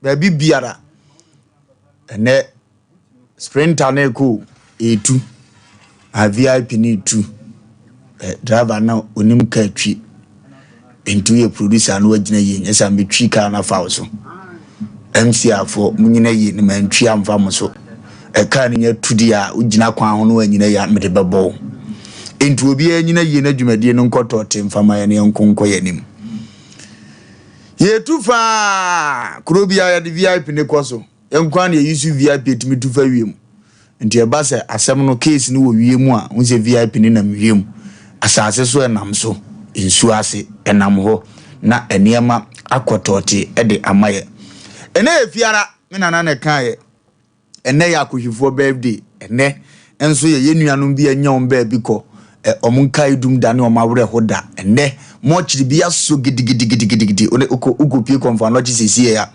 Baabi biara. Ɛnɛ sprinter no rekɔ o, ɛretu. A VIP no retu. Ɛ driver no onim kaa twi. Nti woyɛ producer na woagyina yie nyɛ sɛ metwi kaa no afa wo so. MC afoɔ monyina yie na mantwi amfa mo so. Ɛ kaa no nya tu deɛ a wogyina kwan ho na woanyina yie a mede bɛbɔ wo. Nti obiara nyina yie na dwumadie no nkɔ tɔɔte mfa ma yɛn na yɛnko nkɔ yɛn anim. Yɛtu faa kuro biara yɛde VIP ne kɔ so. Yɛn nko ara na yɛyi so VIP etumi tu fa wiem. Nti ɛba sɛ asɛm no case no wɔ wiem a, wohu sɛ VIP no nam wiem. Asase so ɛnam so, nsuo ase ɛnam hɔ na nneɛma akɔ tɔɔte de ama yɛ. Ɛnɛ yɛ fiara, me nana na ɛkaeɛ. Ɛnɛ yɛ akɔhwifoɔ birthday. Ɛnɛ nso yɛ yɛn nuanom bi anya wɔn baabi kɔ. Ɛ wɔn nkae dum da ne wɔn awerɛho da. Ɛnɛ mɔkyere bi asɔ gidigidigidigidi. Wone wokɔ wokɔpie Kɔmfo Anɔkye seesei a,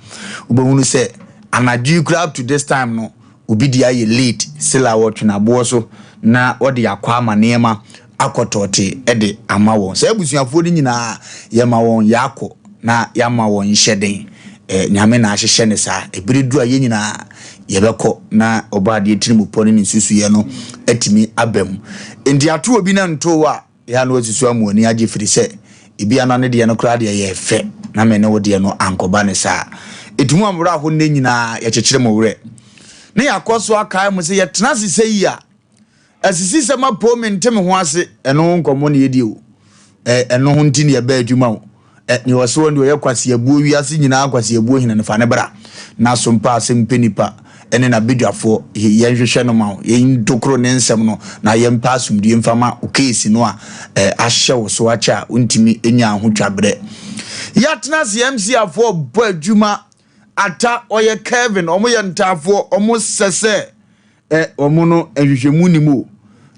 wobɛhunu sɛ anadwo yi koraa up to this time no, obi de ayɛ late still a wɔtwe n'aboɔ so na wɔde akɔ ama nneɛma akɔtɔɔte de ama wɔn. Saa abusuafoɔ no nyinaa yɛma wɔn yɛakɔ na yɛama wɔn nhyɛden. Eh, Nyame na ahyehyɛ ne saa. Ebere duru a yɛn nyinaa yɛbɛkɔ na Ɔbɔadeɛ tirimupɔ ne ne nsusuiɛ no atumi aba mu. Enti ato obi na ntoo a, yɛ a na wasusu ama w'ani agye firi sɛ ebi ana ne deɛ no koraa deɛ yɛ fɛ na me ne wo deɛ no ankɔba ne saa. Enti mo a mo werɛ aho nnɛ nyinaa yɛkyekyere mo werɛ. Na yɛakɔ so akae mo sɛ yɛtena ase sɛ yi a, Asisi sɛ mapoo mente me ho ase ɛno ho nkɔmmɔ na yɛdi o ɛ ɛno ho nti na yɛbɛ adwuma o ɛ nea ɔse wɔn deɛ ɔyɛ kwaseabuo wiase nyinaa kwaseabuo hene no fa ne bra na so mpa asɛm pɛ nipa ɛne n'abadwafoɔ yɛnhwehwɛ no ma wo yɛntokoro ne nsɛm no na yɛmpɛ asomdue mfa ma wo keesi no a ɛ ahyɛ wo so akyɛ a wontumi nya ho twaberɛ. Yɛatena ase MC afoɔ bɔ adwuma ata ɔyɛ Kevin ɔmo yɛ ntaafoɔ ɔmo sɛ sɛ Ɛ wɔn no nhwehwɛmu nnim o.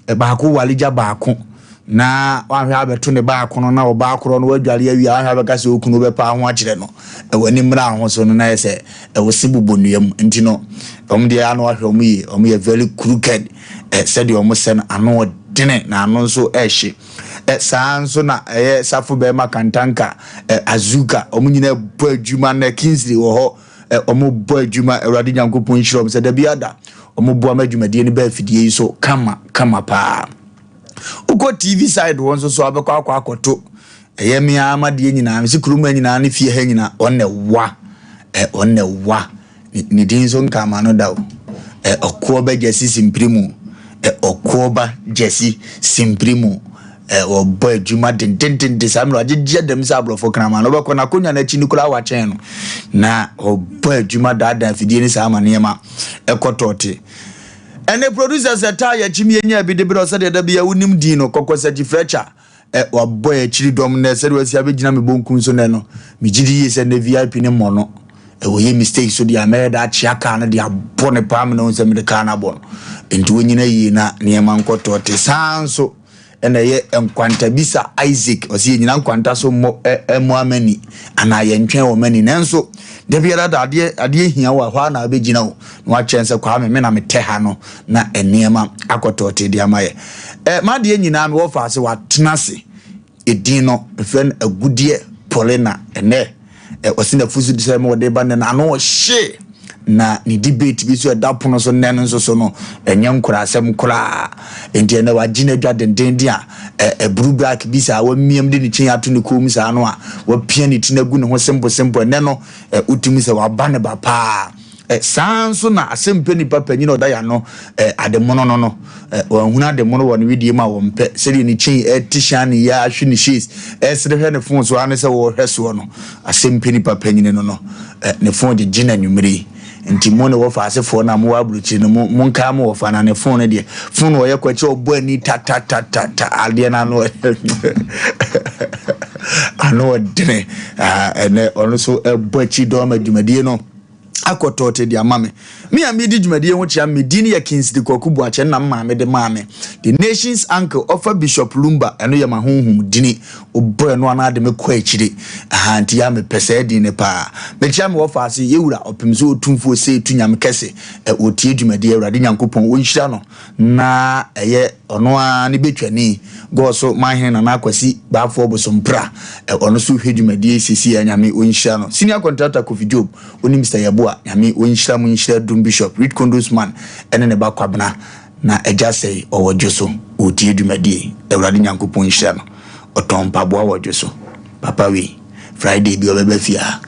Ɛ baako ware gya baako na wanhwɛ abɛto ne baako no na ɔbaa korɔ no wadware awie a wanhwɛ abɛka sɛ okunu bɛpa ho akyerɛ no. Ɛ w'ani mmra ho so no na yɛ sɛ ɛwɔ se bobɔ nnua mu nti no wɔn deɛ ano ahwɛ wɔn yie wɔn yɛ very crooked ɛ sɛdeɛ wɔn sɛ no ano ɔdene na ano nso ɛhye ɛ saa nso na ɛyɛ safo bɛrima kantanka ɛ azuka wɔn nyinaa bɔ adwuma na Kingsley wɔ hɔ. Ɛ wɔn bɔ adwuma Awurade Nyankopɔn nhyira wɔn sɛ da bi ada wɔn boa ma dwumadie no ba afidie yi so kama kama paa. Wokɔ TV side hɔ nso so abɛkɔ akɔ akɔto ɛyɛ me ara m'adeɛ nyinaa mesi kurom ha nyinaa ne fie ha nyinaa wɔn na ɛwa ɛ wɔn na ɛwa ne din nso nka ama no da o ɛ ɔkoɔ ba gyasi simpiri mu ɛ ɔkoɔ ba gyasi simpiri mu. Eh, wɔbɔ adwuma dendendenden saa mmerɛ wagyegye adam sɛ aborɔfo kraman no wobɛkɔ n'akonnwa no akyi no koraa wakyɛn no na ɔbɔ adwuma daadaa afidie no saa ma nneɛma ɛkɔ tɔɔte ɛne producer sɛ taa yɛkyi mi yɛnya bi de berɛ sɛdeɛ da bia wonim din no kɔkɔ sɛkyi frɛkya ɛ wabɔ akyiri dɔm nɛ sɛdeɛ wasi abɛgyina me bonkum so nɛ no megye di yie sɛ nɛ VIP ne mmɔ no Ɛwɔ yɛ mistake so deɛ a mɛyɛ dɛ akyea car no de abɔ no paa mena hu sɛ mede car no abɔ no nti wonyina yie na nneɛma nkɔ tɔɔte saa nso ɛna ɛyɛ nkwantabisa Isaac ɔsɛ yɛnyina nkwanta so mmɔ ɛmmɔ amani anaa yɛntwɛn wɔ mani nanso da biara da adeɛ adeɛ hia wo a hɔ a na wobɛgyina o na wakyɛn sɛ Kwame me na metɛ ha no na nneɛma akɔ tɔɔte de ama yɛ ɛ madeɛ nyinaa mewɔ faase watena ase Edin no, mefrɛ no Agudeɛ Paulina. Ɛnnɛ, ɔse n'afusu de sɛ ma ɔde ba nnɛ no, ano ɔhye. Na ne debate bi nso ɛda pono so nnɛ no nso so no, ɛnyɛ nkorasɛm koraa. Enti ɛnnɛ wagye n'adwa dendenden a, ɛburu black bi saa, wamiam de ne kyin ato ne kɔn mu saa no a, wapia ne ti no agu ne ho simple simple. Ɛnnɛ no, wotumi sɛ waba ne ba paa. Saa ara nso na asɛmpɛ nipa panyin a ɔda yɛn ano ademono no no, wanhunu ademono wɔ ne wedeɛ mu a wɔmpɛ, sɛdeɛ ne chain ɛte shine yi ara ahwe ne shades ɛresere hwɛ ne phone so ara ne sɛ wɔrehwɛ soɔ no, asɛmpɛ nipa panyin no no, ne phone gyegye no anwummere yi. Nti mo ne wɔfa asefoɔ no a mowɔ aburokyire no, mo monkae mo wɔfa na ne phone no deɛ, phone ɔyɛ kɔ akyire ɔbɔ ani ta ta ta ta ta adeɛ no ano ano ɔdene, ɛnɛ ɔno nso ɛbɔ akyi dɔn ma dwumadie no. Akɔ tɔɔte de ama me. Me a medi dwumadie ho kyea me din yɛ Kingsley Kwaku Boakye ɛna me maame de maa me. The Nation's Uncle ɔfa Bishop Lumba ɛno yɛ m'ahonhom dini. Wobɔ ɛno anaa de me kɔ akyire. Ahaa nti ya mepɛ saa din no paa. Mekyea me wɔfa ase Yɛwura Ɔpem so Otumfoɔ Osei Nyame Kɛse ɛ ɔtie dwumadie Awurade Nyankopɔn ɔnhyira no na ɛyɛ ɔno ara ne bɛtwani Gɔɔso Manhene Nana Akwasi Baafoɔ Bosompra ɛ ɔno nso hwɛ dwumadie seesei a Nyame ɔnhyira no. Senior Contractor Kofi Job Wonim sɛ yɛboa Nyame ɔnhyira mo nhyira dum Bishop Reed Kondos man ɛne ne ba Kwabena na agya sɛe ɔwɔ dwo so ɔretie dwumadie Awurade Nyankopɔn nhyira no ɔtɔn mpaboa wɔ dwo so papa wei Friday bi ɔbɛba fie ha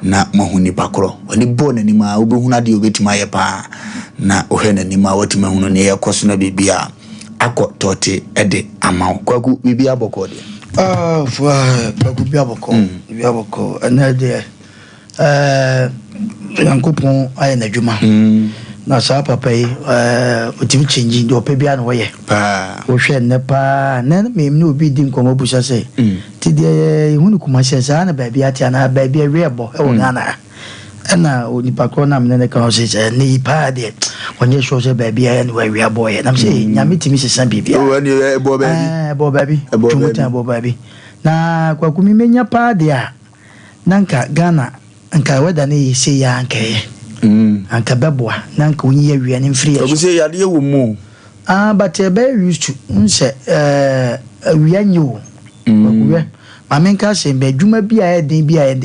na moahu nipa korɔ w'ani bɔɔ n'anim a wobɛhunu adeɛ ɔbɛtumi ayɛ paa na wohwɛ n'anim a woatumi ahunu neɛ ɛkɔ so na biribi a akɔ tɔɔte ɛde ama wo Kwaku biribi abɔkɔ deɛ. Ah, Kwaku bi abɔkɔ, bi abɔkɔ ɛnɛ deɛ. Ɛɛ, Nyankopɔn ayɛ n'adwuma. Na saa papa yi, ɛɛ, ɔtumi kyɛngyi, deɛ ɔpɛ biara na ɔyɛ. Wohwɛ nnɛ paa, nnɛ me ne obi di nkɔmmɔ busa sɛ, nti deɛ yɛhu no Kumasi saa na baabi ate anaa baabi awie ɛbɔ ɛwɔ Ghana ha? Ɛna onipa korɔ no a me ne no ka ɔse sɛ nnɛ yi paa deɛ ɔnyɛ sure sɛ baabi ayɛ no awia bɔɔyɛ. Nam sɛ Nyame tumi sesa biribiara. Oh, ɛne ɛbɔ baabi. Ɛɛ, ɛbɔ baabi. Ɛbɔ Twemu tan baabi. ɛbɔ baabi. Na Kwaku me menya paa deɛ a, Na nka Ghana nka weather no ye sei aa nka ɛyɛ. Anka ɛbɛboa na nka onyi awia no mfiri yɛ Kwaku so. sɛ yadeɛ wɔ mu o. Ah but ɛbɛyɛ used to wohu sɛ eh awia nyɛ o. Kwaku hwɛ ma menka asɛm bi adwuma bi a ɛyɛ den bi a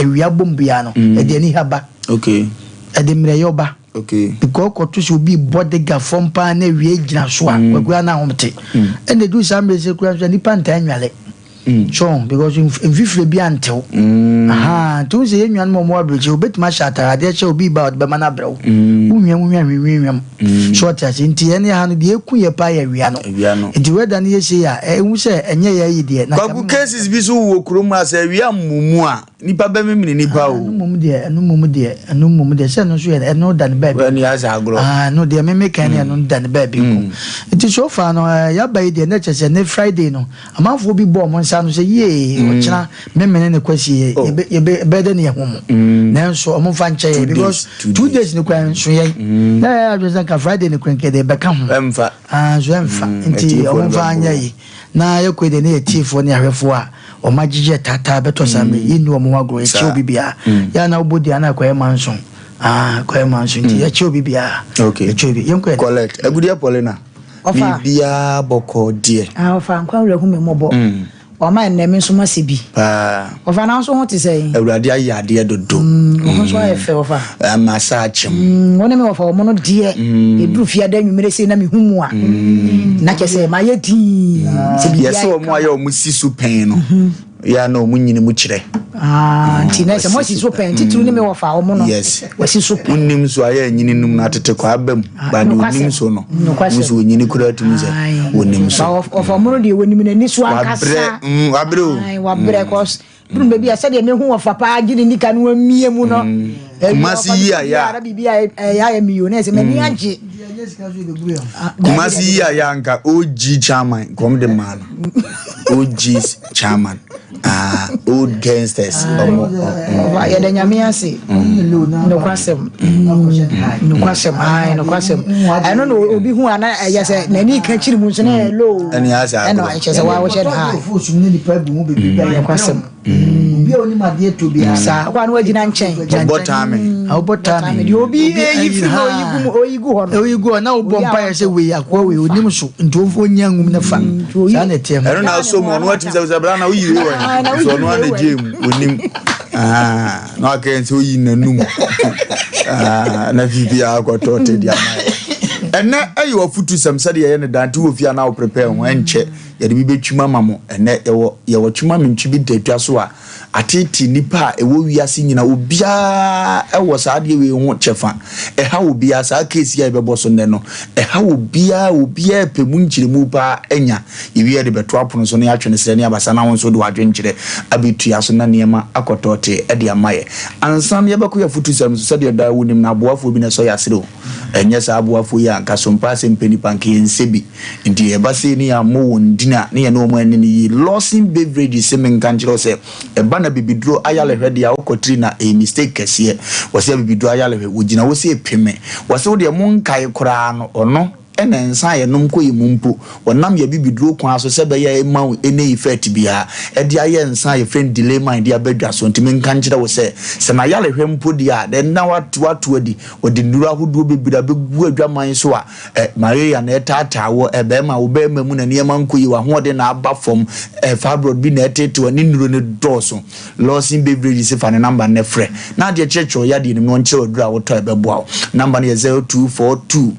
awia bɔ mu biara no ɛde aniha ba. Okay. Ɛde mmerɛyɔ ba. Okay. Because kɔto sɛ obi bɔ dega fam paa na awia gyina so a Kwaku a na ahom te. Ɛna ɛduru saa mmerɛ sɛ kura nso a nnipa ntaa nnwale. So ho because mfifire bi antew. Ahaa nti wohu sɛ yɛn nuanom a wɔwɔ aburokyire wobɛtumi ahyɛ atare adeɛ kyɛ obi ba a ɔde bɛma no abrɛ wo. Wonwia wonwia hwinhwinhwam. So ɔte ase nti yɛn ha no deɛ ɛku yɛ paa yɛ awia no. Awia no. Nti wɛda no yɛ sei a ɛhu sɛ ɛnyɛ yɛ ayi deɛ. Na Kwaku cases bi so wɔ kurom a sɛ awia mmu mu a nipa bɛmemene nipa o. Ɛno mmom deɛ ɛno mmom deɛ ɛno mmom deɛ sɛ ɛno nso yɛ ɛno da ne baabi. Wɛni asɛ agorɔ. Ah ɛno deɛ meme kan ne ɛno da ne baabi nko. Nti so far no yaba yi deɛ na kyerɛ sɛ ne Friday no Amanfoɔ bi bɔɔ wɔn nsa ano sɛ, Yee, ɔkyena Memene ne Kwasi yɛ, yɛbɛ, yɛbɛ, ɛbɛyɛ dɛ ne yɛahu mo. Nanso wɔmfa nkyɛ yɛn, because 2 days no koraa nso yɛn. Na yɛayɛ adwene sɛ nka Friday no koraa nka yɛde bɛka ho. Ɛmfa. Ah, nso ɛmfa. Nti Atiefoɔ no wɔmfa bɛbɔ nyɛ wɔn. yi. Na yɛkɔ yi deɛ ne yɛ atiefoɔ ne ahwɛfoɔ a wɔn agyegye taataa bɛtɔ saa mmerɛ yi. Yɛnni wɔn ho agorɔ, yɛkyɛ obi biara. Yɛ a na wobɔ din a na akɔyɛ manso. Ah, akɔyɛ manso. Nti yɛkyɛ obi biara. Yɛkyɛ obi. Yɛnkɔ yɛn. Collect. Agudeɛ Paulina. Ɔfa. Biribiara bɔkɔɔ deɛ. Ah ɔfa nkwa wura hu me mmɔbɔ. Wama ɛnnɛ me nso mase bi. Paa. Ɔfa na wo nso ho te sɛn? Awurade ayɛ adeɛ dodo. Wo ho nso ayɛ fɛ ɔfa. Ama sa akyem. Wo ne me wɔfa wɔn no deɛ. Ɛduru fiada anwummerɛ sei na mehu mu a. Na kyɛ sɛ mayɛ dinn. Sɛ biribiara Yɛsɛ wɔn ayɛ wɔn si so pɛn no. Yɛ a na wɔn nyini mu kyerɛ. Ah, nti na sɛ moasi so pɛn titiriw ne me wɔfa wɔn no. Yes. Wɔasi so pɛn. Wonim so ayɛ anyini num na atete kɔ aba mu. Ba deɛ onim so no. Nokwasɛm. Wo so onyini koraa tumi sɛ onim so. Ba wɔfa wɔn no deɛ wɔnim n'ani so ankasa. Wabrɛ, wabrɛ o. Ae, wabrɛ cause duru baabi a sɛdeɛ mehu wɔfa paa gye ne nika no amie mu no. Kumasi yi a yɛ a. Biribi a ɛyɛ ayɛ mi o na ɛsɛ m'ani agye. Kumasi yi a yɛ anka OG chairman kɔm de maa no. OG chairman. Ah, old gangsters. Ɔmo Ɔfa yɛda Nyame ase. Nokwasɛm. Nokwasɛm. Ae, nokwasɛm. Ɛno na obi hu a na ɛyɛ sɛ n'ani ka kyiri mu nso na ɛyɛ low. Ɛne asɛ agorɔ. Ɛna ɛkyɛ sɛ wa wohyɛ no high. Nokwasɛm. Obi a onim adeɛ tɔ biara. Saa, ɔkɔ a na wagyina nkyɛn. Ɔbɔ taame. Ɔbɔ taame. Deɛ obi eyi firi na oyi gu mu oyi gu hɔ no. Oyi gu hɔ na wobɔ mpaeɛ sɛ wei akoa wei onim so nti ɔnya nwum ne fa. Saa na ɛteɛ. Ɛno na asɔ mu ɔno atumi sɛ sɛ bra na woyi wei wɔ he. So ɔno ana gye mu onim. Na waka yɛn sɛ oyi n'anum. Na biribiara akɔtɔ te de ama yɛ. Ɛnɛ ɛyɛ ɔfutu sɛm sɛdeɛ ɛyɛ ne dante wɔ fie a na wo prepare ho ɛnkyɛ yɛde bi bɛtwim ama mo. Ɛnɛ yɛwɔ yɛwɔ twema mentwi bi da dwa so a ateetee nnipa a ɛwɔ wiase nyina obiara ɛwɔ saa adeɛ wei ho kyɛfa. Ɛha obiara saa case yi a yɛbɛbɔ so nnɛ no ɛha obiara obiara pɛ mu nkyerɛmu paa anya. Yɛwie yɛde bɛto apono so na yɛatwe no serɛ ne abasa na wo nso wode w'adwenkyerɛ abɛtua so na nneɛma akɔtɔɔtee de ama yɛ. Ansa na yɛbɛkɔ yɛn afotusɛm so sɛdeɛ daa wonim no aboafoɔ bi na ɛsɔ yɛn asene o. Ɛnyɛ saa aboafoɔ yi a anka sompa asɛm pɛ nipa nka yɛnsɛ bi. Nti ɛba sei ne yɛammɔ wɔn din a ne yɛne wɔn anni no yie. Lawson Beverages se menka nkyerɛ wo sɛ ɛba na bibiduro ayalehwɛ deɛ a wokɔ tiri na ɛyɛ mistake kɛseɛ. Wɔse abibiduro ayalehwɛ wɔgyina hɔ sei peme. Wɔse wodeɛ monkae koraa no ɔno ɛna nsa a yɛnom kɔ yɛn mu mpo, wɔnam yɛn abibiduro kwan so sɛ ɛbɛyɛ a ɛmma wo any effect biara, ɛde ayɛ nsa a yɛfrɛ no delay mine de aba dwa so. Nti menka nkyerɛ wo sɛ, sɛ n'ayarehwɛ mpo deɛ a, then na wato adi. Wɔde nnuro ahodoɔ bebree abɛgu adwaman so a, ɛ, malaria na ɛtaataa wɔ, ɛ, bɛrima, wo bɛrima mu na nneɛma nkɔ yie, w'ahoɔden na aba fam, ɛ, fibroid bi na ɛteete wɔ, ne nnuro no dɔɔso. Lawson Beverages fa ne number no frɛ, na adeɛ kyerɛkyerɛ wo yadeɛ no mu na ɔnkyerɛ wo aduro a wotɔ a ɛbɛboa wo. Number no yɛ 0242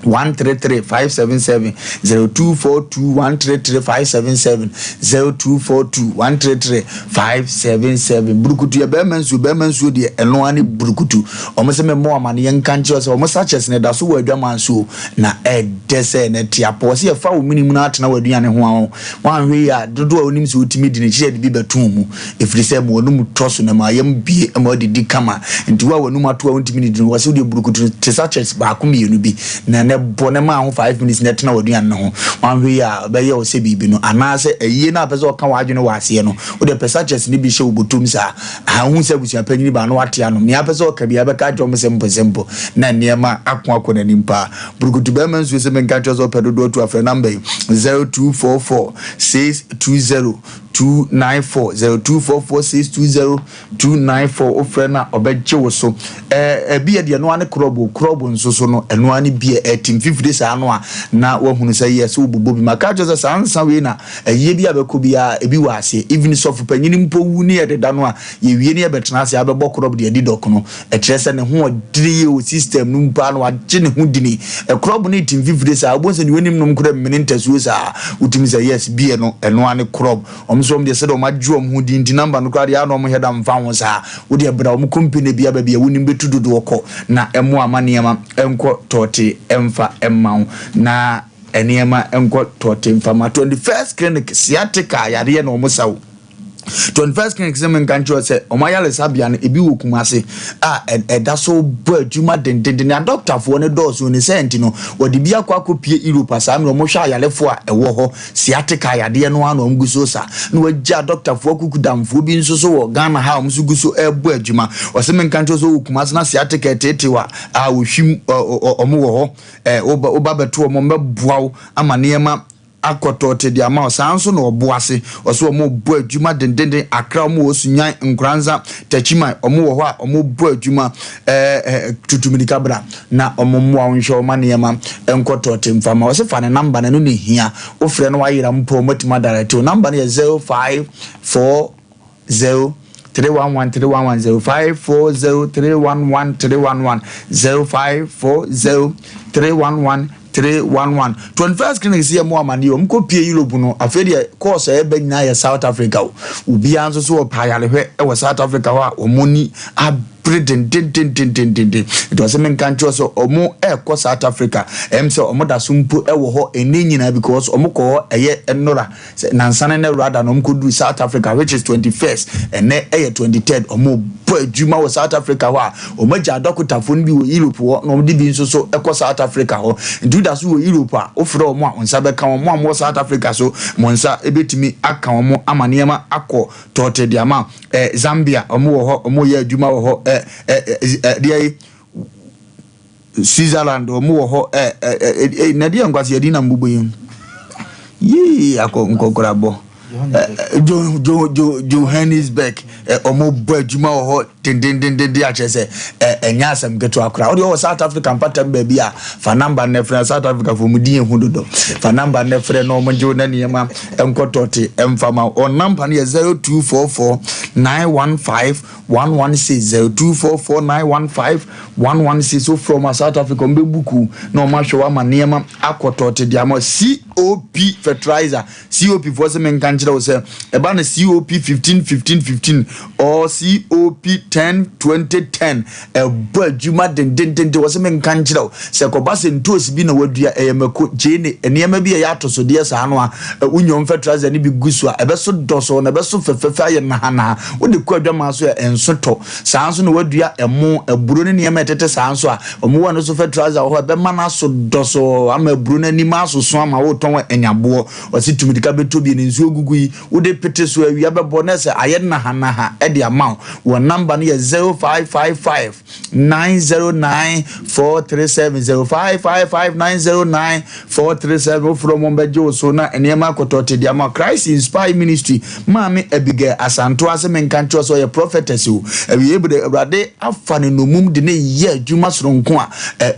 133 577, 0242 133 577, 0242 133 577. Burukutu yɛ bɛrima nsuo, bɛrima nsuo deɛ ɛno ara ne burukutu. Wɔn sɛ memmɔ amaneɛ nka nkyerɛ sɛ wɔn sachets no ɛda so wɔ adwaman so na ɛdɛ sɛ na ɛte apɔ. Sɛ yɛfa wo mene mu na atena w'aduane ho a, woanhwɛ yie a, dodoɔ a wonim sɛ wotumi di no kyerɛ de bi bɛto wo mu, ɛfiri sɛ ma w'anum tɔ so na ma yam bie ma wadidi kama. Nti wo a w'anum ato a wontumi nidi no, wɔse wodeɛ burukutu no te sachets baako mmienu bi na na bɔ na ma ho 5 minutes na ɛtena w'aduane no ho. Woanhwɛ yie a, ɛbɛyɛ wo sɛ biribi no, anaasɛ ayie no a pɛ sɛ ɔka w'adwene wɔ aseɛ no, wodeɛ pɛ sachets no bi hyɛ wo bɔtɔm saa. Aha, wohu sɛ abusua panyin baa na wate anom. Nea apɛ sɛ ɔka biara bɛka akyerɛ wɔn simple simple na nneɛma ako akɔ n'anim paa. Burukutu bɛrima nsuo sɛ menka nkyerɛ sɛ ɔpɛ dodoɔ tu afrɛ number yi 0244 620 294, 0244 620 294. Wofrɛ no a ɔbɛgye wo so. Ɛɛ ɛbi yɛ deɛ ɛno ara ne krɔbo krɔbo nso so no, ɛno ara ne bi a ɛte mfifire saa no a na wahunu sɛ yɛ sɛ wobobɔ bi. Maka akyerɛ sɛ saa nsa wei na ayie bi a bɛkɔ biara ebi wɔ aseɛ. Even sɔfo panyin mpo wu ne yɛdeda no a, yɛwie ne yɛbɛtena ase abɛbɔ krɔb de adi dɔkono. Ɛkyerɛ sɛ ne ho ɔdene yie wɔ system no mu paa na wagye ne ho dini. Ɛkrɔb no te mfifire saa, wobɛhu sɛ deɛ onim nom koraa mmene ntasuo saa. Wotumi sɛ yes, beer no ɛno ara ne krɔb. Wɔn nso wɔn deɛ sɛdeɛ wɔn agye wɔn ho din nti number no koraa deɛ a na wɔn hyɛ da mfa ho saa. Wo deɛ bra wɔn company bi a baabi a wonim bɛtu dodoɔ kɔ na ɛmmoa ama nneɛma nkɔ tɔɔte mfa mma wo na nneɛma nkɔ tɔɔte mfa ma. 21st Clinic, sciatica yareɛ na wɔn sa wo. 21st Clinic sɛ menka nkyerɛ sɛ wɔn ayaresabea no ebi wɔ Kumase a ɛda so bɔ adwuma dendenden. Adɔktafoɔ no dɔɔso ne sɛ nti no wɔde bi akɔ akɔpie Europe a saa mmerɛ wɔhwɛ ayarefoɔ a ɛwɔ hɔ sciatica yadeɛ no ara na wɔn gu so sa. Na wɔagya adɔktafoɔ akukudamfoɔ bi nso so wɔ Ghana ha a wɔn nso gu so ɛrebɔ adwuma. Wɔsɛ menka nkyerɛ sɛ wɔ Kumase na sciatica ɛteetew a wɔhwim wɔn wɔ hɔ. Woba bɛto wɔn, wɔbɛboa wo ama nneɛma akɔtɔɔte de ama wo. Saa nso na ɔbo ase. Ɔsɛ wɔn bɔ adwuma dendenden. Accra wɔn wɔ Sunyani, Nkoranza, Techiman wɔn wɔ hɔ a wɔn bɔ adwuma. Tutu mirika bra na wɔn mmoa wo nhwɛ wɔn nneɛma nkɔtɔɔte mfa ma. Ɔsɛ fa ne number no, ɛno na ehia. Wofrɛ no wayera mpo wɔn atumi adirect wo. Number no yɛ 0540 311 311, 0540 311 311, 0540 311 311. 21st Clinic sɛ yɛ mo amaneɛ wɔn kɔ pie Europe no, afei deɛ course a ɛbɛ nyinaa yɛ South Africa o. Obiara nso so wɔ ayarehwɛ wɔ South Africa hɔ a wɔn ni abere dendendendendenden. Nti ɔsɛ menka nkyerɛ sɛ wɔn ɛrekɔ South Africa, ɛm sɛ wɔn da so mpo ɛwɔ hɔ ɛnɛ nyinaa because wɔn kɔ hɔ ɛyɛ nnora sɛ nansane ne rada na wɔn kɔduru South Africa, which is 21st, ɛnɛ ɛyɛ 23rd. Wɔn bɔ adwuma wɔ South Africa hɔ a wɔn agya adɔkotafoɔ no bi wɔ Europe hɔ na wɔn de bi nso so ɛkɔ South Africa hɔ. Nti woda so wɔ Europe a wofrɛ wɔn a wɔn nsa bɛka wɔn. Mo a wɔwɔ South Africa so mo nsa ebɛtumi aka wɔn ama nneɛma akɔ tɔɔte de ama. Zambia wɔn wɔ hɔ, wɔn yɛ adwuma wɔ hɔ. ɛ ɛ ɛ deɛ yi Switzerland wɔn wɔ hɔ. ɛ ɛ ɛ na deɛ nkwasi yɛde nam bobɔ yi yii akɔ nkɔkorabɔ jo jo jo Johannesburg, ɔmo bɔ adwuma wɔ hɔ dendendenden akyerɛ sɛ ɛnyɛ asɛm ketewa koraa. Wode ɔwɔ South Africa mpatam baabi a, fa number no frɛ. South Africa fo mu din ehu dodo. Fa number no frɛ na ɔmo gye wo na nneɛma nkɔtɔte mfa ma wo. Number no yɛ 0244 915 116, 0244 915 116. Wofrɛ ɔmo a South Africa, ɔmo bɛbuku na ɔmo ahwɛ wo ama nneɛma akɔtɔte de ama. COP fertilizer, COP foɔ sɛ menka nkyerɛ wo sɛ ɛba no COP 15 15 15 or COP. 10 20 10. Ɛbɔ adwuma dendendenden. Wɔ sɛ menka nkyerɛ wo sɛ kɔba sɛ ntoosi bi na wadua, ɛyɛ mako, gyeene, nneɛma bi a ɛyɛ atosodeɛ saa no a, wonyom fertilizer no bi gu so a, ɛbɛso dɔso na ɛbɛso fɛfɛɛfɛ ayɛ nahanaha. Wode kɔ adwamaa so a, ɛnso tɔ. Saa nso na wadua ɛmo, aburo ne nneɛma ɛtete saa nso a, ɔmo wɔ no so fertilizer wɔ hɔ, ɛbɛma no aso dɔso ama aburo no anim asoso ama wotɔn anyaboɔ. Ɔsi tumidika bɛtɔ bi ne nsuo gugu yi, wode pete so, awia bɛbɔ na sɛ ayɛ nahanaha ɛde ama wo. Wɔn number no yɛ 0555 909 437, 0555 909 437. Wofrɛ mo, bɛgye wo so na nneɛma akɔtɔ te de ama. Christ Inspire Ministry, Maame Abigail Asanto ase, menka nkyerɛ sɛ ɔyɛ prophetess o. Awie bere Awurade afa ne nomum de ne yɛ adwuma soronko a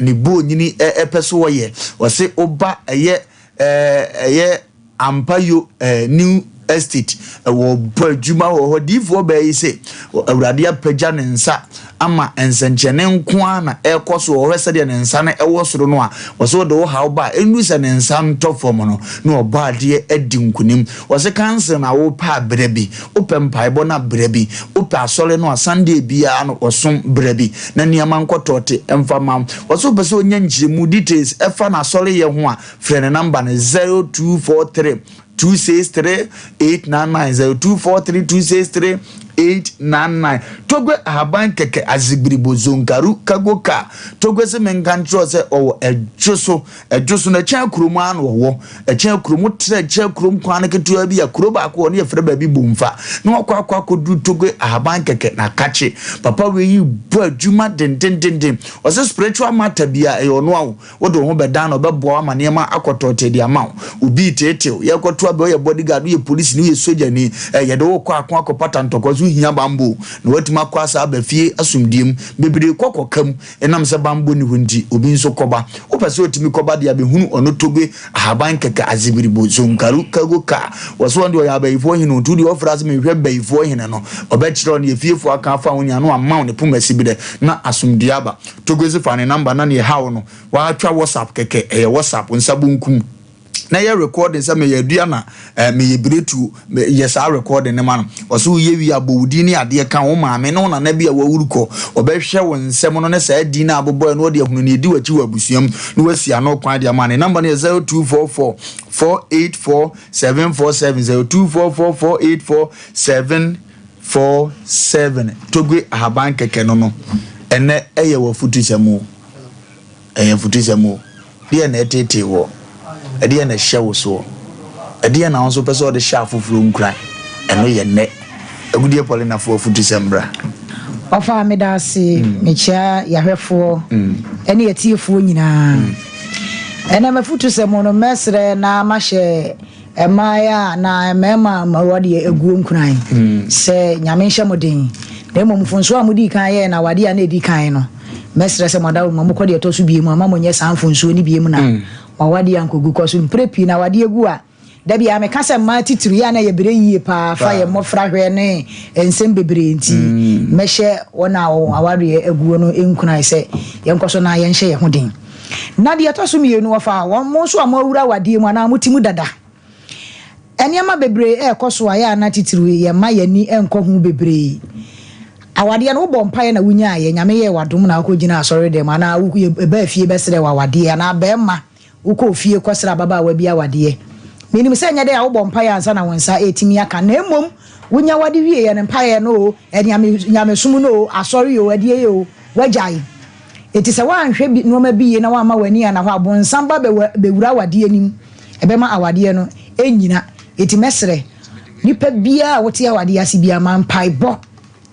ne bo nyini ɛpɛ so wɔyɛ. Ɔse woba ɛyɛ Ampayo New Estate, ɛwɔ bɔ adwuma wɔ hɔ. Diifoɔ bɛɛ yi sɛ Awurade apagya ne nsa ama nsɛnkyerɛnne nko ara na ɛrekɔ so wɔ hɔ. Sɛdeɛ ne nsa no ɛwɔ soro no a, wɔsɛ wɔde wo haw ba a, ɛnu sɛ ne nsa ntɔ fam no na ɔbɔ adeɛ adi nkonim. Wɔsɛ counsel na wopɛ abrɛ bi, wopɛ mpaebɔ no abrɛ bi, wopɛ asɔre no a, Sunday biara no ɔsom brɛ bi na nneɛma nkɔtɔɔte ɛmfa ma wo. Wɔsɛ wopɛ sɛ onya nkyerɛmu, details ɛfa n'asɔre yɛ ho a, frɛ ne number no 0243 263 899, 0243 263 899. Togbe Ahaban Kɛkɛ Azigbiribo Zonkaru Kagoka Togbe sɛ menka nkyerɛ sɛ ɔwɔ Ɛdwo so. Ɛdwo so no, ɛkyɛn kurom a na ɔwɔ ɛkyɛn kurom trɛ, ɛkyɛn kurom kwan no ketewa bi a kuro baako wɔ ne yɛfrɛ baabi Bomfa na wakɔ akɔduru Togbe Ahaban Kɛkɛ na akakye. Papa wei yi bɔ adwuma dendendenden. Ɔsɛ spiritual matter bi a ɛyɛ ɔno awo wode wo ho bɛdan na ɔbɛboa ama nneɛma akɔtɔɔte de ama wo. Obi teetew, yɛkɔto abɛ, woyɛ bodyguard, woyɛ polisi ni, woyɛ sogyani, yɛde wo kɔ ako akɔpata ntɔkwa so, wohia bambo na watumi akɔ asa aba fie asomdue mu. Bebree kɔ kɔka mu ɛnam sɛ bambo ni hɔ nti. Obi nso kɔba, wopɛ sɛ otumi kɔba de abɛhunu ɔno Togbe Ahaban Kɛkɛ Azibiribo Zonkaru Kago Ka. Wɔ so wɔn deɛ ɔyɛ abayifoɔ hene. Nti deɛ ɔfra sɛ mehwɛ bayifoɔ hene no, ɔbɛkyerɛ ɔne efiefoɔ aka afa ho nyinaa na wama wo ne poma si bi dɛ na asomdue aba. Togbe se fa ne number na ne ɛhaw no watwa WhatsApp kɛkɛ. Ɛyɛ WhatsApp, nsa bonkum na yɛ recording sɛ meyɛ adua na meyɛ biretuo. Yɛ saa recording ne ma no. Ɔsɛ woyɛ wie, abɔ wo din ne adeɛ ka wo maame ne wo nana bi a wawuru kɔ. Ɔbɛhwɛ wo nsɛm no ne saa din no abobɔɛ no, ɔde ahunu ne ɛdi w'akyi wɔ abusua mu na wasi ano kwan de ama. Ne number no yɛ 0244 484 747, 0244 484 747. Togbe Ahaban Kɛkɛ no, ɛnɛ ɛyɛ wɔ afutusɛm o, ɛyɛ afutusɛm o. Deɛ na ɛtetee wɔ ɛdeɛ na ɛhyɛ wo soɔ, ɛdeɛ na wo nso pɛ sɛ ɔde hyɛ afoforɔ nkuran, ɛno yɛ nnɛ Agudeɛ Paulinafoɔ afutusɛm bra. Ɔfa, meda ase. Mekyia yɛahwɛfoɔ ɛne yɛtiefoɔ nyinaa. Ɛnɛ mafutusɛm no, mɛsrɛ na mahyɛ mmaayɛ a na mmarima ma wɔde aguo nkuran sɛ Nyame nhyɛ mo den, na mmom mfonsoɔ a modii kan yɛɛ na awadeɛ a na ɛdi kan no, mɛsrɛ sɛ moada ma mokɔ deɛ ɛtɔ so bie mu ama monyɛ saa mfonsuo no bie mu na wawadeɛ ankɔgu kɔ so. Mprɛ pii na awadeɛ gu a, dabi a meka sɛ mmaa titiri yɛ a na yɛ berɛ yie paa fa yɛ mmɔfra hwɛ ne nsɛm bebree. Nti mɛhyɛ wɔn a wɔn awadeɛ aguo no nkuran sɛ yɛnkɔ so na yɛnhyɛ yɛn ho den. Na deɛ ɛtɔ so mmienu, wɔfa wɔn mo nso a mo awura awadeɛ mu anaa mo ti mu dada, nneɛma bebree ɛrekɔ so a yɛ ana titiri yɛn mma yɛn ani nkɔ ho bebree. Awadeɛ no, wobɔ mpaeɛ na wonyaayɛ, Nyame yɛ wadom na wokɔgyina asɔre dɛm anaa ɛbaa fie bɛsrɛ wɔ awadeɛ, anaa bɛrima wokɔ fie kɔsrɛ ababaawa bi awadeɛ. Menim sɛ nyɛ dɛ a wobɔ mpaeɛ ansa na wo nsa ɛtumi aka, na mmom wonya wade wieɛ no, mpaeɛ no o, nyamesom no o, asɔre o, ɛdeɛ yɛ o, wagyae. Ɛti sɛ woanhwɛ bi nneɛma bi yie na woamma w'ani ana hɔ a, bonsam ba bɛwura awadeɛ nim, ɛbɛma awadeɛ no ɛnyina. Ɛti mɛsrɛ nipa biara a wote awadeɛ ase biara, ma mpaebɔ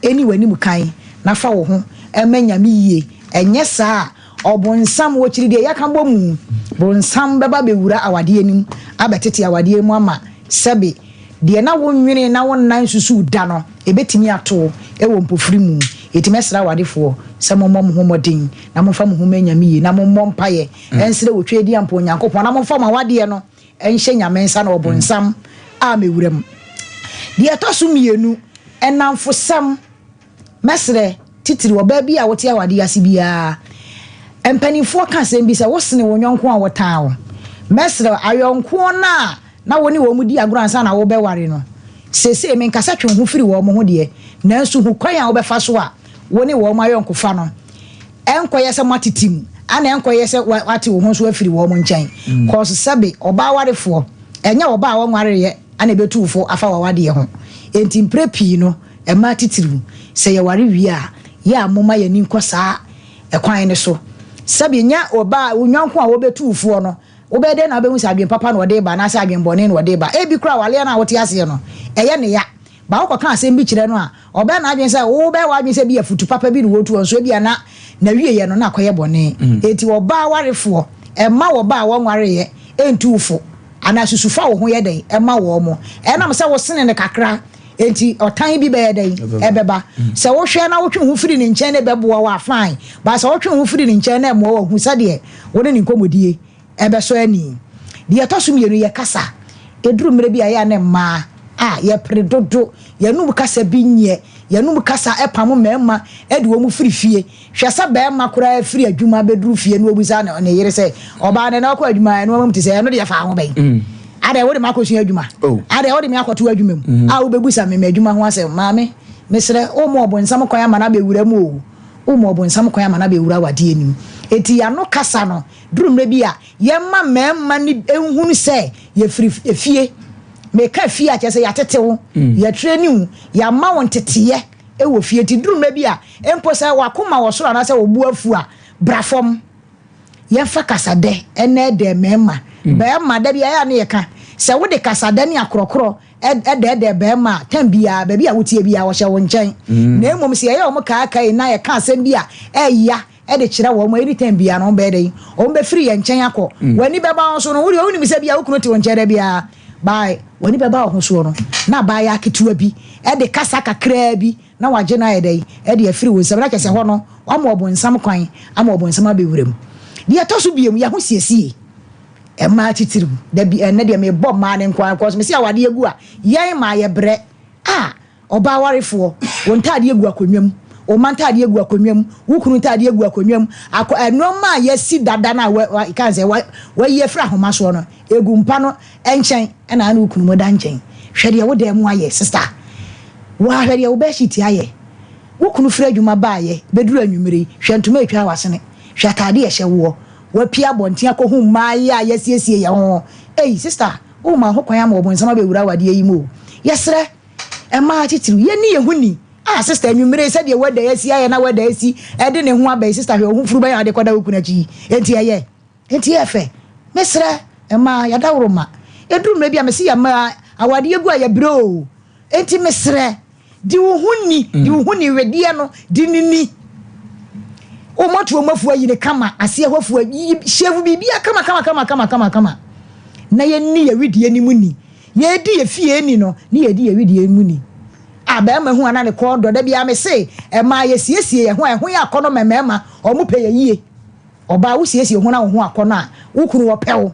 ɛni w'anim kan na fa wo ho ɛma Nyame yie. Ɛnyɛ saa a, ɔbonsam wɔkyiri deɛ yɛaka bɔ mu, bonsam bɛba bɛwura awadeɛ nim abɛtete awadeɛ mu ama sɛbe deɛ na wonwene na wonnan susu da no ɛbɛtumi ato ɛwɔ mpofiri mu. Ɛtumi ɛsrɛ awadefoɔ sɛ mommɔ mo ho mmɔden na momfa mo ho ma Nyame yie na mommɔ mpayɛ ɛnsrɛ wɔtwa adi ampa Onyankopɔn na momfa mo awadeɛ no ɛnhyɛ Nyame nsa na ɔbonsam a mɛwura mu. Deɛ ɛtɔ so mmienu, ɛnamfosɛm. Mɛsrɛ titiri ɔbaa bi a wote awadeɛ ase biara, mpanimfoɔ ka asɛm bi sɛ wosene wo nyɔnko a wɔtaa wo. Mɛsrɛ ayɔnkoɔ no a na wo ne wɔn di agorɔ ansa na wobɛware no, seesei menkasa twe wo ho firi wɔn ho deɛ, nanso hu kwan a wobɛfa so a wo ne wɔn ayɔnkofa no ɛnkɔyɛ sɛ moatete mu, ana ɛnkɔyɛ sɛ woate wo ho nso afiri wɔn nkyɛn. Cause sɛbe ɔbaa warefoɔ, ɛnyɛ ɔbaa a wɔnwareeɛ ana ɛbɛtu wo fo afa w'awadeɛ ho. Enti mprɛ pii no, mmaa titiriw, sɛ yɛware wie a, yɛ a momma yɛn ani nkɔ saa ɛkwan no so. Sɛbe nyɛ ɔbaa, wo yɔnko a ɔbɛtu wo foɔ no, wobɛyɛ dɛn na wobɛhu sɛ adwene papa na ɔde reba anaasɛ adwene bɔne na ɔde reba? Ebi koraa awareɛ no a wote aseɛ no, ɛyɛ ne ya. Ba wokɔka asɛm bi kyerɛ no a, ɔbɛyɛ n'adwene sɛ wobɛyɛ w'adwene sɛ ebia afutu papa bi na wɔretu wɔn so, ebia na n'awieeɛ no na akɔyɛ bɔne. Enti ɔbaa warefoɔ, mma ɔbaa a wɔnwareeɛ ntu wo fo anaa susu fa wo ho yɛ dɛn ma wɔn. Ɛnam sɛ wosene no kakra nti, ɔtan bi bɛyɛ dɛn? Ɛbɛba. Sɛ wohwɛ na wotwe wo ho firi ne nkyɛn na ɛbɛboa wo a, fine. But sɛ wotwe wo ho firi ne nkyɛn na ɛmmoa wo a, hu sɛdeɛ wo ne ne nkɔmmɔdie ɛbɛsɔ ani. Deɛ ɛtɔ so mmienu, yɛ kasa. Ɛduru mmerɛ bi a, ɛyɛ a na mmaa a yɛpere dodo, yɛn anom kasa bi nyɛ, yɛn anom kasa pamo mmarima de wɔn firi fie. Hwɛ sɛ barima koraa firi adwuma bɛduru fie na ɔbisa ne yere sɛ, ɔbaa nnɛ na ɔkɔ adwuma a, nnoɔma mu te sɛ, ɛno deɛ fa ho bɛn? Adɛn, wode me akɔsua adwuma? Adɛn, wode me akɔto adwuma mu a wobɛbisa me m'adwuma ho asɛm? Maame, mesrɛ, womma ɔbonsam kwan ama no abɛwura mu o, womma ɔbonsam kwan ama no abɛwura w'adeɛ no mu. Enti yɛn ano kasa no, Duru mmerɛ bi a, yɛmma mmarima no nhunu sɛ yɛfiri efie. Meka fie a, kyerɛ sɛ yɛatete wo, yɛatrɛni wo, yɛama wo nteteeɛ wɔ fie. Nti duru mmerɛ bi a, mpo sɛ w'akoma wɔ soro anaasɛ wo bo afu a, bra fam. Yɛmfa kasadɛ nnɛɛdɛɛ mmarima. Barima, da biara ɛyɛ a na yɛka sɛ wode kasadɛ ne akorɔkorɔ dɛɛdɛɛ barima a, tɛm biara, baabi a woteɛ biara, ɔhyɛ wo nkyɛn. Na mmom sɛ yɛyɛ wɔn kaakae na yɛka asɛm bi a ɛya de kyerɛ wɔn, any time biara no wɔbɛyɛ dɛn? Wɔbɛfiri yɛn nkyɛn akɔ. W'ani bɛba wo so no, wodeɛ wonim sɛ bia wo kunu te wo nkyɛn da biara, by w'ani bɛba wo ho soɔ no, na abaayewa ketewa bi de kasa kakraa bi na wagye no ayɛ dɛn? De afiri wo nsam. Na kyerɛ sɛ hɔ no, wama ɔbonsam kwan ama ɔbonsam abɛwura mu. Deɛ ɛtɔ so biom, yɛn ahosiesie. Mmaa titiriw, da bi, ɛnnɛ deɛ mebɔ mmaa no nko ara, because mese awadeɛ gu a, yɛn maa yɛbrɛ. Ah! Ɔbaa warefoɔ, wo ntaadeɛ gu akonnwa mu, wo mma ntaadeɛ gu akonnwa mu, wo kunu ntaadeɛ gu akonnwa mu, akɔ nnoɔma a yɛasi dada no a wa, wa, ka sɛ wa, wayi afiri ahoma soɔ no, ɛgu mpa no nkyɛn, ɛna ne wo kunu mo da nkyɛn. Hwɛ deɛ wo dan mu ayɛ, sister. Waa, hwɛ deɛ wo bedsheet ayɛ. Wo kunu firi adwuma baeɛ, bɛduru anwummere yi, hwɛ ntoma a ɛtwa w'asene, hwɛ ataadeɛ a ɛhyɛ woɔ. Wapue abɔnten akɔhu mmaa yi a yɛasiesie yɛn ho. Ei, sister, woma ho kwan ama ɔbonsam abɛwura w'adeɛ yi mu o. Yɛsrɛ. Mmaa titiriw, yɛnni yɛn ho ni. Ah sister anwummere yi sɛdeɛ wada asi ayɛ na wada asi ɛde ne ho aba yi sister hwɛ wo ho furu bɛn a wode kɔda wo kunu akyi yi enti ɛyɛ enti ɛyɛ fɛ mesrɛ mmaa yɛadaworo ma ɛduru mmerɛ bi a mese yɛ mmaa awadeɛ gu a yɛbrɛ oo enti mesrɛ di wo ho ni di wo ho ni wedeɛ no di ne ni wo mmɔtoɔ mu afu ayi ne kama aseɛ hɔ afu ayi hyɛvu biribia kama kama kama kama kama kama na yɛnni yɛ wedeɛ no mu ni Yɛredi yɛ fie ni no ne yɛredi yɛ wedeɛ mu ni. A barima hu a na ne kɔn dɔ. Da biara me se ɛmaa yɛsiesie yɛ ho a ɛho yɛ akɔnɔ ma mmarima wɔn pɛ yɛ yie. Ɔbaa wo siesie ho na wo ho akɔnɔ a wo kunu ɔpɛ wo.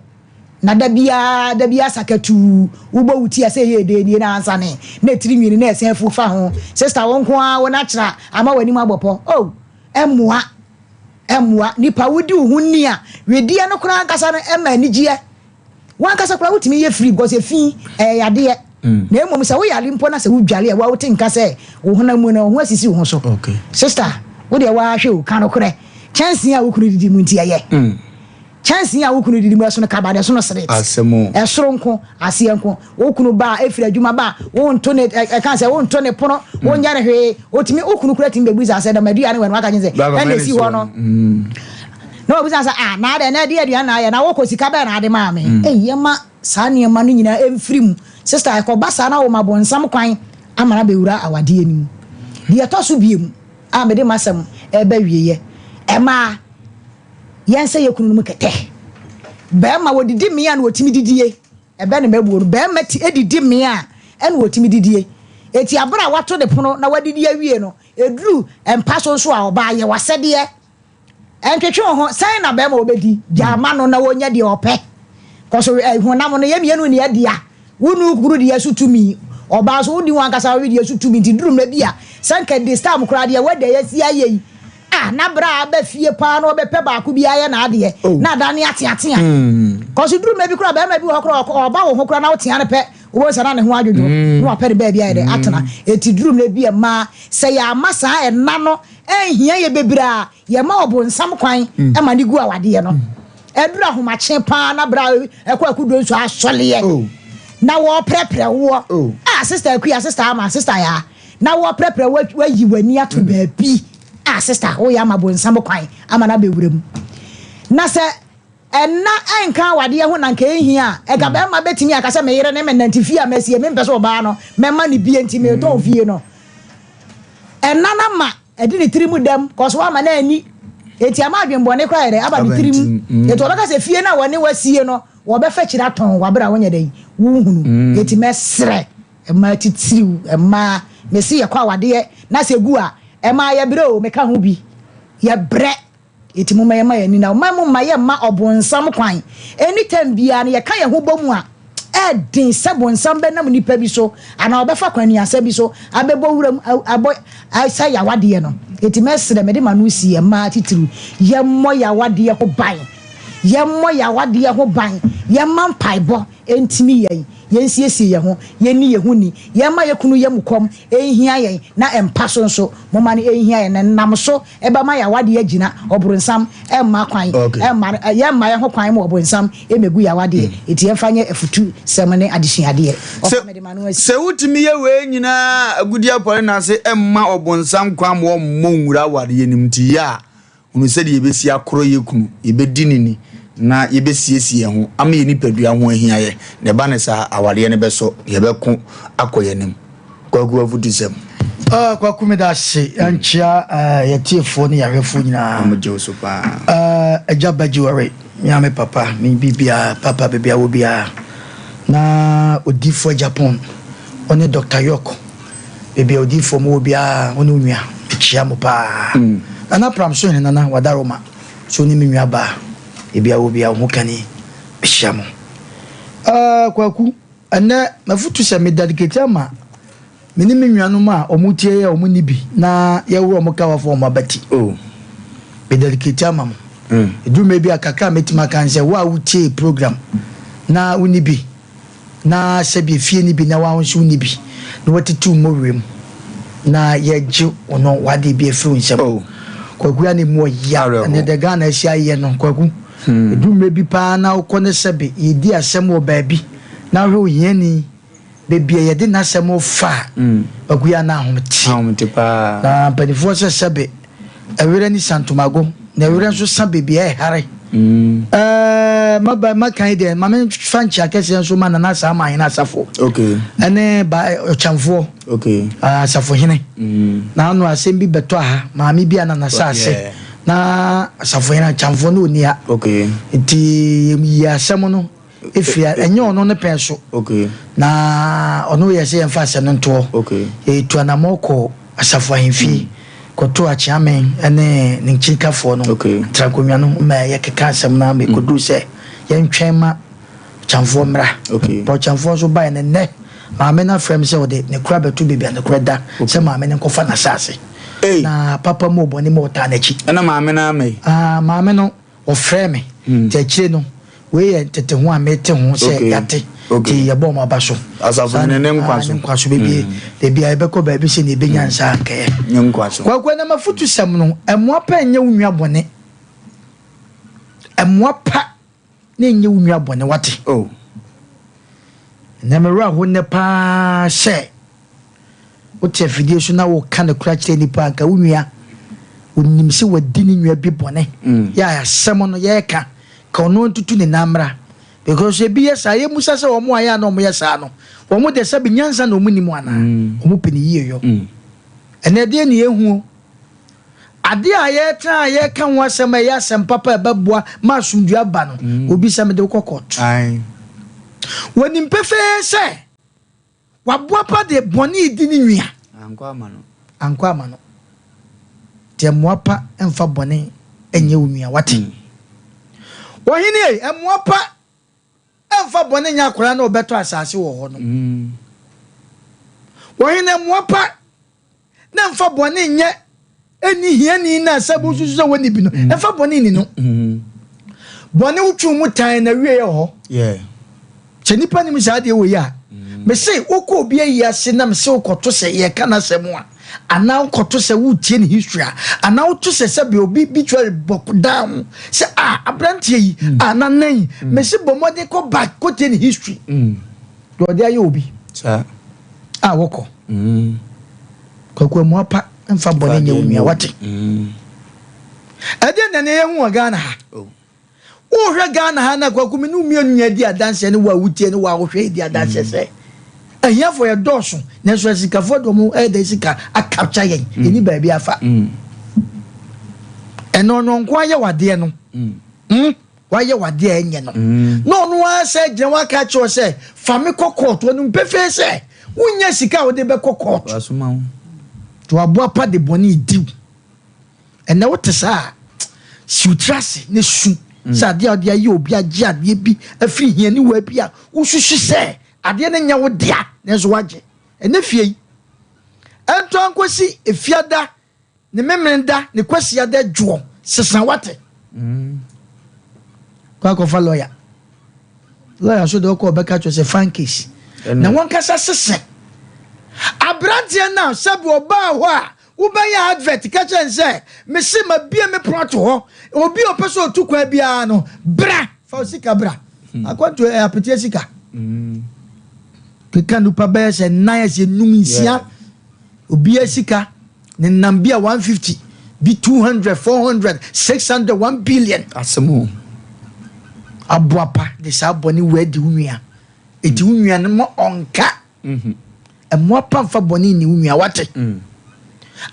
Na da biara da biara sakatuu wo bɔ wo ti a sɛ ɛyɛ ɛdɛn nie na ansane na tiri nwini na ɛsan afu fa ho. Sister wo nko ara wo natural ama w'anim abɔ pɔ oh ɛmmoa ɛmmoa nipa wo di wo ho ni a wedeɛ no koraa ankasa no ɛma anigyeɛ. W'ankasa koraa wotumi yɛ free because efi ɛyɛ yadeɛ. Mm. Na mmom sɛ woyare mpo na sɛ wodware a wote nka sɛ wo honam mu no wo ho asisi wo ho so. Okay. Sister, wo deɛ woahwɛ o, ka nokorɛ. Kyɛnsee a wo kunu didi mu nti ɛyɛ. Mm. Kyɛnsee a wo kunu didi mu ɛsono kaba na ɛsono sret. Asɛm o. Ɛsoro nko, aseɛ nko. Wo kunu ba a efiri adwuma ba a, wonto ne ɛka sɛ wonto ne pono, mm. wonyɛ ne hwee. Otumi wo kunu kura tumi bɛbusa sɛ dɛm aduane wɔ no waka kyɛn sɛ ɛna esi hɔ no. Mm. Na wabisa sɛ, Ah, na adɛn, na ɛdeɛn aduane na ayɛ, na wokɔ sika bɛn na ade maa me? Ei, yɛmma saa nneɛma no nyinaa mfiri mu. Sista, ɛkɔba saa na woma bonsam kwan ama no abɛwura awadeɛ no mu. Deɛ ɛtɔ so biom a mede m'asɛm reba awieɛ, mmaa, yɛnsɛ yɛn kununom kɛtɛ. Barima, wɔdidi mee a na wɔtumi didie. Ɛbɛ ne mmabuo no, barima ti didi mee a ɛna wɔtumi didie. Enti aberɛ a wato ne pono na wadidi awie no, ɛduru mpa so nso a, ɔbaa, yɛ w'asɛdeɛ. Ɛntwetwe wo ho, sɛn na bɛrima ɔbɛdi? Gyaa ma no na ɔnya deɛ ɔpɛ. Kɔso eh, honam no yɛ mmienu ne ɛdea. Wo ne wo kunu deɛ so tumi. Ɔbaa nso wonni w'ankasa wo deɛ so tumi. Nti duru mmerɛ bi a, sɛ nka this time koraa deɛ w'ada yi asi ayɛ yi, ah, na berɛ a aba fie paa na ɔbɛpɛ baako bi ayɛ n'adeɛ, Oh. na adane ateatea. Kɔso duru mmerɛ bi koraa, bɛrima bi wɔ hɔ koraa, ɔba wo ho koraa na wotea no pɛ, wobɛhu sɛ na ne ho adwodwo, na wapɛ ne baabi ayɛ dɛ atena. Enti duru mmerɛ bi a mmaa, sɛ yɛamma saa ɛna no. ɛnhia yɛ bebree a, yɛma ɔbonsam kwan ma ne gu awadeɛ no. Ɛduru ahomakye paa na bra ɛkɔ akudo nso asɔleɛ Oh. na wɔprɛprɛ woɔ. Oh. Ah, Sister Akua, Sister Ama, Sister Yaa, na wɔprɛprɛ wo wayi w'ani ato baabi. Ah, sister, woyɛ ama bonsam kwan ama no abɛwura mu. Na sɛ ɛnna ɛnka awadeɛ ho na nka ɛnhia a, ɛka bɛrima bɛtumi aka sɛ me yere ne me nante fie a masie, mempɛ sɛ ɔbaa no mɛma no bie nti meretɔn fie no. Ɛnna no ama ɛde ne tiri mu dɛm kɔso ama no ani. Enti ama adwenbɔne koraa yɛ dɛ aba ne tirim. Enti ɔbɛka sɛ fie no a wɔne wasie no wɔbɛfa kyiri atɔn wɔ abere a wonyɛ dɛ wohunu. Enti mɛsrɛ mmaa titiriw, mmaa, mese yɛkɔ awadeɛ na sɛ gu a, ɛmaa yɛbrɛ o, meka ho bi, yɛbrɛ. Enti momma yɛmma yɛn ani nna hɔ. Mma momma yɛmma ɔbonsam kwan. Anytime biara no yɛka yɛn ho bɔ mu a, ɛyɛ den sɛ bonsam bɛnam nipa bi so anaa ɔbɛfa kwaniasa bi so abɛbɔ wuram abɔ asɛe yɛn awadeɛ no. Enti mɛsrɛ, mede m'ano si yɛn mmaa titiriw, yɛmmɔ yɛn awadeɛ ho ban. Yɛmmɔ yɛn awadeɛ ho ban. Yɛmma mpaebɔ ntumi yɛn. Yɛnsiesie yɛn ho. Yɛnni yɛn ho ni. Yɛmma yɛn kunu yam kɔm nhia yɛn, na mpa so nso, momma no nhia yɛn, na ɛnam so bɛma yɛn awadeɛ agyina. Ɔbronsam mma kwan mma no, yɛmma yɛn ho kwan ma ɔbronsam mmɛgu yɛn awadeɛ. Enti yɛmfa nyɛ afutusɛm ne adesuadeɛ. Ɔfa mede m'ano asi. Sɛ wotumi yɛ wei nyinaa a, agudeɛ afɔre no ase mma ɔbonsam kwan ma ɔmmɔ nwura awadeɛ no mu. Nti yɛ a, Hunu sɛdeɛ yɛbɛsi akorɔ yɛn kunu, yɛbɛdi no ni, na yɛbɛsiesie yɛn ho ama yɛn nipadua ho ahia yɛn. Na ɛba no saa a, awareɛ no bɛsɔ, yɛbɛko akɔ yɛn anim. Kwaku afutusɛm. Ah, Kwaku meda ase. Yɛnkyea eh, yɛtiefoɔ ne yɛahwɛfoɔ nyinaa. Wɔn gye wo so paa. Eh, Agya Bagyiware, me ara me papa, me biribiara, papa baabi a wɔ biara. Na Odiyifoɔ Agyapong, ɔne Doctor York. Baabi a odiyifoɔ mo wɔ biara wo ne wo nua mekyia mo paa. Nana Pramso hene Nana Wadaroma so ne me nua baa baabi a wɔ biara wo ho kani mehyia mo. Ah Kwaku ɛnɛ mafutu sɛ me dedicate ama me ne me nuanom a wɔn tie yɛ wɔn nni bi na yɛworɔ wɔn kawa fo wɔn abati. Oh. Me dedicate ama mo. Ɛduru mmerɛ bi a kakra a mɛtumi aka ne sɛ wo a wotie program na wonni bi na sɛbi efie no bi na wa nso wonni bi na watete wo mmɔwerɛ mu na yɛgye wo no w'adeɛ bi afiri wo nsam. Oh. Kwaku a na emu ɔya Awerɛho. ɛnɛ deɛ Ghana asi ayɛ no Kwaku ɛduru mmerɛ bi paa na wokɔ ne sɛbi yɛdi asɛm wɔ baabi na wohwɛ ohiani baabi a yɛde n'asɛm fa a Kwaku yɛ a na ahomete. Ahomete paa. Na mpanimfoɔ sɛ sɛbe ɛwerɛ ne sa ntomago na ɛwerɛ nso sa baabi a ɛhare. Ɛɛ maba maka yi deɛ ma memfa nkyea kɛseɛ nso ma Nana Saa Mahene Asafo. Okay. Ɛne ba Ɔkyɛmfoɔ. Okay. Asafohene. Na ano asɛm bi bɛtɔ ha maame bi a na n'asase na Asafohene Akyɛmfoɔ no ɔnni ha. Okay. Nti yɛyi asɛm no. Efiri a, ɛnyɛ ɔno ne pɛn so. Na ɔno yɛ sɛ yɛmfa asɛm no ntoɔ. Yɛtu anammɔn kɔɔ asafo ahemfie kɔtoo Akyeamen ne ne nkyirikafoɔ no atenankonnwa no ma yɛkeka asɛm no ara ma ɛkɔduruu sɛ yɛntwɛn ma Ɔkyɛmfoɔ mmra. Berɛ a Ɔkyɛmfoɔ nso baeɛ no, nnɛ maame no afrɛ me sɛ ɔde ne kora bɛto baabi a ne kora da sɛ maame no nkɔfa n'asase. Na papa mu o bɔne mu o, ɔtaa n'akyi. Ɛna maame no ama yi? Ah, maame no. Wɔfrɛɛ me, nti akyire no, wei yɛ ntete ho a mete ho sɛ yɛate, nti yɛbɔ wɔn aba so. Asafo no ne nkwa so. Ne nkwa so bebie, dabi a yɛbɛkɔ baabi sɛ nea yɛbɛnya nsa ankɛyɛ. Ne nkwa so. Kwaku, ɛnam afutusɛm no, mmoa pa nyɛ wo nua bɔne. Mmoa pa na ɛnyɛ wo nua bɔne, wate? Oh. Ɛnɛ me werɛ aho nnɛ paa sɛ wote afidie so na woka nokorɛ akyerɛ nnipa anka wo nua onim sɛ wadi ne nua bi bɔne mm. yɛ a asɛm no yɛreka ka ɔno ntutu ne nan mmra because ebi yɛ saa yɛmusa sɛ wɔn a yɛ a na wɔn yɛ saa no wɔn deɛ sɛbi nyansa na wɔn nim anaa mm. wɔn pɛ ne yie yɔ mm. ɛnɛ deɛ ne yɛhuo Ade a yɛretena a yɛreka ho asɛm a ɛyɛ asɛm papa a ɛbɛboa ma asomdwoe aba no, obi sɛ mede wo kɔ kɔɔto. Wɔnim pefee sɛ waboa pa de bɔne redi ne nua. Ankɔ ama no. Ankɔ ama no. Nti mmoa pa mfa bɔne nyɛ wo nua, wate? Ɔhene ei, mmoa pa mfa bɔne nyɛ akwadaa na ɔbɛtɔ asase wɔ hɔ no. Ɔhene mmoa pa na mfa bɔne nyɛ ɛni hiani na sɛ bosusu sɛ wɔnni bi no mm. ɛmfa bɔne ni no mm. bɔne wotwe mu tan na wie yɛ hɔ sɛ nipa nim saa deɛ wɔ yi a mm. mese wokɔ obi ayi ase na mese wokɔto sɛ yɛka n'asɛm a anaa wokɔto sɛ woretie ne history a, anaa woto sɛ sɛbe obi obituary bɔ dan ho sɛ ah aberanteɛ yi ah nana yi, mese bɔ mmɔden kɔ back kɔtie ne history. Deɛ ɔde ayɛ obi a wɔkɔ. Kwaku Amuapa mfa bɔne nyɛ wo nua wate. Ɛdeɛ na ne yɛhu wɔ Ghana ha. Oh. Wohwɛ Ghana ha na Kwaku me ne wo mmienu nyinaa di adanseɛ ne wo a wotie ne wo a wohwɛ di adanseɛ sɛ ahiafoɔ yɛ dɔɔso nanso asikafoɔ de wɔn ɛyɛ dɛ sika akapkya yɛn yɛni baabi afa. Ɛnna ɔno nko ayɛ wadeɛ no. Wayɛ wadeɛ a ɛnyɛ no. Na ɔno ara sɛ gyina hɔ aka akyerɛ wo sɛ fa me kɔ court ɔnim pefee sɛ wonnya sika a wode bɛkɔ court. Nti waboa pa de bɔne di wo. Ɛnnɛ wote saa a, si wo tiri ase na su sɛ adeɛ a wode ayɛ obi agye adeɛ bi afiri hianiwa bi a wosusu sɛ adeɛ no nyɛ wo dea nanso woagye. Ɛnnɛ fie yi, ɛntɔ ankɔsi Efiada ne Memeneda ne Kwasiada dwoɔ sesa woate. Kɔ akɔfa lɔya. Lɔya nso deɛ ɔkɔ ɔbɛka kyerɛ sɛ fan case. Na wɔnkasa sese. Aberanteɛ no a sɛbi ɔbaa hɔ a Wobɛyɛ advert ka kyerɛ no sɛ, Mese mabue me pono ato hɔ, obi a ɔpɛ sɛ ɔtu kwan biara no, bra, fa wo sika bra. Akwantuo ɛyɛ apeteɛ sika. Keka nnipa bɛyɛ sɛ nnan ɛsɛ num nsia, obiara sika ne nam bi a 150, bi 200, 400, 600, 1 billion. Asɛm o. Aboapa de saa bɔne wei adi wo nua. Eti wo nua no ma ɔnka. Mmoa pa mfa bɔne nni wo nua wate.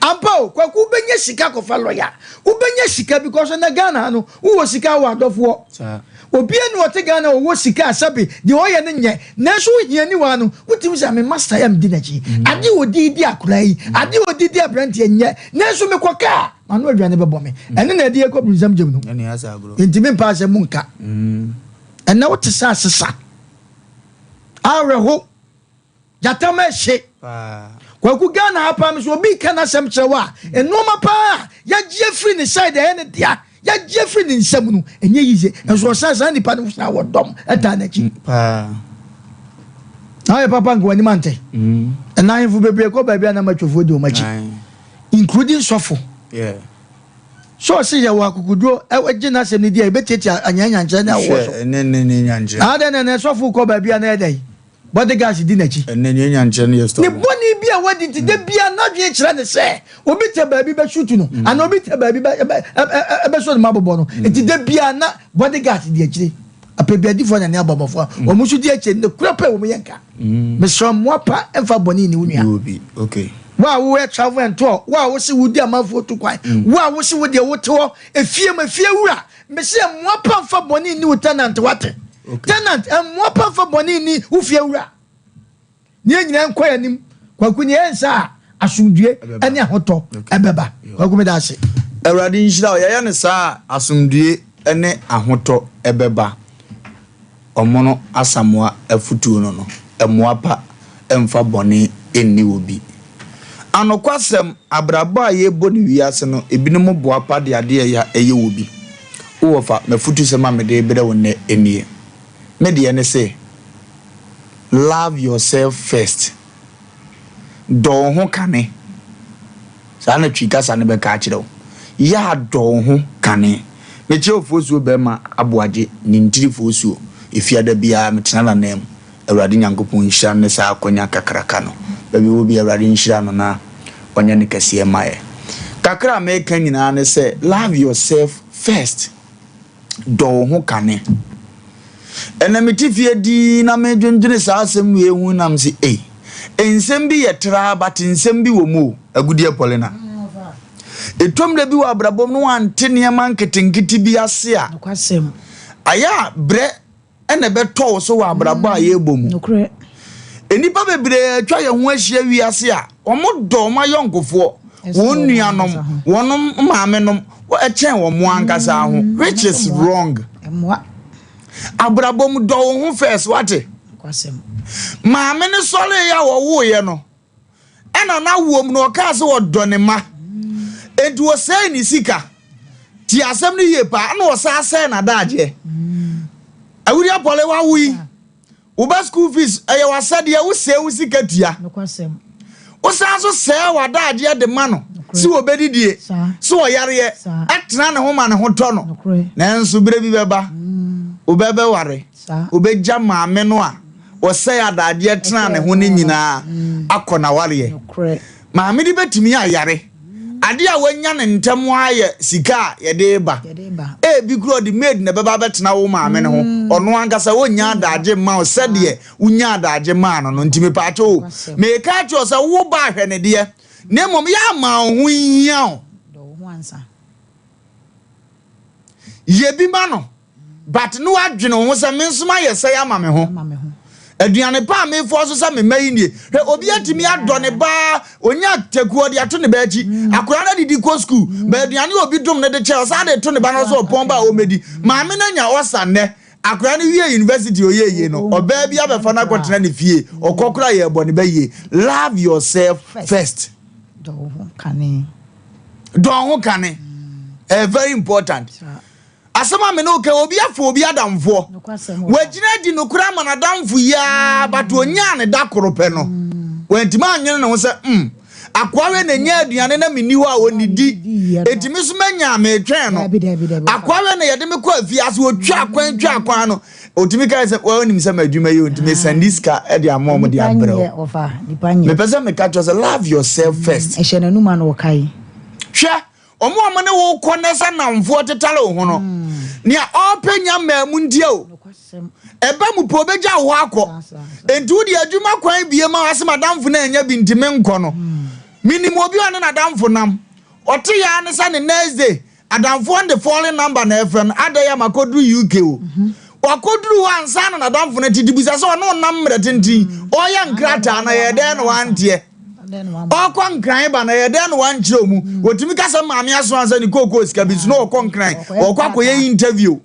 Ampa o Kwaku wobɛnya sika kɔfa lɔya wobɛnya sika because ɛnɛ Ghana ha no wowɔ sika wɔ adɔfoɔ obia ni ɔte Ghana ɔwɔ sika a sɛbe deɛ ɔyɛ no nyɛ nanso wo hiani waa no wotumi sɛ me master yɛ medi n'akyi adeɛ ɔdi di akwadaa yi adeɛ ɔdi di aberanteɛ nyɛ nanso mekɔ kaa mano aduane bɛbɔ me ɛne na ɛde yɛkɔ bunsam gyem no nti mempa asɛm mu nka ɛnɛ wote sɛ asesa Awerɛho, gyata ma ɛhye. Kwaku Ghana ha paa me so obi ka n'asɛm kyerɛ wo a, nnoɔma paa a yɛagye afiri ne side ɛyɛ ne dea, yɛagye afiri ne nsam no, ɛnyɛ yize. Nso ɔsan saa nipa no san wɔ dɔm ɛtaa n'akyi. Na ɔyɛ papa nka w'anim ante. Ɛna ahemfo bebree kɔ baabi a na matwofoɔ di wɔn akyi, including sɔfo. So ɔse yɛwɔ akokoduro gye n'asɛm no di a yɛbɛtiatia anyanyankyerɛ ne awoɔ so? Hwɛ, ɛnɛ ne ne nyankyerɛ. Na adɛn na ɛnɛ sɔfo kɔ baabi a na ɛyɛ dɛn? Bodyguards di n'akyi. Ɛnɛ ne nyankyerɛ no yɛ Ne stubborn. bɔne bi a wadi nti da biara n'adwene kyerɛ ne sɛ obi tɛ baabi bɛsutu no anaa obi tɛ baabi bɛ bɛ ɛ bɛsɔ ne mu abobɔ no. Nti da biara na bodyguards di akyire. Apɛbiadifoɔ na ne abɔmmɔfoɔ a wɔn nso di akyire no kura pɛ wɔn yɛ nka. Mesrɛ mmoa pa mfa bɔne nni wo nua. Obi, okay. Wo a woyɛ travel and tour, wo a wose wodi amanfoɔ tu kwan, wo a wose wo deɛ wote hɔ efie mu efie wura, mese mmoa pa mfa bɔne nni wo tenant wate. Tenant mmoa pa mfa bɔne nni wo fie wura. Ne yɛn nyinaa nkɔ yɛn anim. Kwaku ne yɛn nsa a asomdue ne ahotɔ ɛbɛba. Kwaku meda ase. Awurade nhyira wo. Yɛyɛ no saa a asomdue ne ahotɔ ɛbɛba. Ɔmono Asamoah afutuo no no, mmoa pa mfa bɔne nni obi. Anokwasɛm, abrabɔ a yɛbɔ no wiase no, ebinom boa pa de adeɛ ɛya ɛyɛ obi. Wo wɔfa, m'afutusɛm a mede rebrɛ wo nnɛ nie. Me deɛ ne se, love yourself first. Dɔ wo ho kane. Saa na Twi kasa no bɛka akyerɛ wo. Yɛ a dɔ wo ho kane. Mekyerɛ Ofosuo barima Aboagye ne ntiri Fosuo. Efiada biara metena n'ananmu. Awurade Nyankopɔn nhyira no ne saa akwanya kakraka no. Baabi ɔwɔ biara Awurade nhyira no na ɔnyɛ no kɛseɛ mma yɛn. Kakra a meka nyinaa ne sɛ love yourself first. Dɔ wo ho kane. Ɛnna mete fie dinn na medwendwene saa asɛm wei ho na mese, ei, nsɛm bi yɛ traa but nsɛm bi wɔ mu o, Agudeɛ Paulina. Ɛtɔ mmerɛ bi wɔ abrabɔ mu no wante nneɛma nketenkete bi ase a, ayɛ a brɛ na ɛbɛtɔ wo so wɔ abrabɔ a yɛrebɔ mu. Nnipa bebree atwa yɛn ho ahyia wiase a wɔdɔ wɔn ayɔnkofoɔ, wɔn nuanom, wɔn maamenom kyɛn wɔn ankasa ho, which is wrong. Abrabɔ mu dɔ wo ho first, wate? Maame no sɔreeɛ a wɔwoeɛ no, Ɛna n'awoɔ mu no ɔkaa sɛ ɔdɔ ne mma. Enti ɔsɛe ne sika. Tie asɛm no yie paa. Ɛna ɔsan sɛe n'adagyeɛ. Awudi Apɔle wawo yi, wo ba school fees ɛyɛ w'asɛdeɛ, wosɛe wo sika tua. Wosan nso sɛɛ w'adagyeɛ de ma no sɛ ɔbɛdidie, sɛ ɔyareɛ, ɛtena ne ho ma ne ho tɔ no. Nanso berɛ bi bɛba, wobɛbɛware, wobɛgya maame no a ɔsɛe adagyeɛ tenaa ne ho no nyinaa akɔ n'awareɛ. Maame no bɛtumi ayare. Adeɛ a wanya no ntɛm ara yɛ sika a yɛde reba. Ebi koraa ɔde maid na ɛbɛba abɛtena wo maame no ho. Mm. Ɔno ankasa ɔnnya adagye mma wo sɛdeɛ wonya adagye maa no no. Nti mepaakyɛ o, meka akyerɛ wo sɛ wo ba ahwɛ ne deɛ, na mmom yɛ ama wo ho nhia wo. Yɛ bi ma no. But ne wadwene wo ho sɛ me nso mayɛ sɛe ama me ho. Aduane pa a mefoɔ so sɛ me mma yi nie. Hwɛ obi atumi adɔ ne ba onya taku ɔde ato ne ba akyi. Mm. Akwadaa no adidi kɔ sukuu. Mm. Ba aduane a obi dom no de kyɛ ɔsan de to ne ba no so ɔpɔn ba a ɔmmɛdi. Mm. Maame no anya ɔsa nnɛ. Akwadaa no wie university ɔyɛ yie no ɔbaa bi abɛfa no akɔtena ne fie. Ɔkɔ koraa yɛ ɛbɔ ne ba yie. Love yourself first. Dɔ wo ho kane. Dɔ wo ho kane. Ɛyɛ very important. Asɛm a me ne wo ka obi afa obi adamfoɔ. Wagyina adi nokorɛ ama n'adamfo yi ara but ɔnyaa ne da koro pɛ no wantumi annwene ne ho sɛ mm akoa wei na ɛnya aduane na menni hɔ a ɔnnidi enti me so manya a metwɛn no. Akoa wei na yɛde me kɔ afiase ɔtwa kwan twa kwan no ɔtumi kae sɛ wonim sɛ m'adwuma yi o nti mesɛnde sika de ama wɔn de abrɛ wo. Mepɛ sɛ meka kyerɛ sɛ love yourself first. Ɛhyɛ n'anum a na ɔkae. Hwɛ Wɔn a wɔne wo kɔ nnɛ sɛ nnamfoɔ tetare wo ho no, nea ɔrepɛ nya mmaa mu ntia o. Ɛba mu pɛ obɛgya wo hɔ akɔ. Enti wo deɛ adwuma kwan bie ma wase madamfo no anya bi nti menkɔ no. Menim obi a ɔne n'adamfo nam. Ɔte yɛ ara ne sɛ ne next day, adamfoɔ no de falling number na ɛfrɛ no, adɛn a makɔduru UK o. Wakɔduru hɔ ansa na n'adamfo no tete bisa sɛ ɔne wo nam mmerɛ tenten, ɔreyɛ nkrataa no ɛyɛ dɛn na wanteɛ? Ɔkɔ nkran ba no ɛyɛ dɛn na wankyerɛ mu? Mm. Wɔtumi ka sɛ maame aso ansa ne kookoo sika bi so na ɔkɔ nkran, ɔkɔ akɔyɛ interview.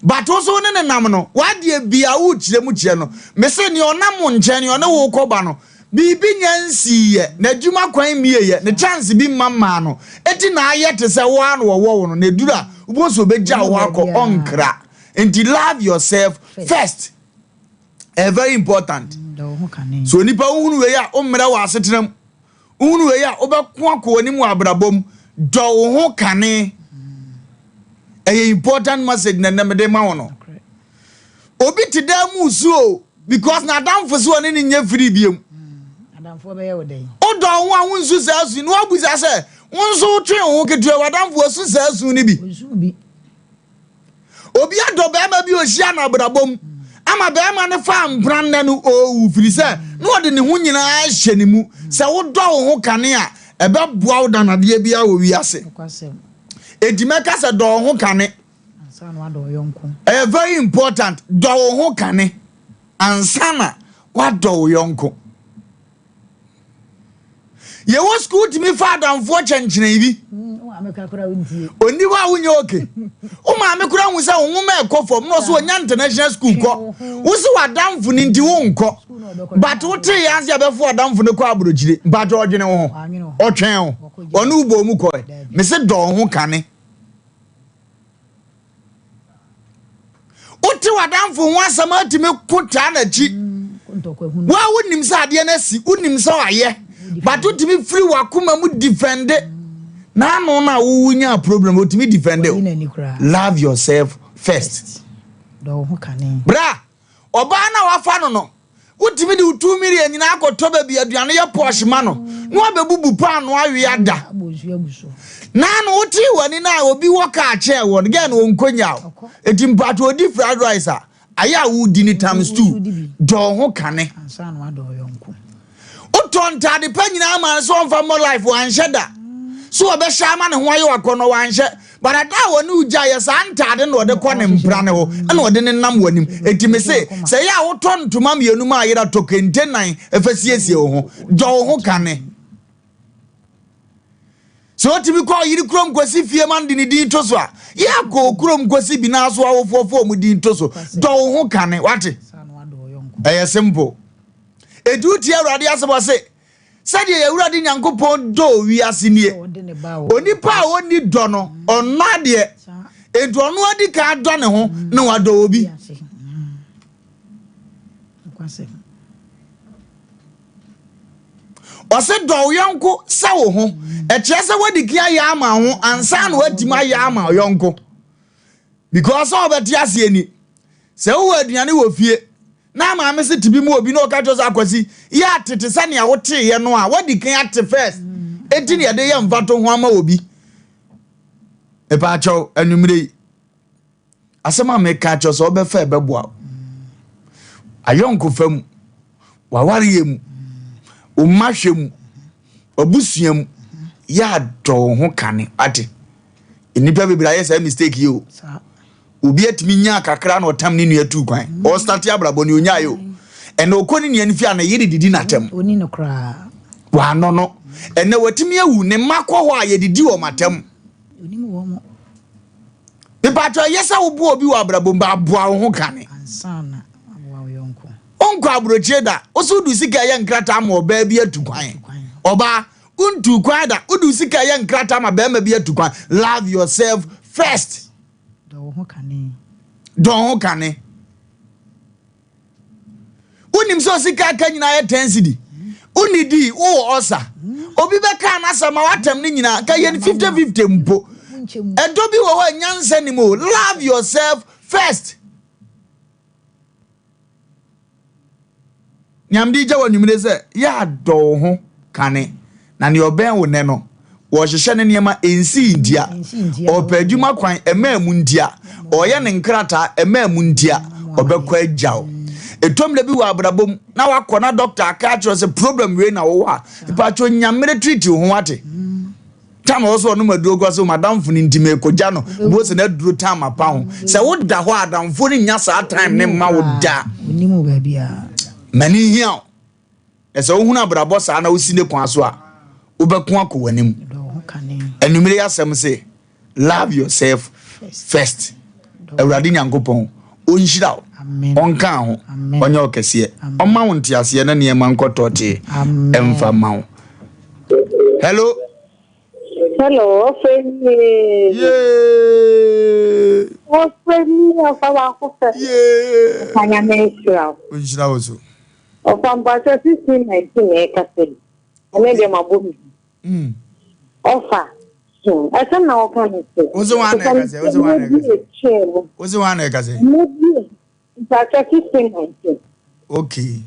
But wo so ne ne nam no, wadeɛ bia wokyerɛ mu kyerɛ no. Mese nea ɔnam wo nkyɛn, nea ɔne wo kɔ ba no, biribi nya nsiiɛ, n'adwuma kwan mmieɛ, ne chance bi mma mmaa no. Enti na ayɛ te sɛ wo ara na wɔwɔ wo no, na ɛduru a, wobɛhu sɛ ɔbɛgya wo hɔ akɔ, ɔnkra. Nti love yourself first. Ɛyɛ very important. So onipa wohunu wei a, wommrɛ wɔ asetena mu. Wohunu wei a, wobɛko akɔ w'anim wɔ abrabɔ mu. Dɔ wo ho kane. Ɛyɛ important message na ɛnɛ mede ma wo no. Obi te dan mu su o because n'adamfo so ɔne ne nyɛ free biom. Wodɔ wo ho a wonsu saa su no wabusa sɛ wo nso wotwe wo ho ketewa w'adamfo asu saa su no bi. Obi adɔ barima bi ohyia no abrabɔ mu ama barima no faa mpena nnɛ no owu firi sɛ na ɔde ne ho nyinaa hyɛ ne mu. Sɛ wodɔ wo ho kane a ɛbɛboa wo danadeɛ biara wɔ wiase. Enti mɛka sɛ dɔ wo ho kane. Ɛyɛ very important. Dɔ wo ho kane ansa na woadɔ wo yɔnko. Yɛwɔ sukuu tumi fa adamfoɔ kyɛnkyerɛn bi. Ɔnni hɔ a wonyɛ oke. Wo maame koraa hu sɛ wo nwoma ɛkɔ fam na ɔsɛ ɔnya international school kɔ. Wo sɛ w'adamfo no nti wonkɔ. But wote yɛ ase abɛfo adamfo no kɔ aburokyire. Mpakyɛ ɔdwene wo ho. Ɔtwɛn wo. Ɔne wo bɔɔ mu kɔe. Mese dɔ wo ho kane. Wote w'adamfo ho asɛm atumi ko taa n'akyi. Mm, Wo a wonim sɛ adeɛ no asi, wonim sɛ wayɛ, but wotumi firi w'akoma mu defende. N'ano no a wowu nyaa problem, wotumi defende o. Love yourself first. Bra, ɔbaa no a wafa no no, Wotumi de wo two million nyinaa akɔtɔ baabi aduane yɛ posh ma no na wabɛbubu paano awe ada. Na no wotee w'ani no a obi wɔ kaa kyɛɛ wɔ no gɛɛ no ɔnkɔnya o. Eti mpaatwa ɔdi fried rice a ayɛ a wodi ne times two. Dɔ ho kane. Wotɔ ntaade pa nyinaa ma no sɛ ɔmfa mmɔ life wanhyɛ da. So ɔbɛhyɛ ama ne ho ayɛ wakɔnnɔ wanhyɛ. But ada a wɔne wo gyaeɛ saa ntaade na ɔde kɔ ne mpra ne hɔ ɛna ɔde ne nam w'anim. Enti me se sɛ yɛ a wotɔ ntoma mmienu ma ayera tɔ kente nan ɛfa siesie wo ho. Dɔ wo ho kane. Sɛ wotumi kɔ ɔyere kurom kɔsi fie ma no de ne din to so a, yɛ akɔ kurom kɔsi bi na so awofoɔ fo ɔmo din to so. Dɔ wo ho kane, wate? Ɛyɛ simple. Enti wotie Awurade asɛm ɔse, Sɛdeɛ yɛn Awurade Nyankopɔn dɔɔ wiase nie. Onipa a ɔnni dɔ no, ɔnnɔ adeɛ. Enti ɔno adi kan adɔ ne ho na wadɔ obi. Ɔse dɔ wo yɔnko sɛ wo ho. Ɛkyerɛ sɛ woadi kan ayɛ ama wo ho ansa na woatumi ayɛ ama wo yɔnko. Because sɛ wobɛte aseɛ ni, sɛ wowɔ aduane wɔ fie na maame se te bi mu obi na ɔka kyerɛ sɛ Akwasi yɛ atete sɛnea woteeɛ no a, woadi kan ate first. Enti na yɛde yɛ mfato ho ama obi. Mepaakyɛw, anwummere yi, Asɛm a meka akyerɛ sɛ wobɛfa ɛbɛboa wo. Ayɔnkofa mu, w'awareɛ mu, wo mma hwɛ mu, w'abusua mu, yɛ adɔ wo ho kane. Ate? Nnipa bebree ayɛ saa mistake yi o. Obi atumi nyaa kakra na ɔtam ne nua tuu kwan. Ɔstate abrabɔ ne onyaeɛ o. Ɛnna ɔkɔ ne nua no fie a ne yere didi n'atɛm. Wanɔ no. Ɛnna watumi awu ne mma kɔ hɔ a yɛdidi wɔn atɛm. Mepatwɔ ɛyɛ sɛ woboa obi wɔ abrabɔ mu ba aboa wo ho kane. Wonkɔ aburokyire da, wo so wode sika ɛyɛ nkrataa ma ɔbaa bi atu kwan. Ɔbaa, wontuu kwan da, wode sika ɛyɛ nkrataa ma barima bi atu kwan. Love yourself first. Dɔ wo ho kane. Dɔ wo ho kane. Wonim sɛ osika aka nyinaa yɛ ten cedi. Wonni dii, wowɔ ɔsa. Obi bɛka n'asɛm ma w'atɛm no nyinaa, ka yɛn 50-50 mpo. Ɛdɔ bi wɔ hɔ a nyansa nim o. Love yourself first. Nea mede gya wɔ anwummere sɛ, yɛ adɔ wo ho kane, na nea ɔbɛn wo nnɛ no, wɔrehyehyɛ ne nneɛma ɛnsii ntia, ɔrepɛ adwuma kwan ɛmaa mu ntia, ɔreyɛ ne nkrataa ɛmaa mu ntia, ɔbɛkɔ agya wo. Ɛtɔ mmerɛ bi wɔ abrabɔ mu na wakɔ na dɔkta aka akyerɛ sɛ problem wei na wowɔ a, mpakyɛ nya mmerɛ treat wo ho wate. Tam ɔwɔ sɛ ɔnom aduro kɔ sɛ madamfo no nti mekɔgya no bo sɛ n'aduro tam apa ho. Sɛ woda hɔ a adamfo no nnya saa time ne mma wo da. M'ani hia wo. Na sɛ wohunu abrabɔ saa na wosi ne kwan so a, wobɛko akɔ w'anim. Anwummere yi asɛm se, love yourself first. Awurade Nyankopɔn, ɔnhyira wo, ɔnka ho, ɔnyɛ wo kɛseɛ, ɔma wo nteaseɛ na nneɛma nkɔ tɔɔtee ɛmfa ma wo. Hello. Hello, ɔfɛni. Yee. Ɔfɛni ɔfa baako pɛ. Yee. Ɔfa nyame nhyira wo. Ɔnhyira wo so. Ɔfa mpakyɛ 1619 na ɛkasa yi. Ɛnɛ deɛ mabɔ mi. Ɔfa. Ɛsɛm na wɔka no sɛ. Wose wɔn na ɛkasa. Wose wɔn na ɛkasa. Wose wɔn na ɛkasa. Mpakyɛ 1619. Okay.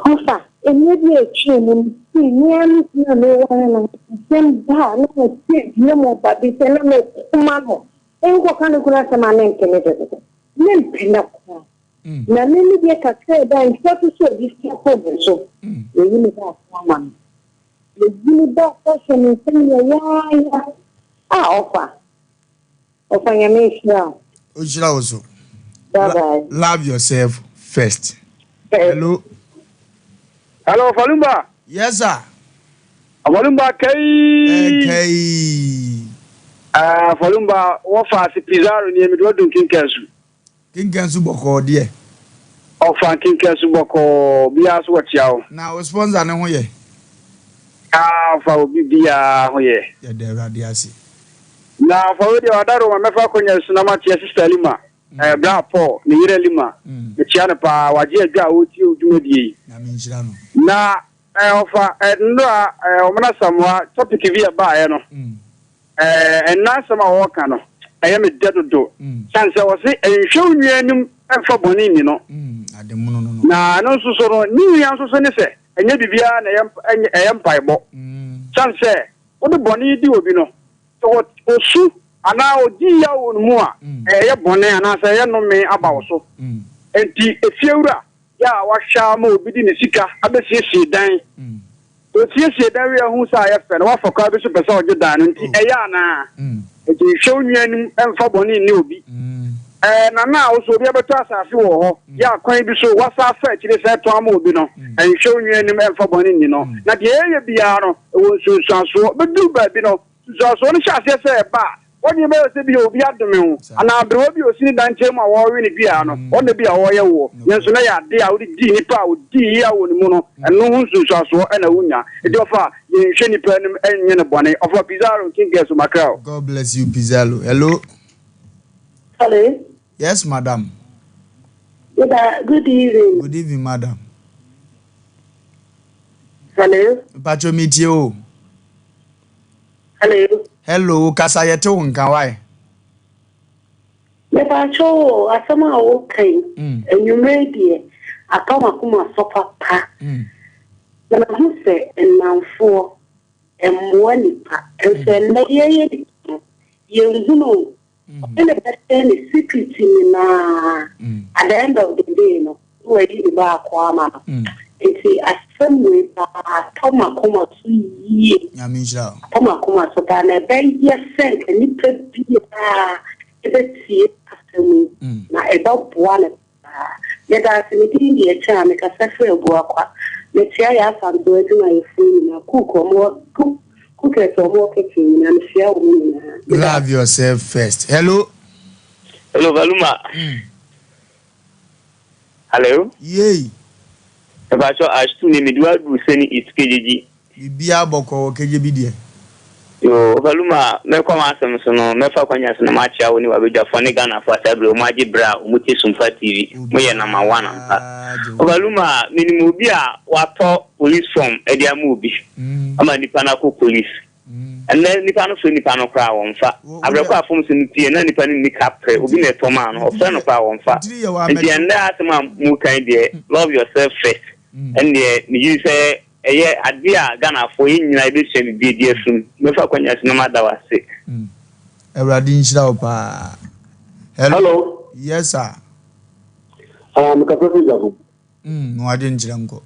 Ɔfa, mmerɛ bi a ɛtwaa mu no, sei, me ara me kunu a meware no, asɛm ba a na ɔsi dua mu ɔba bi sɛ na mekoma no, nkɔka ne kunu asɛm a mempene dodo. Mempene koraa. Na me me deɛ kakra ɛda nkyerɛ so sɛ obi sɛ kɔ me so. Yɛyi me baako ama no. Yɛyi me baako ahyɛ me nsam yɛyaaya a ɔfa. Ɔfa Nyame nhyira wo. Ɔnhyira wo so. Bye bye. Love yourself first. Hello. Hello, Falumba. Yes, sir. Falumba kai. Eh, kai. Ah, Falumba, wɔfa ase Pizarro ni emi do ɔdun kinkansu. Kenkan so bɔkɔɔ deɛ. Ɔfa nkenkan so bɔkɔɔ biara so wɔkyea wo. Na wo sponsor no ho yɛ? Ah ɔfa obi biara ho yɛ. Yɛda Awurade ase. Na ɔfa wei deɛ wadaro ma mɛfa akɔnya su na makyea sister Lima, eh, bra Paul, ne yere Lima. Mekyea no paa, wagye adwa a ɔretie wo dwumadie yi. Nyame nhyira no. Na eh, ɔfa eh, nnora eh, Ɔmena Samoa topic bi a ɛbaeɛ no, eh, ɛnna asɛm a wɔreka no, ɛyɛ me dɛ dodo. Sane sɛ wɔse nhwɛ wo nua anim mfa bɔne nni no. Na ɛno nso so no, ne nua nso so ne sɛ ɛnyɛ biribiara na ɛyɛ ɛyɛ mpaebɔ. Sane sɛ wode bɔne di obi no, sɛ ɔsu anaa ɔdi yaw wɔ ne mu a, ɛyɛ bɔne anaasɛ ɛyɛ nnome aba wo so. Enti efiewura yɛ a wahwɛ ama obi de ne sika abɛsiesie dan. Osiesie dan wie a ohu sɛ ayɛ fɛ no, wafa kwan bi so pɛ sɛ ɔgye dan no, nti ɛyɛ anaa? Enti nhwɛ wo nua anim mfa bɔne nni obi. Ɛɛ, nana a wo so obi abɛtɔ asase wɔ hɔ, yɛ a kwan bi so wasan afa akyire sɛ tɔn ama obi no, nhwɛ wo nua anim mfa bɔne nni no. Na deɛ yɛyɛ biara no, ɛwɔ nsunsuansoɔ. Bɛduru baabi no, nsunsuansoɔ no hyɛ aseɛ sɛ ɛba a, W'adwene bɛyɛ sɛ ebia obi adome wo, anaa aberewa bi a osi ne dan nkyɛn mu a wɔrewe ne dua no, ɔno na ebia ɔreyɛ woɔ. Nanso na ɛyɛ ade a wode dii nnipa a wodii yaw wɔ ne mu no, ɛno ho nsunsuansoɔ na wunya. Enti ɔfa, yɛnhwɛ nnipa anim nyɛ no bɔne. Ɔfa, Pizarro, Nkinkeso, Macau. God bless you Pizarro. Hello. Hello. Yes, madam. Good, good evening. Good evening, madam. Hello. Mpakyɛ metie o. Hello. Hello, kasa yɛte wo nka wae. Mepakyɛ o, asɛm a woka yi, anwummerɛ yi deɛ, atɔ m'akoma so papa. Na mahu sɛ nnamfoɔ mmoa nipa. Nso ɛnnɛ yɛyɛ nipa no, yɛnhunu o. Ɔne no bɛhyɛ ne secret nyinaa. At the end of the day no, na wayi ne baako ama no. Nti asɛm wei paa atɔ m'akoma so yie. Nyame nhyira wo. Atɔ m'akoma so paa na ɛbɛyɛ sɛ nka nipa biara ɛbɛtie asɛm yi na ɛbɛboa no paa. Meda ase me din deɛ kyɛ a mekasa firi Abuakwa. Mekyea yɛ Asantew adwumayɛfoɔ nyinaa, cook ɔmo wɔ cook cookers a ɔmo wɔ kitchen nyinaa mehyia wɔn nyinaa. Meda Love yourself first. Hello. Hello, Valuma. Hello. Yay. Mepakyɛ Ashtu ne mede waduru sɛne East KJG. Biribiara bɔkɔ wɔ KJB deɛ. Yo, Valuma, mɛkɔ m'asɛm so no, mɛfa kwanya so na makyea wo ne w'abadwafoɔ ne Ghanafoɔ a saa berɛ wɔn agye berɛ a wɔn tie Somfa TV. Moyɛ number one ampa. Obiara gye wo. Valuma, menim obi a watɔ police form de ama obi ama nipa no akɔ police. Ɛnnɛ nipa no frɛ nipa no koraa wɔmfa. Abrɛ kɔ a fom so no pie na nipa no nni kaprɛ, obi na ɛtɔ maa no, ɔfrɛ no koraa wɔmfa. Nti ɛnnɛ asɛm a moka yi deɛ, love yourself first, ɛnneɛ megye di sɛ ɛyɛ adeɛ a Ghanafoɔ yɛn nyinaa yɛbɛsua biribi adi afiri mu. Mɛfa akwanya so na mada wo ase. Awurade nhyira wo paa. Hello. Hello. Yes sir. Ah, mekasa firi Jacob. Na wade nkyerɛ nkɔ.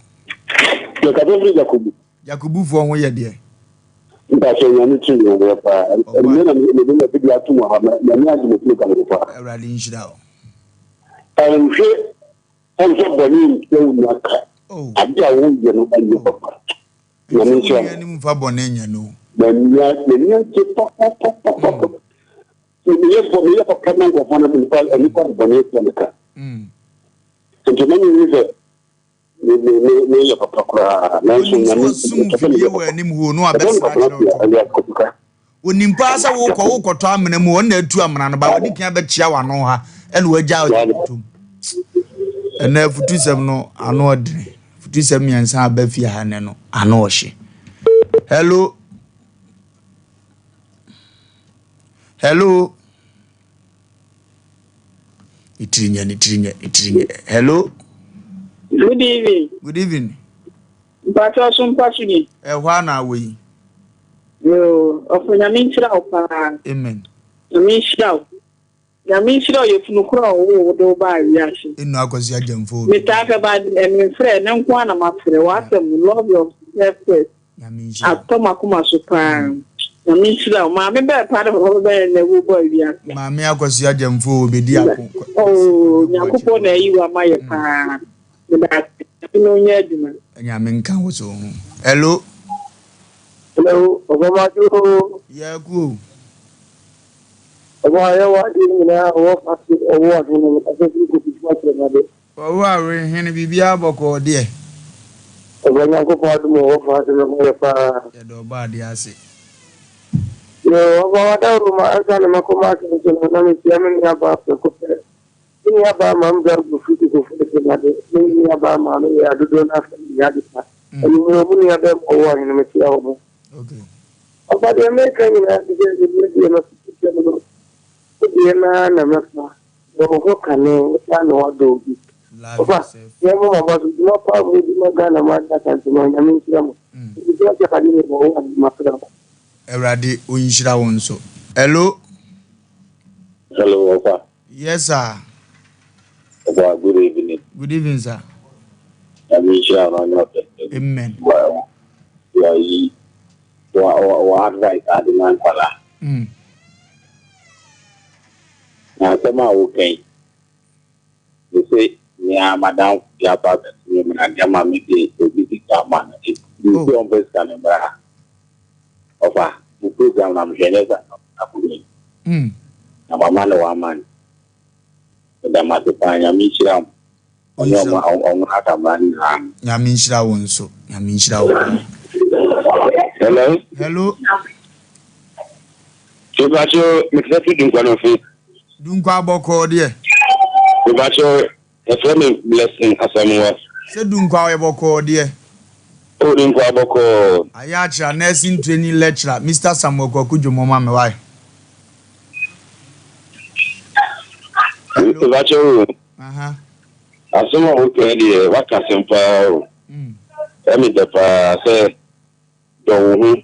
Mekasa firi Jacob. Jacobufoɔ ho yɛ deɛ. Mpakyɛ nyame tiri ne ho paa. Ɛnɛ na mede mafidi ato mu ha. Nyame agye me program no paa. Awurade nhyira wo. Ɛnhwɛ ɛnhwɛ bɔne ntua wo nua ka. Ade a woyɛ no ɛnyɛ papa. Nyame nhyira wo. Anim mfa bɔne nyɛ no. M'ani agye papapapapa. Meyɛ bɔ meyɛ papa ma nkurɔfoɔ no nipa nipa de bɔne tua me ka. Nti na mehu sɛ me me me meyɛ papa koraa nanso Onim sɛ nyame wasum mepɛ sɛ mfidie meyɛ wɔ papa. anim hoo no Ɛbɛn abɛsra kwabena akyerɛ pia wo ɛyɛ akotoka. Onim paa sɛ wokɔ wokɔtɔ amena mu ɔno na atu amena no ba wadi kan abɛkyia w'ano ha ɛna wagya wo sɛ kɔtɔ mu. Ɛnɛ afutusɛm no ano ɔdene. Afutusɛm mmiɛnsa aba fie ha nnɛ no ano ɔhye. Hello. Hello. Ne tiri nyɛ ne tiri nyɛ ne tiri nyɛ. Hello. Good evening. Good evening. Mpatsɔ so mpa so ni. Ɛhɔ a na awɔ yi. Yoo, ɔfo nyame nhyira wo paa. Amen. Nyame nhyira wo. Nyame nhyira wo yɛfunu koro a ɔwoo wo de wo baa wiase. Enu akɔsi agyamfo obi. Metaa fɛ ba memfrɛ ne nko ara na mafrɛ w'asɛm love yourself first. Nyame nhyira wo. Atɔ m'akoma so paa. Nyame nhyira wo. Maame bɛɛ paa ne papa bɛɛ na ɛwo baa wiase. Maame akɔsi agyamfo obedi ako. Oh, Nyankopɔn na ayi wo ama yɛ paa. Meda ase. Nyame na ɔnyɛ adwuma. Nyame nka wo so ho. Hello. Hello, Ɔbɔmadwo. Yɛku o. Ɔbɔ ayɛ w'ade nyinaa ɔwɔ fase ɔwɔ ɔhene no kasa firi kofifo akyerɛmade. Ɔwɔ awerehene biribiara bɔkɔɔ deɛ. Ɔbɔ Nyankopɔn adom ɔwɔ fase no ho yɛ paa. Yɛda ɔbɔ adeɛ ase. Yoo ɔbɔ wadaworo ma ansa na makɔ m'asɛm so no na mekyia me nua baa prɛko pɛ. Me nua baa maame Branko firi Kofifo akyerɛmade ne me nua baa maame yɛ adodoɔ no afɛ ne yɛ adepa. Anwummerɛ ɔmo nua bɛɛma ɔwɔ ɔhene mekyia wɔn. Ɔfa deɛ meka nyinaa te sɛ deɛ deɛ m'afutusɛm no, wo deɛ no ara na mɛfa, bɔ wo ho kane saa na woadɔ obi. Ɔfa, deɛ mo maba so, dwuma pa a modi ma Ghana man ne Asanteman, Nyame nhyira mo. Nti sɛ ɔkyɛ ade ne bɔ wo ade mafrɛ wo. Awurade ɔnhyira wo nso. Hello. Hello, Ofa. Yes, sir. Ofa, good evening. Good evening, sir. Nyame nhyira wo na ɔnyɛ ɔkɛse. Amen. Wa wa yi wa wa wa advice ade ma nkwala. Na asɛm a woka yi, me se nea madamfo bi aba abɛto me na nea ma me de obi sika ama no, nti Oh. sɛ ɔmfa sika no mmra ha. Ɔfa, mo program na mehwɛ nyɛ sa akɔmi. Na mama no one month. Meda mo ase paa, Nyame nhyira mo. Ɔne ɔmo ɔmo akamara nyinaa. Nyame nhyira wo nso. Nyame nhyira wo paa. Hello. Hello. Mepacho, mekasa firi Dunkwa no fi. Dunkwa abɔkɔɔ deɛ. Mepacho, yɛfrɛ me Blessing Asamoah. Sɛ Dunkwa ɔyɛ bɔkɔɔ deɛ. Odi nkwa bɔkɔɔ. Ayɛ akyerɛ nursing training lecturer Mister Samuel Kwaku Dwomo ma me wae. Hello. Mepakyɛ o. Aha. Asɛm a woka yi deɛ waka asɛm paa o. Ɛyɛ me dɛ paa sɛ dɔ wo ho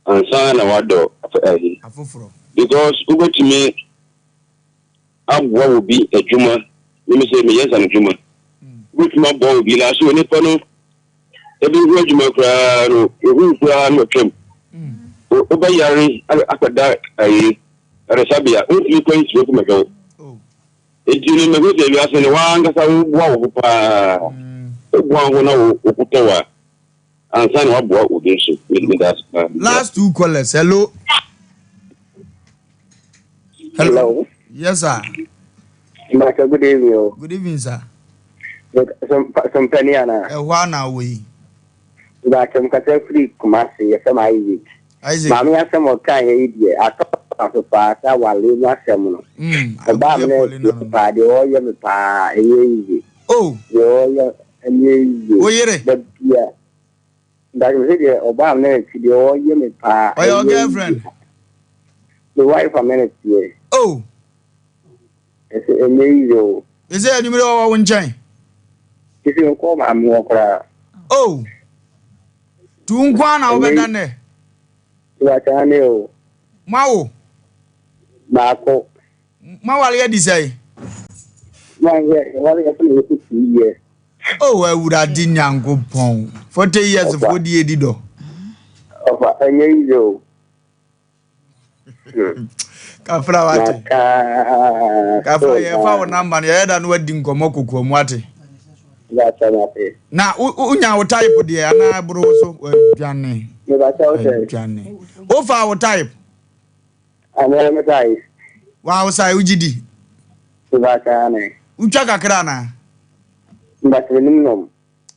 ansa na wadɔ ayi. Afoforɔ. Because wobɛtumi aboa obi adwuma, meme sɛ meyɛ nsanodwuma. Wobɛtumi aboa obi nanso onipa no ɛbɛhu adwuma koraa no, ohu koraa na ɔtwam. Wobɛyare akɔda ayi ayaresabea, wontumi kɔ nsi wo mɛhwɛ wo. Enti no mehu sɛ wiase no w'ankasa woboa wo ho paa. Woboa wo ho na wo ho tɔ wo a, ansa na woaboa obi nso. Meda ase paa. Last two callers. Hello. Hello. Hello. Yes, sir. Mbaka, good evening. Oh. Good evening, sir. Sompani ana? Ɛhɔ ana wɔ yi. Mbaka, mkasa firi Kumasi, yɛfrɛ me Isaac. Isaac. Maame asɛm ɔka yɛ yi deɛ, atɔ aso paa sɛ awale mu asɛm no. Ɔbaa me na ɛteɛ paa, deɛ ɔyɛ me paa, ɛnyɛ easy. Oh. Deɛ ɔyɛ ɛnyɛ easy. Wo yere? Da bia. Mbaka, mese deɛ ɔbaa me na ɛte deɛ ɔyɛ me paa, Ɔyɛ ɛnyɛ your girlfriend? easy. Me wife a me na ɛteɛ. Oh. Ɛsɛ ɛnyɛ easy o. Ɛsɛ anwummerɛ ɔwɔ wo nkyɛn? Sisi nkɔ maame hɔ koraa. Oh. Tu nko ara na wobɛda nnɛ? Tuwataa ne o. Moawo? Baako. Moaware adi sɛn? Moaware ɛsɛ na yɛkɔ 2 years. Oh Awurade Nyankopɔn. 40 years foɔ di edi dɔ. Ɔfa ɛnyɛ easy o. Kafra wate. Kafra yɛfa wo namba no yɛyɛ da no wadi nkɔmmɔ kokoa mu ate. Na wonya wo type deɛ anaa ɛboro wo so wadwane. Wadwane. Wofa wo type. Wa wo sae wogye di. Wotwa kakra anaa?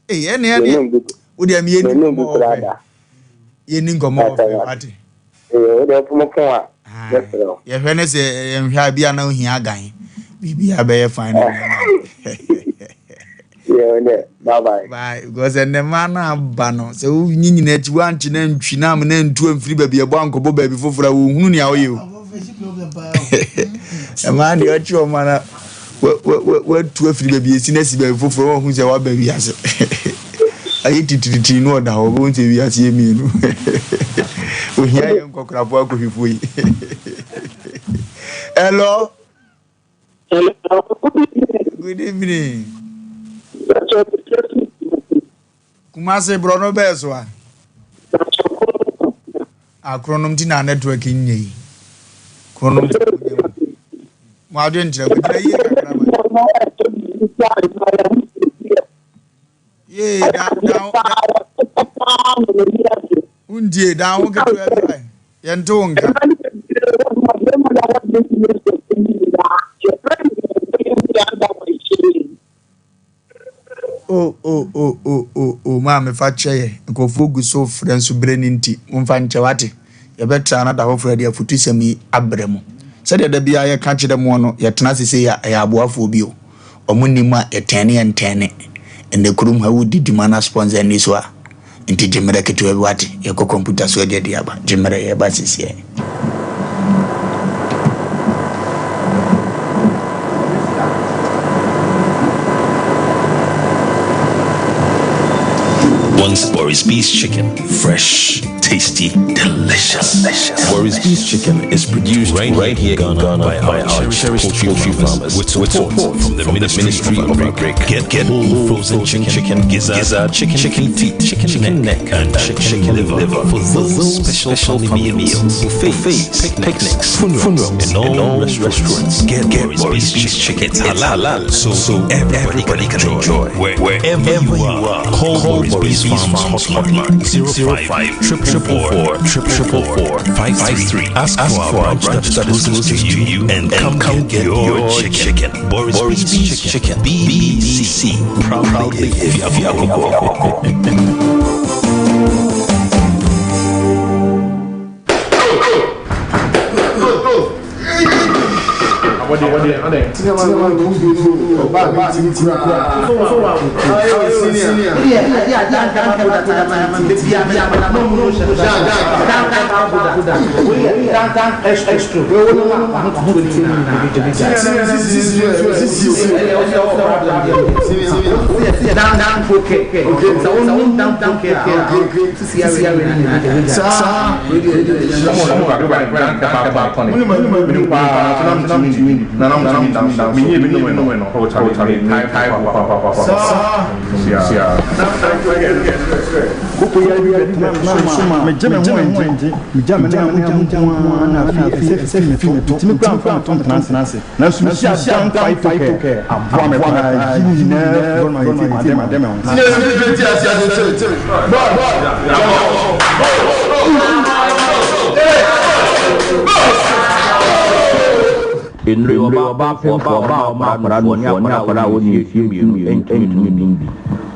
Ee, ɛne ɛne wo deɛ meyɛ ni nkɔmmɔ wɔ fɛ. Yɛ ni nkɔmmɔ wɔ fɛ wate. Ee, wo deɛ ɔpomo pon a, mɛfrɛ wo. Yɛhwɛ ne sɛ yɛnhwɛ a bi a na ohia agan. Biribi a bɛyɛ fine ne nneɛma. Yeah, wo deɛ, bye bye. Bye, because ɛnɛ mmaa no aba no, sɛ wonyi nyina akyi woankye na antwi na amena antu amfiri baabi ɛbɔ ankɔbɔ baabi foforɔ a wɔnhunu nea woyɛ o. Mmaa deɛ ɔkye wɔn ara watu afiri baabi esi na asi baabi foforɔ wɔn ho sɛ waba wiase ayɛ titiritiri no ɔda hɔ wɔn sɛ wiase yɛ mmienu ohia yɛ nkɔkorafo akɔhwifoɔ yi hello good evening Kumase borɔno bɛɛ so a. Ah, kronom ti na network nyɛ yi. Kronom ti na nyɛ mu. Mo adwen kyerɛ ko gyina yie kakra ma. Yee da da da. Wuntie da ho ketewa bi wa. Yɛnte wo nka. Oh oh oh oh oh oh maame fa kyɛ yɛ nkurɔfoɔ gu so frɛ nso berɛ no nti momfa nkyɛ wate yɛbɛtra na da foforɔ yɛde afutusɛm yi abrɛ mo sɛdeɛ da biara yɛka kyerɛ moɔ no yɛtena ase sei a ɛyɛ aboafoɔ bi o ɔmo nnim a yɛtɛne yɛntɛne ɛnɛ kurom ha wodi dwuma na sponsor nni so a Nti gye mmerɛ ketewa bi wate, yɛkɔ kɔmputa so adi adi aba, gye mmerɛ yɛreba sesiɛ. Once Boris B's chicken, fresh, tasty, delicious. delicious. Boris B's chicken is produced right, right here in Ghana, by, by our cherished poultry farmers with support, support from the, from Ministry, Ministry of Agric. Get, get whole frozen chicken, chicken gizzard, gizzard chicken, chicken feet, chicken, chicken neck, and chicken, chicken liver, liver for those, those special, special family meals, buffets, buffets picnics, funerals, funerals, and all, and all restaurants. Get, get Boris B's chicken. It's halal, so, so everybody, everybody can enjoy. Where, wherever you are, call, call Boris B's Farms hotline 05 444 444 53. Ask, Ask for our branch that is closest to you and come, come get your chicken. Boris, Boris B's Chicken. BBC. Proudly Fiafia Nnuro yi ɔbaa pemfoɔ, ɔbaa a ɔma akwadaa nufoɔ ne akwadaa a ɔnni mfeɛ mmienu ntumi nnom bi.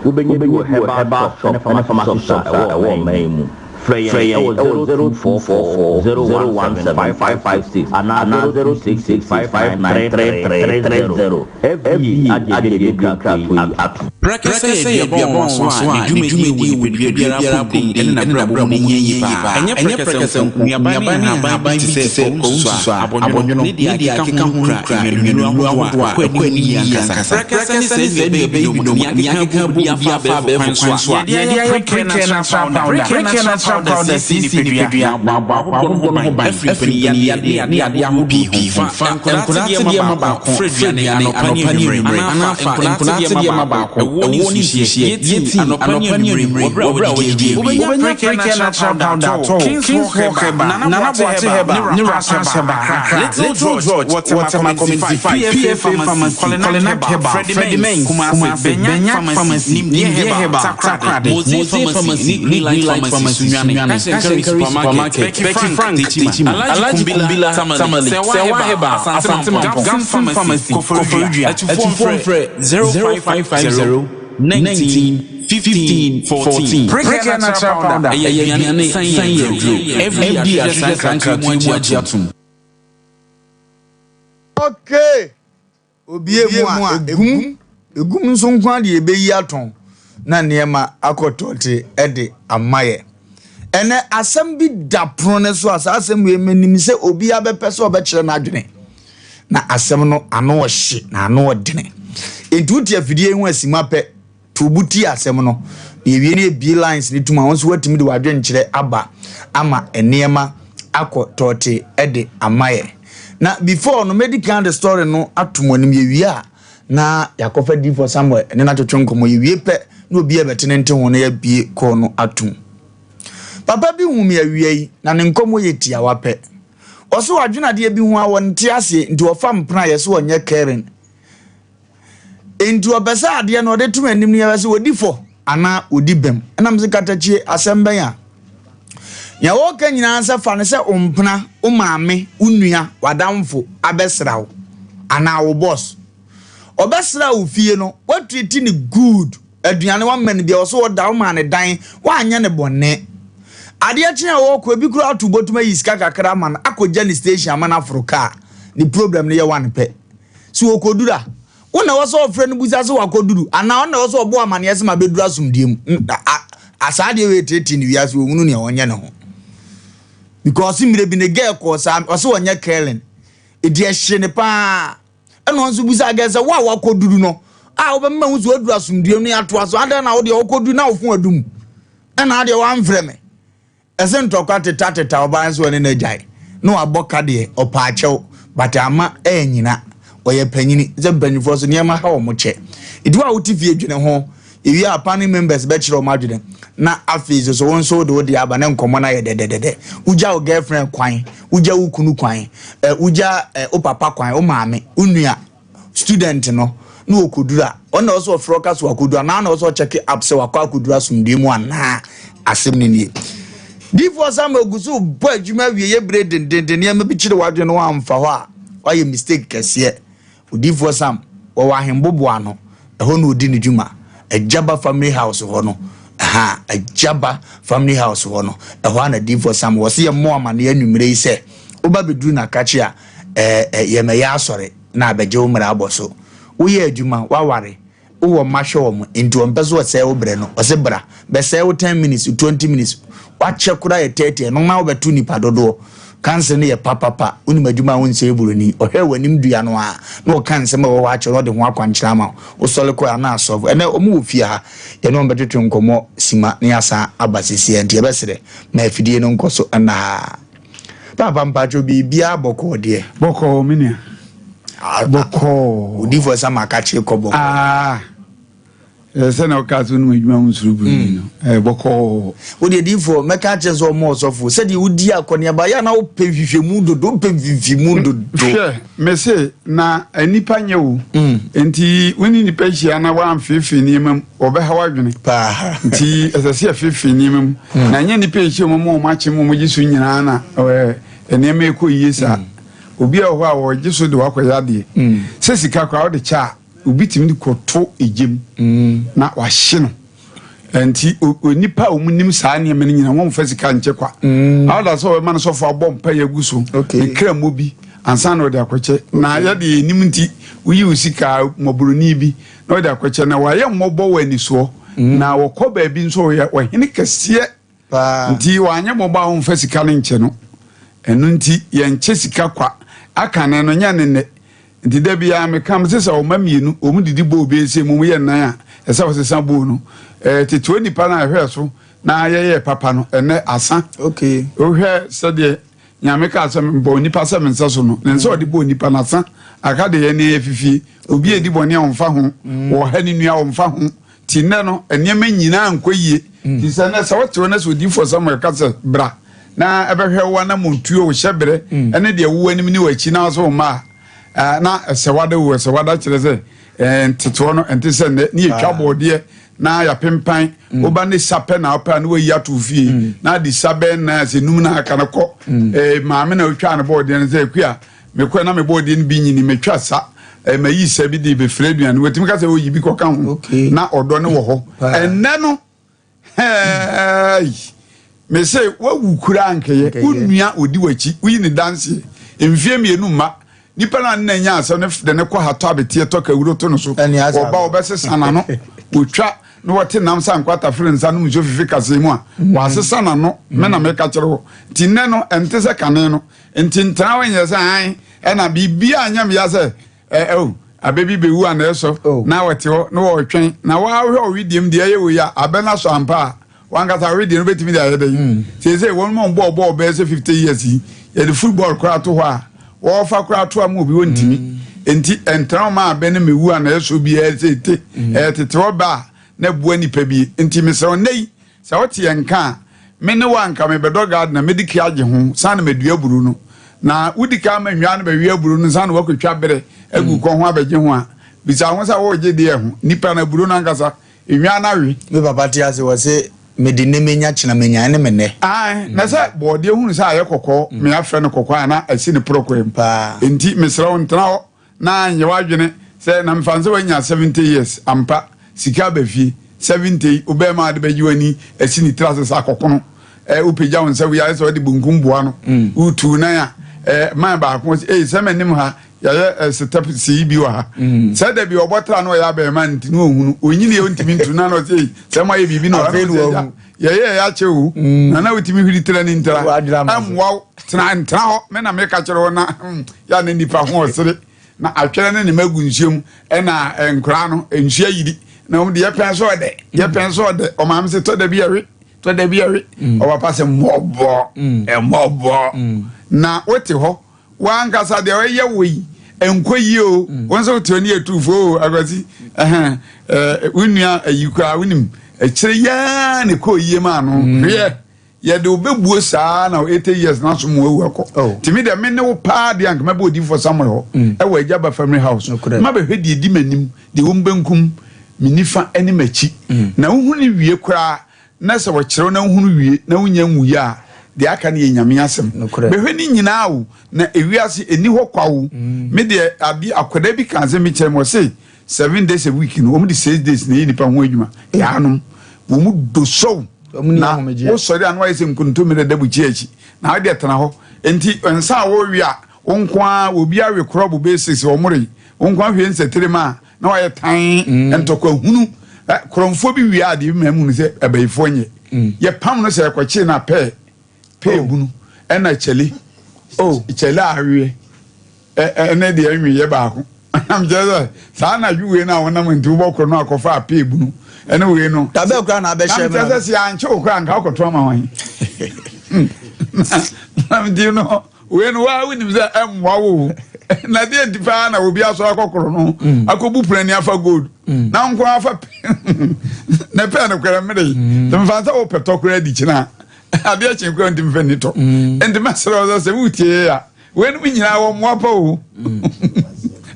Wobɛnya bi wɔ herbal shop ne pharmacy shops a ɛwɔ ɔman yi mu. Frɛ yɛn wɔ 0244 017 556 anaa 0666 559 3330. FDA agye adwadie nkratoɔ yi atom. Prɛkɛsɛ yɛ aduaba nwonwaso a ne dwumadie wɔ nipadua biara apɔmuden ne n'abrabɔ mu hia yie paa. Ɛnyɛ prɛkɛsɛ nko, nnuaba ne nhaban bi te sɛ kwawu nsusuaa, abɔnwono, ne deɛ ɛkeka ho no kura nnuanennuro ahodoɔ a ɛkɔ anim yie ankasa. Prɛkɛsɛ ne saa nnuaba yi binom, nea akeka abom di afa abɛɛfo kwan so a, yɛde ayɛ Precare Natural Powder. Precare Natural Powder siesie nipadua na ɛbɔ ahodoɔ no ho ban firi mpaninyadeɛ ne yadeɛ ahodoɔ pii ho. Fa nkwadaa atedeɛ ma baako fra aduane anɔpa ne anwummere, anaa fa nkwadaa atedeɛ ma baako, ɛwoɔ ne nsuhyeɛ, yɛ tii anɔpa ne anwummere wɔ berɛ a woadidi awie. Wobɛnya Precare Natural Powder atɔ wɔ Kings Hall Herbal, Nana Boakye Herbal ne Rapaz Herbal, Accra, Little George wɔ Tema Community 5, PFA Pharmacy, Kolinak Herbal, Freddie Mens, Kumasi, Benyak Pharmacy, Nimdeɛ Herbal, Takoradi, Mose Pharmacy ne Greenlight Pharmacy, Sunyani, Cash and Carry Supermarket, Becky Frank, Techiman, Alhaji Kumbila, Tamale, Sewa Herbal, Asante Mampong, Gamson Pharmacy, Koforidua, Atufoɔ mfrɛ 0550 19 15 14. Precare Natural Powder, ɛyɛ aduane san yɛ aduro. FDA ahwehwɛ saa nkratoɔ yi mu agye atom. Okay! Obue mu a, egum, egum nso nko ara de yɛbɛyi atɔn na nneɛma akɔ tɔte de ama yɛ. Ɛnɛ asɛm bi da pono no so a saa asɛm wei menim sɛ obiara bɛpɛ sɛ ɔbɛkyerɛ n'adwene. Na asɛm no ano ɔhye na ano ɔdene. Enti wote afidie yi ho asima pɛ To wo bo tie asɛm no, na yɛwie no yɛbie lines no tom a, wo nso woatumi de w'adwenkyerɛ aba ama nneɛma akɔ tɔɔte de ama yɛ. Na before no, mɛdi kan de story no ato mo anim, yɛwie a na yɛakɔfa Difoɔ Samuel ne no atwetwe nkɔmmɔ, yɛwie pɛ na obi a ɛbɛte ne nte ho na yɛabie call no atom. Papa bi hu me awia yi, na ne nkɔmmɔ yɛ tiawa pɛ. Ɔse wadwene adeɛ bi ho a ɔnte aseɛ, nti ɔfa mpena a yɛse ɔnyɛ caring. Enti ɔpɛ sɛ adeɛ no ɔde to m'anim no yɛbɛ sɛ ɔdi fɔ anaa ɔdi bɛm. Ɛna mese katakyie asɛm bɛn a? Nea wɔka nyinaa sɛ fa no sɛ wo mpena, wo maame, wo nua, w'adamfo abɛsra wo anaa wo boss. Ɔbɛsra wo fie no, woatriti no good, aduane wama no bia, ɔso ɔda, womaa no dan, woanyɛ no bɔne. Adeɛ kye a ɔrekɔ, ebi koraa ato bɔtom ayi sika kakra ama no akɔgya ne station ama no aforo kaa. Ne problem no yɛ one pɛ. Sɛ ɔkɔduru a, wo na ɛwɔ sɛ ɔfrɛ no bisa sɛ wakɔduru anaa ɔno na ɛwɔ sɛ ɔbɔ amanneɛ sɛ mabɛduru asomdwoeɛ mu. Saa adeɛ wei teetee ne wiase, ɔhunu nea ɔnyɛ ne ho. Because mmerɛ bi ne girl kɔɔ saa, ɔsɛ ɔnyɛ curling. Ɛdi ɛhye ne paa. Ɛna ɔno nso bisa girl sɛ wo a wakɔduru no a wobɛma hu sɛ waduru asomdwoeɛ mu no yɛatoa so, adɛn na wo deɛ wokɔduru na wo fo adum ɛna adeɛ wamfrɛ me. Ɛsɛ ntɔkwa teta teta ɔbaa nso ɔne no agyae na wabɔ ka deɛ ɔpaakyɛw but ama ɛnyina ɔyɛ panyini sɛ mpanyinfoɔ so nneɛma ha wɔn kyɛ nti wo a wote fie dwene ho ewie a panel members bɛkyerɛ wɔn adwene na afei nso so wo nso wode wo deɛ aba na nkɔmmɔ no ayɛ dɛdɛdɛdɛ wogya wo girlfriend kwan wogya wo kunu kwan eh, wogya eh, wo papa kwan wo maame wo nua student no na ɔkɔduru a, ɔno na ɛwɔ sɛ ɔfrɛ ɔka sɛ wakɔduru anaa na ɛwɔ sɛ ɔkyɛke up sɛ wakɔ akɔduru asomdwoe mu anaa asɛm no nie. Difoɔ Samuel gu so bɔ adwuma awie yɛ bere dendenden nneɛma bi kyerɛ w'adwene no wamfa hɔ a wayɛ mistake kɛseɛ. Odiyifoɔ Sam wɔwɔ ahemboboa ano ɛhɔ na ɔdi ne dwuma Agyaba family house hɔ no ɛha Agyaba family house hɔ no ɛhɔ a na diyifoɔ Sam wɔ sɛ yɛmmɔ amaneɛ anwummerɛ yi sɛ woba bɛduru n'akakye a ɛɛ yɛmɛyɛ asɔre. na abɛgye wo mmerɛ abɔ so. Woyɛ adwuma, woaware, wowɔ mma hwɛ wɔn, nti ɔmpɛ sɛ ɔsɛe wo berɛ no, ɔse bra, bɛsɛe wo ten minutes, 20 minutes, wakyɛ koraa yɛ 30, ɛno na wobɛto nipa dodoɔ. Kanse no yɛ papapa, wonim adwuma a wonsɛe buroni, ɔhwɛ w'anim dua no ara na ɔka nsɛm a ɛwɔ hɔ akyerɛ na ɔde ho akwankyerɛ ama wo, wosɔre kɔ a na asɔfo, ɛnɛ wɔn wɔ fie ha, yɛne wɔn bɛtwetwe nkɔmmɔ sima na yɛasan aba seesei nti yɛbɛsrɛ ma afidie no nkɔ so nna ha. Paapa mpakyɛw biribiara bɔkɔɔ deɛ. Bɔkɔɔ me nua. Bɔkɔɔ. Odiifoɔ sɛ ma kakye kɔ bɔkɔɔ. Ah. Sɛ na ɔka sɛ wonim adwuma ho nsuro buroni no. Ɛyɛ bɔkɔɔ. Wo deɛ diifoɔ mɛka akyerɛ sɛ ɔmo ɔsɔfo sɛdeɛ wodi akɔneaba yɛ a na wopɛ nhwehwɛmu dodo wopɛ mfimfimu dodo. Hwɛ mese na nnipa nyɛ o. Nti wo ne nnipa hyia na woamfeefee nneɛma mu wɔbɛha w'adwene. Paa. Nti ɛsɛ sɛ yɛfeefee nneɛma mu. Na ɛnyɛ nnipa a ɛhyia mu ma wɔn akyem wɔn gye so nyinaa na nneɛma ɛkɔ yie saa. Obi a wɔ hɔ a wɔgye so de wakɔyɛ adeɛ. Sɛ sika koraa wode kyɛ a obi tumi de kɔto egya mu na wahye no. Nti onipa a wɔn nim saa nneɛma no nyinaa wɔn mfa sika nkyɛ kwa. Awɔda sɛ wɔbɛma no sɔfo abɔ mpa yɛ agu so ne kra mu bi ansa na ɔde akɔkyɛ. Na yɛde yɛnim nti woyi wo sika mmɔborɔni bi na ɔde akɔkyɛ na wayɛ mmɔbɔ wɔ anisoɔ na wɔkɔ baabi nso ɔyɛ ɔhene kɛseɛ. Nti wanyɛ mmɔbɔ a wɔmfa sika no nkyɛ no. Ɛno nti yɛnkyɛ sika kwa. Akane no nyɛ ne nnɛ. Nti da biara meka mese sɛ ɔma mmienu wɔn didi bowl bɛyɛ sɛ mu yɛ nnan a ɛsɛ wɔsesa bowl no. Ɛɛ tete onipa no a ɛhwɛɛ so na yɛyɛɛ papa no ɛnnɛ asa. Okay. Wohwɛ sɛdeɛ Nyame kaa sɛ mebɔ onipa sɛ me nsa so no ne nsa ɔde bɔ onipa no asa aka deɛ yɛne yɛ fifie. Obi a ɛdi bɔne a ɔmfa ho, wɔha ne nua ɔmfa ho. Nti nnɛ no, nneɛma nyinaa nkɔ yie. Nti sɛ nnɛ sɛ wote hɔ na sɛ odiyifoɔ Samuel ka sɛ, Bra na ɛbɛhwɛ wo anammɔntuo, wo hyɛberɛ ne deɛ ɛwɔ w'anim ne w'akyi na wo sɛ wo mma a, na ɛsɛ wada o, ɛsɛ wada kyerɛ sɛ nteteɔ no ɛnte sɛ nnɛ ne yɛtwa bɔɔdeɛ na yɛapempan woba ne sa pɛ na wopɛ a na wayi ato fie na ade sa bɛn na sɛ num na aka no kɔ maame na wotwaa no bɔɔdeɛ no sɛ akua Mekɔe na mebɔɔ din bi nyini, metwa sa, eh, mayi sa bi de bɛfiri aduane. Watumi ka sɛ oyi bi kɔka ho na ɔdɔ no wɔ hɔ. Ɛnnɛ no, hey, me se wawu koraa nkɛyɛ, wo nua ɔdi w'akyi, woyi ne danseɛ, mfie mmienu mma, nipa no a ne na nya asɛm no de ne kɔ ha tɔ abeteɛ tɔ kawuro to no so, ɔba ɔbɛsesa n'ano, ɔtwa na wɔte nam sa nkwata fere nsa nom nsuo fifi kasee mu a, wɔasesa n'ano, me na meka kyerɛ wo. Nti nnɛ no, ɛnte sɛ kane no. Nti ntena hɔ nyɛ sɛ an ɛna biribiara nyɛ meya sɛ ɛ o abɛ bi bɛwu a na ɛsɔ oh. na wɔte hɔ na wɔretwɛn na wɔahwɛ ɔwediem deɛ ɛyɛ wei a abɛ no asɔ ampa a wankasa ɔwedeɛ no bɛtumi de ayɛ dɛ yi hmm. seesei wɔn mu bɔɔl bɔɔl bɛyɛ sɛ 50 years yi yɛde football koraa to hɔ a wɔfa koraa to ama obi wɔntumi hmm. nti ntena hɔ ma abɛ no mɛwu a na ɛsɔ biara sɛ ɛte hmm. ɛyɛ tete hɔ ba a na ɛboa nipa bi nti mesrɛ nnɛ yi Sɛ wote yɛn nka a, me ne wo a anka mebɛdɔ garden a medi kan agye ho san na madua aburow no. Na wodi kan ma nnwaa no bɛwe aburow no nsa na woakotwa bere agu kɔn ho abɛgye ho a, bisa wo ho sɛ woregye deɛ ho, nnipa no, aburow no ankasa, nnwaa no awe. Me papa te ase, ɔse mede nnɛ menya kyena menya, ɛne me nnɛ. Ae, na sɛ bɔɔdeɛ hunu sɛ ayɛ kɔkɔɔ, me afrɛ no kɔkɔɔ a na asi ne prɔkoa mu. Enti mesrɛ wo ntena hɔ Na nyɛ w'adwene sɛ na mefa no sɛ wanya 70 years ampa, sika aba fie, 70 yi wobɛɛma a wode bɛgye w'ani asi ne tiri ase sɛ akɔkono, eh, wopagya wo nsa wei ayɛ sɛ wode bonkum boa no, mm. wotu nan a eh, man baako sɛ ei sɛ m'anim ha yɛayɛ eh, step sii bi wɔ ha mm. sɛ da bi ɔbɔ tra na ɔyɛ abɛɛma nti ne ɔhunu ɔnyini yɛ ɔntumi ntu na na ɔsɛ ei sɛ moayɛ biribi na ɔsɛ yɛyɛ yɛ akyɛ o mm. na na wotumi hwiri tra ne ntra ɛmmoa wo tena ntena hɔ me na meka kyerɛ wo na hmm, yɛ na nipa ho ɔsere na atwerɛ ne ne ma gu nsuo mu ɛna eh, nkoraa no nsuo ayiri na wɔn de yɛpɛn so ɔdɛ yɛpɛn so ɔdɛ ɔmaame sɛ tɔ da bi ɛwe tɔ da bi ɛwe mm. ɔpapa sɛ mmɔbɔ mm. mmɔbɔ na wote hɔ W'ankasa deɛ ɔyɛ wo yi nkɔ yie o mm. wɔn nso wote ne yɛ tuufo o akwasi ɛhɛn ɛɛ wo nua ayi koraa wonim akyire yaa ne kɔɔ yie maa no mm. hwɛ yɛde wobɛbuo saa na 80 years na so mu awu akɔ oh. tìmi deɛ me ne wo paa deɛ anka mɛbɔ odiifoɔ Samuel hɔ mm. ɛwɔ agya ba family house ma bɛhwɛ deɛ di m'anim deɛ wɔn benkum me nifa ne m'akyi na wohu ne wie koraa Na sɛ wɔkyerɛw na wohunu wie na wonnya nwui a, deɛ aka no yɛ Nyame asɛm. Bɛhwɛ ne nyinaa o, na ewiase ɛnni hɔ kwa o. Me deɛ adeɛ akwadaa bi kaa asɛm bi kyerɛ me, ɔse seven days a week no, wɔn de six days na ɛyɛ nipa ho adwuma. Yaanom, wɔn dosɔw na wosɔre a na wayɛ sɛ nkontommire da bukyia akyi, na wo deɛ tena hɔ. Enti nsa a wowe a. Wo nko ara, obi awe korɔbo bɛyɛ six wɔ mmore, wo nko ara hwie nsɛtire ma a, na wayɛ tan, ntɔkwa hunu. Ɛ, korɔmfoɔ bi wia adeɛ bi ma ɛmu no sɛ abayifoɔ nyɛ. Yɛpam no sɛ yɛkɔkyee no a pɛɛ, pɛɛ bunu, ɛna kyɛle, Oh. kyɛle a aweɛ, ɛ, ɛne deɛ ɛnweeɛ baako. Nam kyerɛ sɛ saa anadwo wei no a wonam nti wobɔ korɔ no akɔfa a pɛɛ bunu, ɛne wei no. Dabɛ koraa na abɛhyɛ Nam me kyerɛ sɛ sɛ yɛankye wo koraa anka wokɔto ama hwan? Nam nti no, Wei no waa wonim sɛ ɛmmoa wo o. Na deɛ nti paa na obi asɔre akɔkoro no mm. akɔbu prani afa gold mm. na nko afa na pɛɛ no korɛ mmere yi mm. mfa sɛ wopɛ tɔ koraa di kyena adeɛ kye koraa nti mfa nni tɔ nti mɛsrɛ wo sɛ sɛ wotie a weinom nyinaa wɔ mmoa pa o.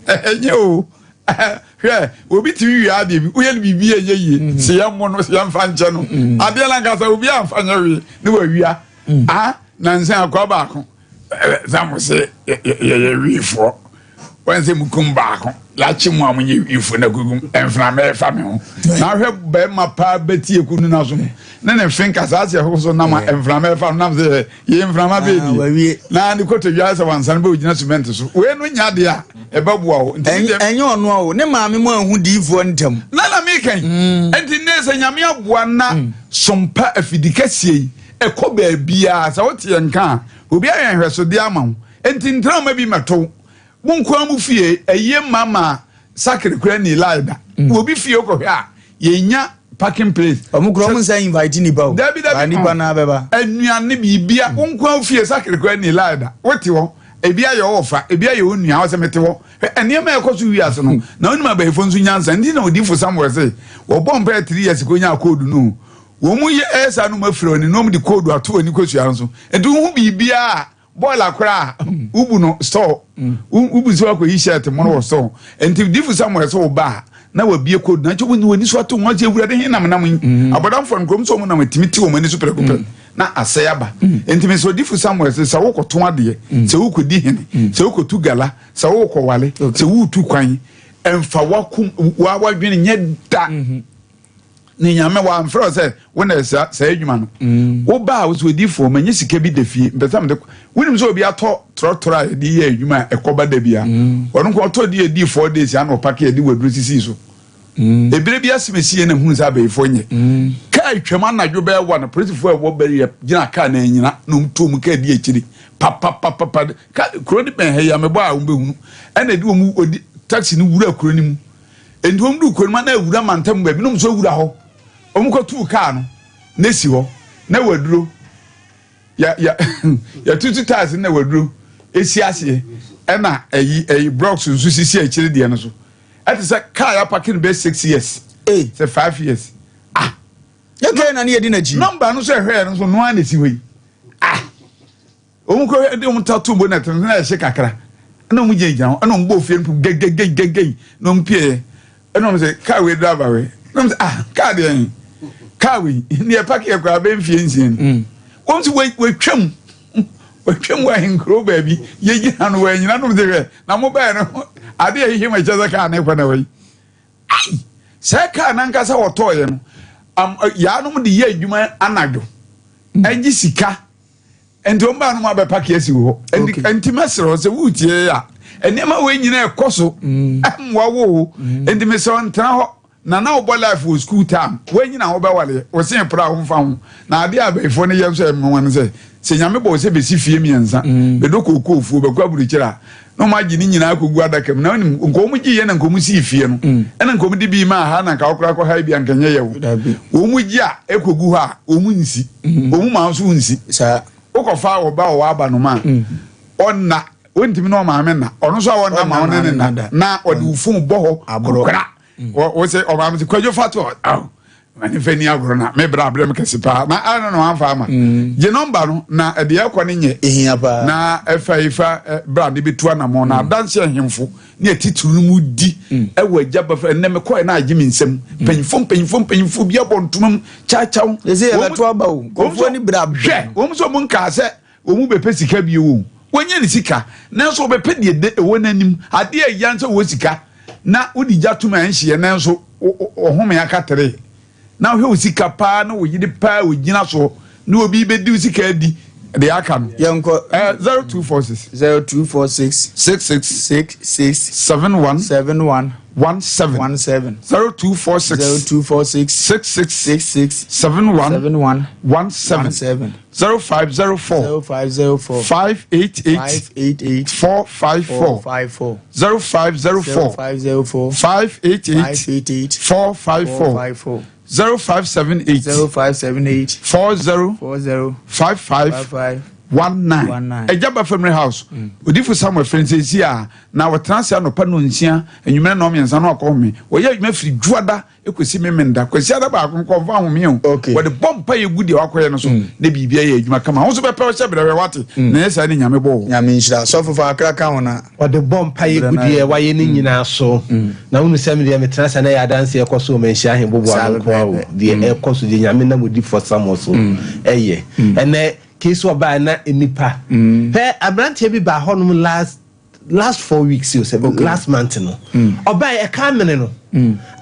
Ɛnyɛ o, hwɛ, obi tumi wia adeɛ bi, woyɛ no biribi a ɛnyɛ yie, sɛ yɛmmɔ no, sɛ yɛmfa nkyɛ no adeɛ no ankasa obi amfa nyɛ hwee ne wawia. Ah, nansa akwa baako sɛ mo se yɛyɛ wiifoɔ, wɔn sɛ mukum baako yɛakye mu a monyɛ wiifoɔ na kugum mframa ɛfa me ho na ahwɛ bɛrima paa bɛti eku no n'aso mu ne ne mfe nkasa ase ɛho so nam a mframa ɛfa no nam sɛ yɛ mframa bɛɛ bi na ne kotodwe ayɛ sɛ wansan bɛ ogyina cement so. Wei no nya adeɛ a ɛbɛboa wo nti ɛnyɛ ɔno a o ne maame mu anhu diifoɔ ntɛm. Na na meka yi nti nnɛ sɛ Nyame aboa na sompa afidi kɛseɛ yi Ɛkɔ baabiara. Sɛ wote yɛn nka a, obi ayɛ nhwɛsodeɛ ama wo. Enti ntena mma bi mmɛto wo. Mo nko ara mo fie, ayie mma ma sakre koraa nni line da. Wɔ obi fie wokɔhwɛ a, yɛnnya parking place. Wɔn koraa wɔn nsa invite nipa o. Dabi dabi. Ba nipa naa bɛba. Anuane biribia, wo nko ara wo fie sakre koraa nni line da. Wote hɔ, ebi ayɛ wo ɔfa, ebi ayɛ wo nua, wo sɛ mete hɔ. Hwɛ nneɛma a ɛkɔ so wiase no. Na wonim abayifo nso nyansa. Nti na odiyifo Samuel se, wɔbɔ mpaeɛ 3 years kɔnyaa code no o. Wɔn mu yɛ ɛyɛ saa no mu afira w'ani na wɔn de koodu ato w'ani kosua no so. Nti wohu biribiara a bɔɔla koraa a wobu no store. Wobu sɛ wakɔyi shirt mono wɔ store. Nti difo Samuel sɛ wo ba a na wabie koodu na nkyɛ wɔn w'ani so ato wɔn sɛ awurade he nam nam yi. Abɔdamfoɔ no kurom sɛ wɔn nam atumi te wɔn ani so prɛko pɛ na asɛe aba. Nti mesɛ odifo Samuel sɛ sɛ wokɔto adeɛ, sɛ wokɔdi hene, sɛ wokɔtu gala, sɛ wokɔwale, sɛ woretu kwan, ɛmfa wakom wadwene nyɛ da. Ne Nyame wamfrɛ wo sɛ wo na ɛsa saa adwuma no. Mm. Wo ba a wo sɛ odiifoɔ manya sika bi da fie mpɛ sɛ mede wonim sɛ obi atɔ trɔtrɔ a yɛde yɛ adwuma a ɛkɔba da bia. Mm. Ɔno nko ɔtɔ di adi 4 days ana ɔpake yɛde waduro sisii so. Mm. Ebire bi asɛm esi yɛ na hunu sɛ abɛyifoɔ nyɛ. Mm. Kaa twam anadwo bɛyɛ wa no polisifoɔ a ɛwɔ bɛyɛ gyina kaa na anyina na wɔn tu wɔn kaa di akyiri papapapapa ka kuro no bɛn ha yi amebɔ a wɔn bɛhunu ɛna ɛde wɔn odi taxi no wura kuro no mu. Enti wɔn duu kuro no mu na awura mantam baabi na wɔn nso awura hɔ. Wɔn kɔtuu kaa no na esi hɔ na waduro ya ya yɛtutu tiles na waduro esi aseɛ ɛna ɛyi ɛyi blocks nso sisi akyire deɛ no so. Ɛte sɛ kaa yɛapake no bɛyɛ 6 years sɛ 5 years ah. Yɛ kɛn na ne yɛ di n'akyi. Nɔmba no nso ɛhwɛɛ no nso noa na esi hɔ yi ah. Wɔn kɔ de wɔn ta to bonnet no na ɛhye kakra ɛna wɔn gyinagyina hɔ ɛna wɔn bɔ ofie no pum gɛgɛgɛgɛgɛ na wɔn pie ɛna wɔn sɛ kaa wei driver wei na wɔn sɛ ah kaa deɛ yɛn kaa wei ne yɛ paki yɛ koraa bɛ mfie nsia ni mm. Wɔn sɛ wɔatwam wɔatwam wɔ ahenkuro baabi yɛgyina no wɔanyina no sɛ hwɛ na mo bɛɛ no adeɛ ɛhyehyɛ mu ɛkyɛ sɛ kaa ne kɔ na wɔyi ai sɛ kaa nankasa wɔtɔɔyɛ no yaanom de yɛ adwuma anadwo ɛgye sika. Nti wɔn baa no mu abɛpake asi wɔ hɔ. Nti nti mɛsrɛ wo sɛ woretie a, nneɛma wei nyinaa ɛkɔ so ɛmmoa wo o. Nti mesrɛ wo ntena hɔ. Na na wobɔ life wɔ school time. Woanyina a wobɛwaleɛ. Wo se pra a womfa ho. Na adeɛ a abayifoɔ no yɛ nso a ɛyɛ nwanwa ne sɛ, sɛ Nyame bɔ wo sɛ bɛsi fie mmiɛnsa, bɛdɔ kookoofuo, bɛkɔ aburokyire a, na wɔn agye ne nyinaa akɔgu adaka mu. Na wonim, nka wɔn gyeeɛ na nka wɔn sii fie no, ɛna nka wɔn de bi maa ha na nka wokora kɔ ha bi a nka nyɛ yɛ wo. Wɔn gye a ɛkɔgu hɔ a, wɔn nsi. Wɔn ma nso nsi. Wokɔfa ɔba a ɔwɔ aba no ma a, ɔnna, wɔntumi ne ɔmaame nna. Ɔno nso a ɔnna ma wo ne ne nna. Na ɔde wo fon bɔ hɔ kokora. Wo sɛ ɔmaame sɛ Kwadwo fa to hɔ. Mane fɛ ni agorɔ na me bra abrɛ m kɛse paa na ana na wamfa ama. Gye nɔmba no na ɛdeɛ ɛkɔ ne nyɛ. Ehia paa. Na ɛfa ifa bra de bɛtu anamɔ na adanse ahemfo ne atitiriw no mu di ɛwɔ agya bɛfɛ ɛnɛ mekɔɛ na agye me nsam. Mpanyinfo mpanyinfo mpanyinfo bi abɔ ntoma mu kyawkyaw. Ɛsɛ yɛbɛto aba o. Nkurɔfoɔ ni bra brɛ. Hwɛ wɔn nso wɔn nkaa sɛ wɔn bɛpɛ sika bio o. Wɔnyɛ ne sika nanso wɔbɛpɛ deɛ de ɛwɔ n'anim. Adeɛ a ɛya nso wɔ sika na wode gya tom a ɛnhyeɛ nanso ɔhome aka tere na wohwɛ wo sika paa na wo yere paa ogyina soɔ na obi bɛdi wo sika adi. Deɛ aka no. Yɛnkɔ. 0246. 0246. 66. 66. 71. 71. 17. 17. 0246. 0246. 66. 66. 71. 71. 17. 17. 0504. 0504. 588. 588. 454. 454. 0504. 0504. 588. 588. 454. 454. 0578. 0578. 40. 40. 55. 55. 19. 19. Ɛgya ba family house. Odifo Samuel firi nsɛnsi a na wɔtena ase anɔpa nnɔnsia, anwummerɛ nnɔnmiɛnsa na wakɔ home. Wɔyɛ adwuma firi Dwoada kɔsi Memenda. Kwasiada baako nko ɔmfa nhome o. Wɔde bɔ mpaeɛ gu deɛ wakɔyɛ no so na biribi ayɛ adwuma kama. Wo nso bɛpɛ wo hyɛ berɛ hwɛ wate. Na ɛnyɛ saa ne Nyame bɔɔ wo. Nyame nhyira. Sɔfo fa akra ka ho na. Ɔde bɔ mpaeɛ gu deɛ wayɛ no nyinaa so. Na wonu sɛ medeɛ metena ase a na ɛyɛ adanseɛ ɛkɔ so wɔ Manhyia Ahemboboa no nko ara o. Deɛ ɛkɔ so deɛ Nyame nam odifoɔ Samuel so ɛyɛ. Ɛnɛ case ɔbaa na nnipa. Hwɛ abranteɛ bi baa hɔnom last last 4 weeks o sɛ last month no. Ɔbaa ɛka amene no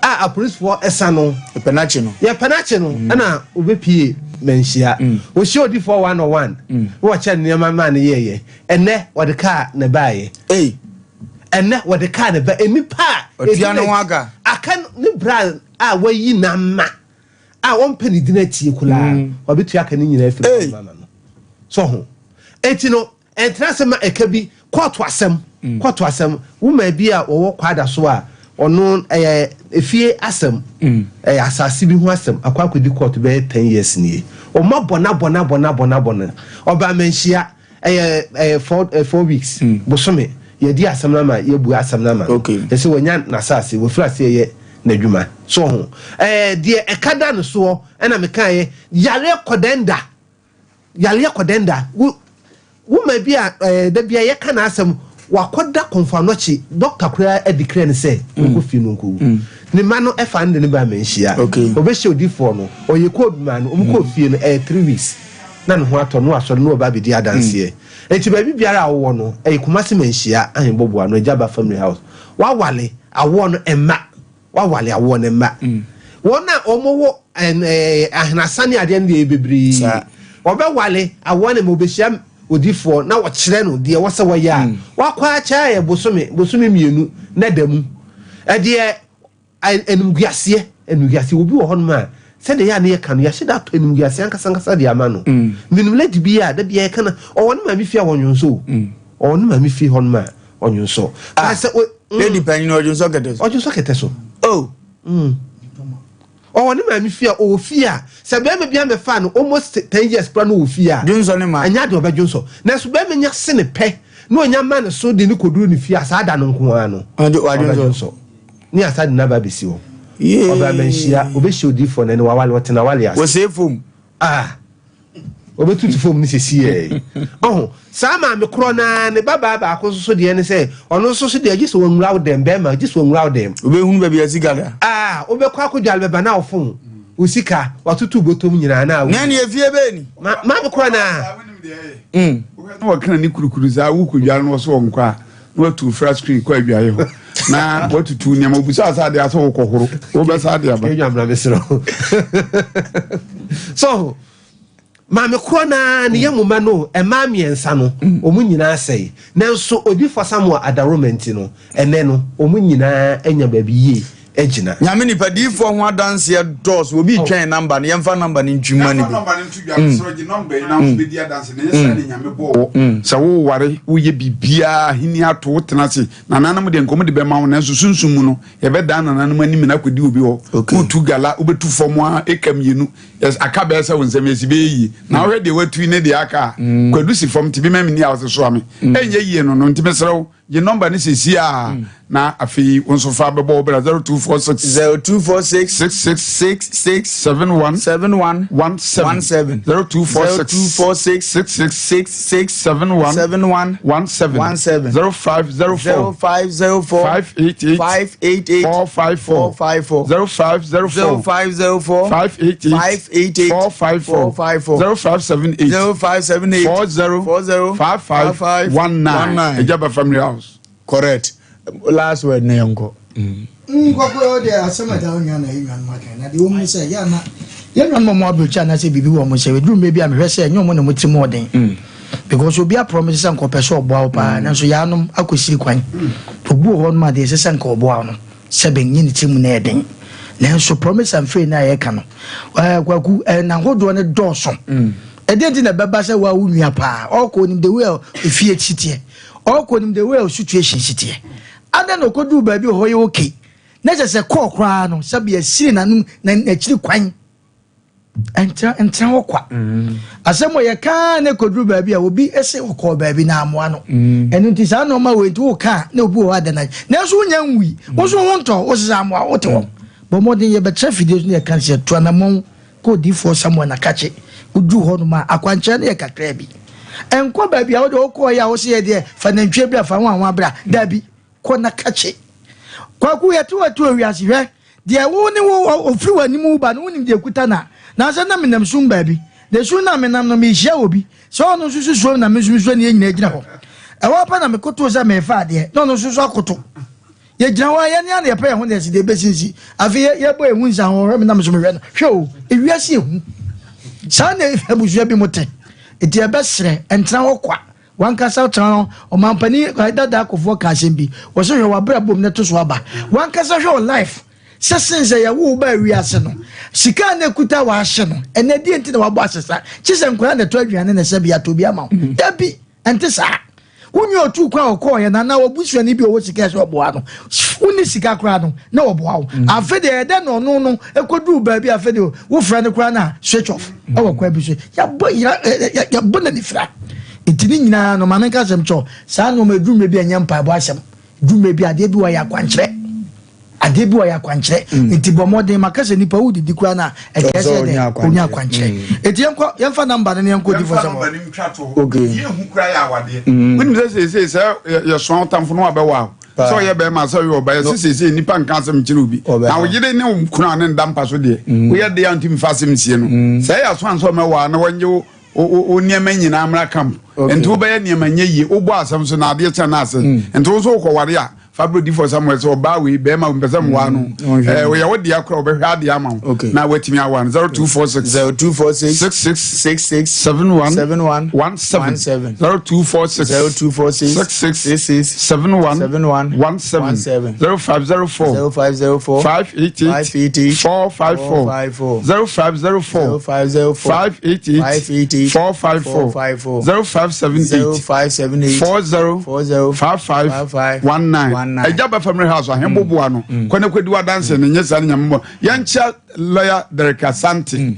a apolisifoɔ ɛsa no. Yɛpɛ n'akyi no. Yɛpɛ n'akyi no ɛna obɛpie Manhyia. Ɔhyia odifoɔ one on one. Na wɔkyɛ nneɛma maa no yɛɛyɛ. Ɛnɛ wɔde kaa na ɛbaayɛ. Ɛnɛ wɔde kaa na ɛba nnipa a. Ɔtua ne ho aka. Aka ne bra a wayi n'ama a wɔmpɛ ne din atie koraa. Wɔbɛtua aka ne nyinaa afiri hɔ ama no. So ho. Eti no ɛntena ase ma ɛka bi kɔɔto asɛm. Kɔɔto asɛm. Woman bi a wɔwɔ kwada so a ɔno ɛyɛ efie asɛm. Ɛyɛ asase bi ho asɛm akɔ akɔdi kɔɔto bɛyɛ 10 years nie. Ɔmo abɔ n'abɔ n'abɔ n'abɔ n'abɔ no. Ɔbaa manhyia ɛyɛ ɛyɛ 4 weeks bosome yɛdi asɛm no ama yɛbu asɛm no ama no. Yɛsɛ wɔnya n'asase wɔfiri ase yɛ n'adwuma so ho. Ɛɛ deɛ ɛka da no soɔ ɛna meka yɛ yareɛ kɔdɛnda yareɛ kɔdɛnda wo woman bi a da bi a yɛka n'asɛm wakɔda Komfo Anokye doctor koraa adi kra ne sɛ nkɔ fie no nkɔwu ne ma no ɛfa no de ne ba manhyia ɔbɛhyɛ odifoɔ no ɔyɛ kɔɔ bi ma no ɔmu kɔɔ fie no ɛyɛ 3 weeks na ne ho atɔ no asɔre no ɔba abɛdi adanseɛ. Nti baabi biara a wowɔ no ɛyɛ Kumase Manhyia Ahembɔboa no Agya Ba family house. Wawale awoɔ no ɛmma wawale awoɔ no mma wɔn a wɔwɔ ahenasa ne adeɛ no deɛ bebree wɔbɛwale awoɔ no ma wɔbɛhyia odifoɔ na wɔkyerɛ no deɛ wɔsɛ wɔyɛ a wakɔ akyɛ yɛ bosome bosome 2 na da mu ɛdeɛ animguaseɛ animguaseɛ. Obi wɔ hɔnom a sɛdeɛ yɛ a ne yɛka no yɛahyɛ da atɔ animguaseɛ ankasa ankasa de ama no. Menim lady bi a da bia yɛka no ɔwɔ ne maame fie a wɔnwonso o ɔwɔ ne maame fie hɔnom a ɔnwonso. Ah, sɛ lady panyin ɔdwonsɔ kɛtɛ so. Ɔdwonsɔ kɛtɛ so. Oh. Ɔwɔ ne maame fie a ɔwɔ fie a sɛ bɛrima bi amɛfa no almost 10 years kora no wɔ fie a dwonsɔ ne ma ɛnyɛ adeɛ ɔbɛdwonsɔ nanso bɛrima nya se ne pɛ na ɔnya ma ne so de ne kɔduru ne fie a saa da no nko ara no ɔbɛdwonsɔ ne asa de n'aba abɛsi hɔ. Ɔbɛ amanhyia ɔbɛhyia odiifoɔ no ɛne wawale ɔtena wale ase. Wɔsɛe fom. Ah, ɔbɛtutu fam no sɛsi yɛ ɔho saa maame korɔ naa ne babaa baako nso so deɛ ne sɛ ɔno nso so deɛ gye sɛ wɔnwura wo dɛm bɛrima gye sɛ wɔnwura wo dɛm. Wobɛhunu baabi a sika da. Ah, wobɛkɔ akɔdwale bɛba na wofon wo sika watoto bɔtɔm nyinaa na wo. Nea efie bɛɛ ni. Maame korɔ naa. Na wɔkena ne kurukuru saa wokɔdware no wɔ so wɔ nkɔ a na watu flat screen kɔ adwaeɛ hɔ na watutu nneɛma obusa sɛ adeɛ asɛ wokɔhoro wobɛsa ade aba. Ɛnwamra mesrɛ so maame korɔ naa ne yɛ moma no mmaa mmiɛnsa no wɔn nyinaa sɛe nanso odiifo Samuel adaroma nti no ɛnɛ no wɔn nyinaa anya baabi yie agyina. Nyame nipa diifoɔ ho adanseɛ dɔɔso obi twɛn number no yɛmfa number no ntwuma no bi. Number no nto dwa mesrɛ gye number yi na nso bɛdi adanse na ɛnyɛ saa ne Nyame bɔɔ wɔ sɛ woware woyɛ biribiaa ahenni ato wo tena ase nananom deɛ nkɔm de bɛma wo nanso sunsum mu no yɛbɛdan nananom anim na akɔdi obi hɔ wotu gala wobɛtu fam a ɛka 2 aka bɛyɛ sɛ wo nsɛm yɛsi bɛyɛ yie na wohwɛ deɛ watui ne deɛ aka a kwadu si fam nti bi ma menni a wose soa me ɛnyɛ yie no no nti mesrɛ wo gye number ne sɛsi a na afei wo nso fa bɛbɔ wo bra 0246 0246 66 66 71 71 17 17 0246 0246 66 66 71 71 17 17 0504 0504 588 588 454 454 0504 0504 588 588 454 454 0578 0578 40 40 55 55 19 Ɛgya ba family house. Correct. Last word na yɛnkɔ. Nkɔkɔ deɛ asɛm a ɛda wo nua na ɛyɛ nua no aka na deɛ wɔmu sɛ yɛ ana. Yɛn nuanom a wɔwɔ aburokyi anaasɛ biribi wɔ wɔn nsam, ɛduru mmerɛ bi a mehwɛ sɛ ɛnyɛ wɔn na wɔn tirim wɔ den. Because obi aprɔmise sɛ nka ɔpɛ sɛ ɔboa wo paa, nanso yaanom akɔsiri kwan. Obi wɔ hɔnom a deɛ ɛsɛ sɛ nka ɔboa wo no, sɛbe nyɛ ne tirim na ɛyɛ den. Nanso promise and fail no a yɛka no, ɛɛ Kwaku, ɛɛ n'ahodoɔ no dɔɔso. Ɛdeɛn nti na ɛbɛba sɛ wo a wo nua paa, ɔkɔ onim the way a efie si teɛ, ɔkɔ onim the way a situation si teɛ. Adɛn na ɔkɔduru baabi a hɔ yɛ okay, na kyerɛ sɛ kɔɔ koraa no sɛbi asiri n'anom na n'akyiri kwan ɛntena ntena hɔ kwa mm. asɛm wɔ yɛka na ɛkɔduru baabi a obi se ɔkɔɔ baabi na amoa no mm. ɛno nti saa nɔɔma wei nti woka na obi wɔ hɔ adana nanso wonya nwui mm. wo so ho ntɔ wo sesa amoa wote hɔ bɔ mmɔden yɛbɛkyerɛ fidie so ne yɛka sɛ tu anammɔn kɔ odiyifoɔ Samuel na kakye woduru hɔ nom a akwankyerɛ no yɛ kakraa bi ɛnkɔ baabi a wode wokɔɔ yɛ a wo se yɛ deɛ fa nantwie bra fa ho ahoa bra daabi Kɔ na kakye. Kwaku yɛte hɔ to wiase hwɛ deɛ wo ne wo ofiri w'anim ba no wonim deɛ kuta na nansɛ na menam sum baabi na sum na menam no mehyia obi sɛ ɔno nso susuo na me nso mesuo ne yɛn nyinaa gyina hɔ ɛhɔ pɛ na mekoto sɛ merefa adeɛ na ɔno nso so akoto yɛgyina hɔ a yɛne ana yɛpɛ yɛn ho na yɛsi deɛ ɛbɛsinsi afei yɛbɔ yɛn ho nsa ho ɔhwɛ me na me nso mehwɛ no hwɛ o ewiase ehu saa na abusua bi mo te nti ɛbɛsrɛ ɛntena hɔ kwa W'ankasa tena hɔ. Ɔmanpanin dada Kufuor ka asɛm bi. Ɔse hwɛ w'abrabɔ mu na to so aba. W'ankasa hwɛ wo life sɛ since sɛ yɛwo wo baa wiase no, sika a na ekuta w'ahye no, ɛnɛ deɛ nti na wabɔ asesa? Kye sɛ nkwadaa na ɛtɔ aduane na ɛsɛ bi atɔ bi ama wo. Dabi, ɛnte saa. Wo nua otuu kwan a ɔkɔɔeɛ no anaa w'abusuani bi a ɔwɔ sika ɛsɛ ɔboa no, wonni sika koraa no na ɔboa wo. Mm. Afei deɛ ɛdɛ na ɔno no ɛkɔduru baabi afei deɛ wofrɛ no koraa no a switch off mm. ɛwɔ kwan bi so. Yɛabɔ yera yɛabɔ n'anifira. Nti ne nyinaa no maame nka asɛm kyɛw saa nneɛma ɛduru mmerɛ bi a ɛnyɛ mpaebɔ asɛm. Duru mmerɛ bi adeɛ bi wɔ yɛ akwankyerɛ. Adeɛ bi wɔ yɛ akwankyerɛ. Mm. Nti bɔ mmɔden maka sɛ nipa wodidi koraa no a ɛkɛɛ sɛ dɛ onya akwankyerɛ. Nti yɛnkɔ yɛmfa namba no ne yɛnkɔ di fo sɛm. Okay. Yɛhu koraa yɛ awadeɛ. Wonim sɛ seesei sɛ yɛsoa wo tamfo no wabɛwɔ a sɛ ɔyɛ bɛrima sɛ ɔyɛ ɔba yɛsɛ seesei nnipa nka asɛm nkyerɛ obi na wo yere ne wo kunu a ne nda mpa so deɛ mm. woyɛ deɛ a ntumi fa asɛm nsie no mm. sɛ ɛyɛ aso ansɛ ɔmɛwɔ a na wɔnyɛ wo wo nneɛma nyinaa mmra camp nti wobɛyɛ nneɛma nyɛ yie wobɔ asɛm so na adeɛ kyɛ no ase mm. nti wo nso wokɔware a fa brɛ odifoɔ Samuel sɛ ɔbaa wei bɛrima wei mpɛ sɛ mmoa no mm, ɛɛ ɔyɛ wo dea kora ɔbɛhwɛ adeɛ ama wo na watumi awa no 0246 0246 66 66 71 71 17 0246 0246 66 66 71 71 17 0504 0504 588 588 454 0504 0504 588 588 454 454 0578 0578 40 40 55 55 19 19. Agya ba family house ahemboboa no kɔ ne kɔdi w'adanse no nyɛ saa no nyame bɔ yɛnkyia lawyer Derek Asante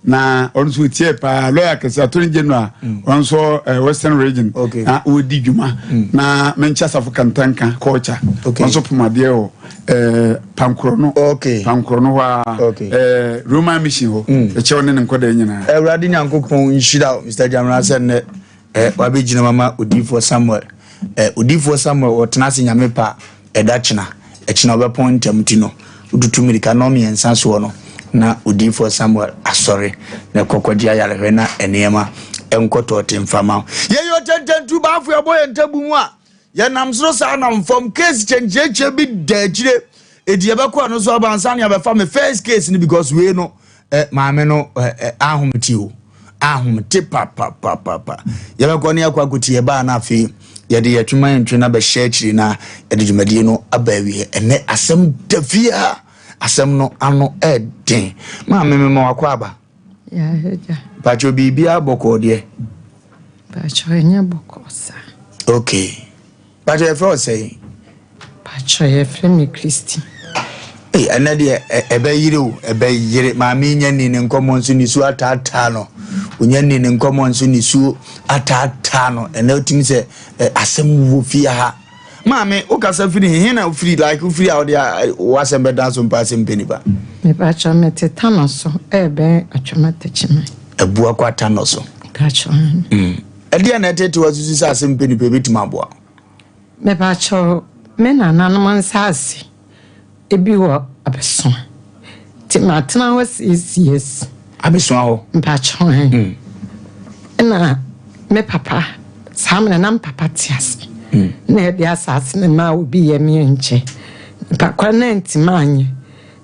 na ɔno nso ɔtie paa lawyer kɛse attorney general ɔno nso eh, western region Okay. na ɔdi dwuma na menkyia safo kantanka culture Okay. ɔno nso pomadeɛ wɔ eh, pankorɔ no Okay. pankorɔ no hɔ a Okay. eh, roman mission hɔ ɛkyɛw ne ne nkɔdaa nyinaa Awurade Nyankopɔn nhyira wo Mr. Gyamena sɛ nnɛ eh, wabɛgyina mu ama odiyifoɔ Samuel. Eh, odiyifoɔ Samuel ɔtena ase nyame pa ɛda kyena, ɛkyena ɔbɛpɔn ntɛm ti no, wotutu mmirika nnɔn mmiɛnsa soɔ no, na odiyifoɔ Samuel asɔre na ɛkɔ kɔgye ayarehwɛ na nneɛma nkɔ tɔɔte mfa ma wo. Yɛyɛ ɔtɛntɛntu baafo yɛbɔ yɛn ntabu mu a Yɛnam soro saa nam fam. Case kyɛnkyerɛkyerɛ bi da akyire. Eti yɛbɛkɔ ɛno so aba ansa na yɛabɛfa me first case no because wei no eh, maame no eh, eh, ahomete o. Ahomete papapapapa. Yɛbɛkɔ ne yɛakɔ akɔti yɛbaa no afei yɛde yɛtwema yɛntwe no abɛhyɛ akyiri na yɛde dwumadie no aba awie. Ɛnɛ asɛm da fie a asɛm no ano ɛden. Maame mema wakɔ aba. Pacho biribiara bɔkɔɔ deɛ. Pacho ɛnyɛ bɔkɔɔ saa. Okay. Pacho yɛfrɛ wo sɛn? Pacho yɛfrɛ me Christy. Ei ɛnɛ deɛ ɛbɛyere o ɛbɛyere maame nya ni ne nkɔmmɔ nso nisuo ataataa no onya ni ne nkɔmmɔ nso nisuo ataataa no ɛnɛ wotumi sɛ asɛm wɔ fie ha. Maame, wo kasa firi he? He na wofiri? Like wofiri a wode w'asɛm bɛda so mpa asɛm pɛ nipa. Mepakyɛw mete Tanɔ so ɛɛbɛn Atwom Atakyiman. Abua kɔ Atanɔ so. Mepakyɛw aane. Mm. Ɛdeɛn na ɛtete w'asusu sɛ asɛm pɛ nipa ebetumi aboa wo? Mepakyɛw me nananom nsaase Ebi wɔ Abesoa. Nti matena hɔ six years. Abesoa hɔ? Mpakyɛw ɛn. Mm. Ɛna me papa, saa mmerɛ na me papa te ase. Mm. Na ɛde asase no maa obi yɛ me nkyɛ. Nipa korɔ no antimi anyɛ.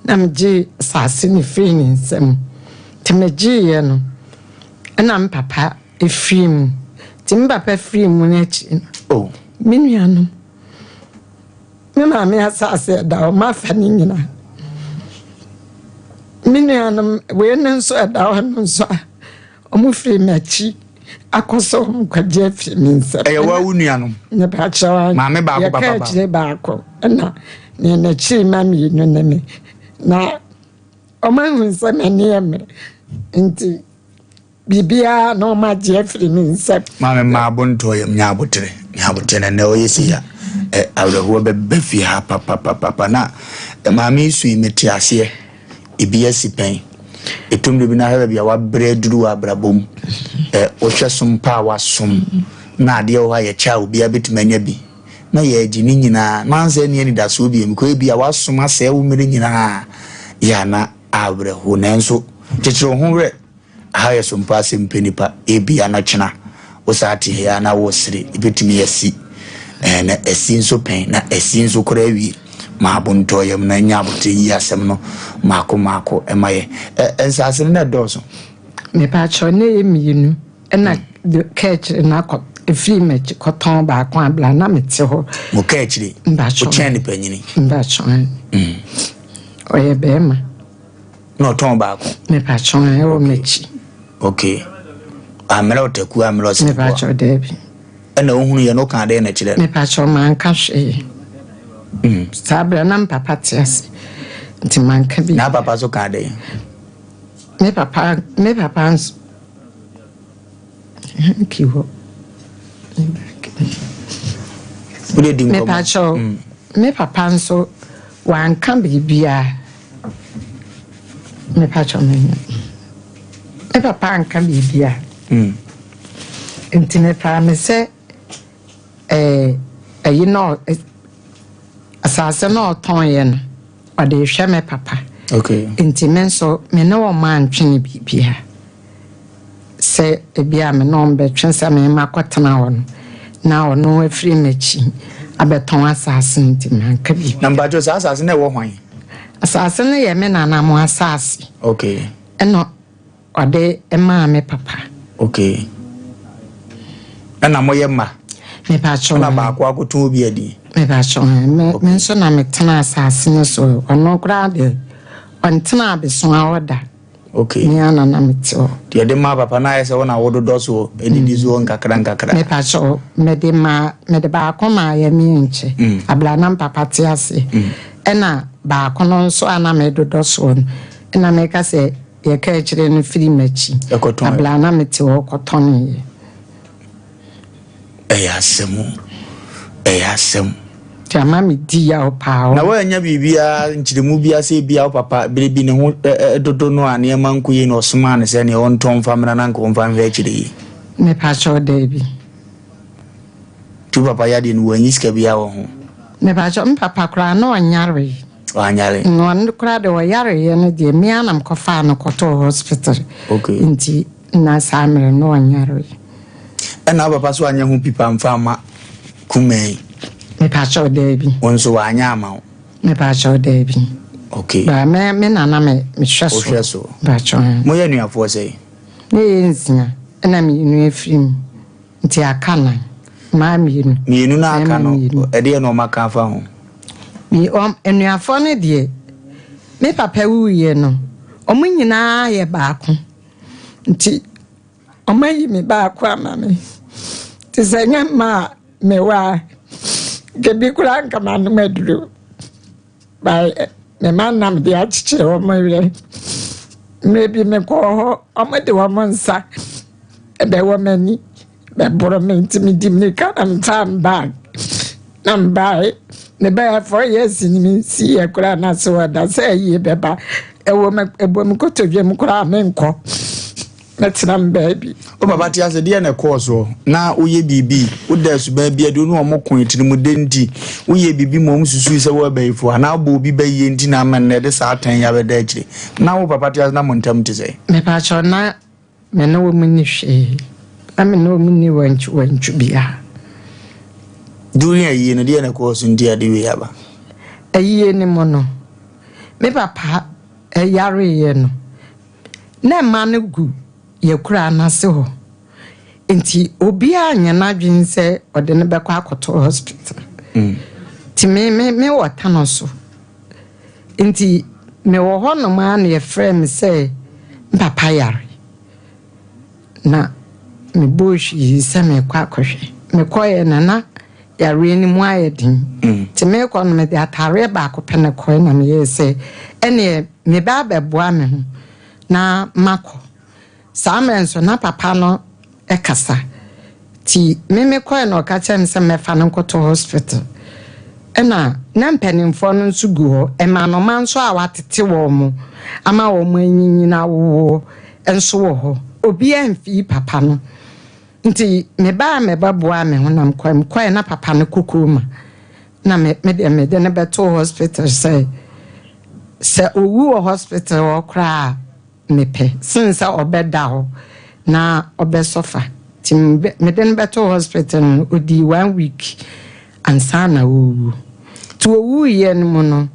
Na megye asase no firii ne nsam. Nti megyeeɛ no, ɛna me papa firii mu. Nti me papa firii mu no akyi no, oh. me nuanom, me maame asase ɛda hɔ, mafa ne nyinaa. Me nuanom, wei no nso ɛda hɔ no nso a, wɔn firi m'akyi akɔ sɛ wɔn kɔgye afiri me nsam. Ɛyɛ wa wo nuanom? Mepakyɛw, Maame baako, papa yɛka baako. akyire baako, ɛna nea n'akyiri ma mmienu ne me. Na wɔahu sɛ m'ani yɛ mmerɛ nti biribiara na wɔagye afiri me nsam. Maame mma abontɔ yam nya abotere nya abotere na nnɛ ɔyɛ sei a ɛ awerɛhoɔ bɛba fie ha papapapa na maame yi su yi mete aseɛ ebi asi pɛn ɛtɔ mmerɛ bi na ahwɛ baabi a wabrɛ aduru wɔ abrabɔ mu ɛ wohwɛ som pa a wasom na adeɛ wɔ hɔ a yɛkyɛ a obiara bɛtumi anya bi na yɛagye ne nyinaa na ansɛ nni anidasoɔ bio because ebia wasom asɛe wo mmerɛ nyinaa yɛ a na awerɛho nanso kyekyere wo ho werɛ aha yɛ so mpo asɛm pɛ nipa ebia na kyena wo saa te ha na wosere ebetumi asi ɛɛ na asi nso pɛn na asi nso koraa awie ma abontɔ yam na nya abotire yi asɛm no maako maako ɛma yɛ ɛ nsaase no na ɛdɔɔso. Mepaakyɛw na ɛyɛ mmienu Ɛna de kaa akyire no akɔ ɛfiri m'akyi kɔtɔn baako a bla na mete hɔ. Mo kaa akyire? Mbakyɔ. Wokyɛn ne panyini? Mbakyɔ. Mm. Ɔyɛ bɛrima. Na ɔtɔn baako? Mepakyɔ ɛwɔ m'akyi. Okay. Ammerɛ ɔtaku ammerɛ ɔsɛ. Mepakyɔ daabi. Ɛna ohunu yɛ no ɔka adɛn na kyerɛ no? Mepakyɔ manka hwee. Mm. Saa berɛ na mpapa te ase nti manka bi. Na papa so ka adɛn? Me papa me papa nso. Hanky hɔ. Wode di nkɔmmɔ. Mepakyɛw, mm. me papa nso wanka biribiara. Mepakyɛw me me papa anka biribiara. Mm. Nti mepaa me sɛ ɛɛ ɛyi na asase na ɔtɔn yɛ no ɔde rehwɛ me papa. Okay. Nti me nso me ne wɔn antwene biribiara. Sɛ ebia me ne wɔn bɛtwe sɛ me makɔtena hɔ no, na ɔno afiri m'akyi abɛtɔn asase no nti manka biribi. Na mpakyɛw saa asase no ɛwɔ hwan? Asase no yɛ me nana mo asase. Okay. Ɛna ɔde maa me papa. Okay. Ɛna moyɛ mma? Mepakyɛw. Ɛna baako akɔtɔn obi adi? Mepakyɛw. Me okay. me nso na metena asase no so. Ɔno koraa deɛ ɔntena abesoa hɔ da. Okay. Me ara na na mete hɔ. Deɛ ɛde maa papa no ayɛ sɛ wo na wododɔ soɔ, ɛdidi soɔ nkakra nkakra. Mepakyɛw, mede maa, mede baako maa yɛ me nkyɛ, mm. abira na papa te ase. Mm. Ɛna baako no nso a na medodɔ soɔ no, ɛna meka sɛ yɛka akyire no firi m'akyi. Ɛkɔtɔn. Abira na mete hɔ kɔtɔneeɛ. Ɛyɛ asɛm o, ɛyɛ asɛm. Nti ama me di yaw paa o. Na woannya biribiara, nkyerɛmu biara sɛ ebia wo papa bere bi ne ho dodo no a nneɛma nkɔ yie na ɔsomaa no sɛ nea ɔntɔ mfa mmra na anka ɔmfa nhwɛ akyire yi? Mepakyɛw, daabi. Nti wo papa yadeɛ no wanyi sika biara wɔ ho? Mepakyɛw, me papa koraa na ɔnyaree. Wanyare? Na ɔno koraa deɛ ɔyareeɛ no deɛ, me ara na mekɔfaa no kɔtoo hospital. Okay. Nti na saa mmerɛ no ɔnyaree. Ɛna wo papa so anyɛ ho pipa amfa amma kumaa yi? Mepakyɛw, daabi. Wo nso wanyɛ ama wo? Mepakyɛw, daabi. Okay. Ba me me na na me mehwɛ so. Wohwɛ so. Mepakyɛw. Moyɛ anuafoɔ sɛn? Na yɛyɛ nsia, ɛna mmienu afiri mu. Nti aka nan. Mmaa mmienu. Mmienu no aka Mmarima no, mmienu. ɛdeɛ na wɔaka afa ho? Me wɔn anuafoɔ no deɛ, me papa wuiɛ no, wɔn nyinaa yɛ baako. Nti Wɔayi me baako ama me. Nti sɛ ɛnyɛ mma a mewɔ a, nka bi koraa nka manom aduro. But me mma na mede akyekyere wɔn werɛ. Mmerɛ bi mekɔɔ hɔ, wɔde wɔn nsa bɛwɔ m'ani, bɛboro me nti medi mmirika na mefaa me bag na mebaeɛ. Mebaeɛ 4 years ni mensiiɛ koraa na sɛ ɔda sɛ ayie bɛba ɛwɔ me ɛbɔ me kotodwe mu koraa menkɔ. Mɛtena me baabi. Wo papa te ase, deɛ na ɛkɔɔ soɔ? Na woyɛ biribi, woda suban bi adi, wo ne wɔn ko atirimude nti, woyɛ biribi ma wɔn susui sɛ wɔyɛ abayifoɔ, anaa wobɔ obi bayie nti na ama nnɛ de saa atɛn yi abɛda akyire. Na wo papa te ase na mo ntam te sɛn? Mepakyɛw, na me ne wɔn nni hwee. Na me ne wɔn nni wantwiwantwi biara. During ayie no, deɛ na ɛkɔɔ so nti a de wei aba? Ayie no mu no, me papa yareeɛ no, Na mma no gu yɛn akuraa no ase hɔ. Nti obiara anyɛ n'adwene sɛ ɔde no bɛkɔ akɔto hospital. Nti me me me wɔ Tano so. Nti mewɔ hɔnom ara na yɛfrɛɛ me sɛ me papa yare. Na mebɔɔ hwii sɛ merekɔ akɔhwɛ. Mekɔeɛ na na yareɛ no mu ayɛ den. Nti merekɔ no mede ataareɛ baako pɛ na ɛkɔeɛ na meyɛɛ sɛ ɛneɛ meba abɛboa me ho na makɔ. Saa mmerɛ nso na papa no kasa. Nti me mekɔeɛ na ɔka kyerɛɛ me sɛ mɛfa no nkɔto hospital. Ɛna na mpanimfoɔ no nso gu hɔ. Mmanoma nso a wɔatete wɔn ama wɔn anyinyin awowoɔ nso wɔ hɔ. Obiara mfii papa no. Nti mebaa mebɛboaa me ho na mekɔe. Mekɔe na papa no kɔ coma. Na me me deɛ mede no bɛtoo hospital sɛ sɛ owu wɔ hospital hɔ koraa a mepɛ sen sɛ ɔbɛda hɔ na ɔbɛsɔfa. Nti mede no bɛtoo hospital no odii one week ansa na ɔrewu. Nti owuiɛ no mu no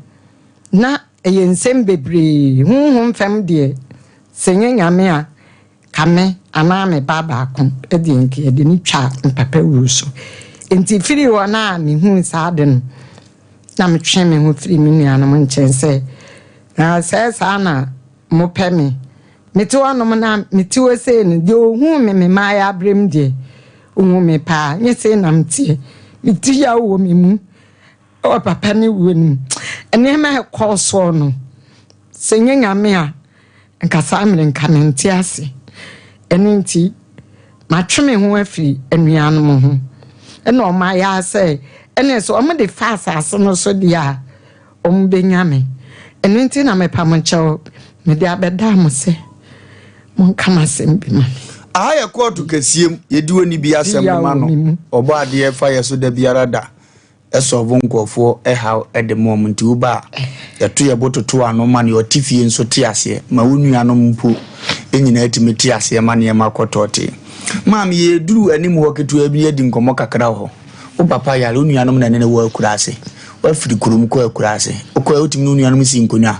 na ɛyɛ nsɛm bebree. Honhom fam deɛ sɛ nyɛ Nyame a Ka me anaa me ba baako deɛ nka yɛde no twa mpapawuo so. Enti firi hɔ no a mehuu saa ade no, na metwe me ho firi me nuanom nkyɛn sɛ, Na sɛ saa na mopɛ me. Mete hɔnom na mete hɔ sei no, deɛ ɔhuu me me mmaayeaberɛm deɛ, ɔhu me paa. Nyɛ sei na meteɛ. Mete yaw wɔ me mu wɔ papa no wuo no mu. Nneɛma a ɛkɔɔ soɔ no, sɛ nyɛ Nyame a, nka saa mmerɛ nka mente ase. Ɛno nti, matwe me ho afiri anuanom ho. Ɛna wɔn ayɛ ara sɛ, ɛne sɛ wɔn de fa asase no so deɛ a, wɔn bɛnya me. Ɛno nti na mepa mo kyɛw, mede abɛdaa mo sɛ monka m'asɛm bi ma me. Aha yɛ kɔɔto kɛseɛ mu, yɛdi ɔni bi asɛm no ma no, ɔbɔ adeɛ fa yɛ so da biara da. Sɔlvo nkurɔfoɔ haw de ma wɔn nti woba a, yɛto yɛn bo toto ano ma nea ɔte fie nso te aseɛ, ma wo nuanom mpo nyinaa tumi te aseɛ ma nneɛma kɔ tɔɔtee. Maame, yɛduru anim hɔ ketewa bi yɛadi nkɔmmɔ kakra wɔ hɔ. Wo papa yare, wo nuanom na ɛne no wɔ akuraase. Woafiri kurom kɔ akuraase. Wokɔɛ wotumi ne wo nuanom si nkonnwa.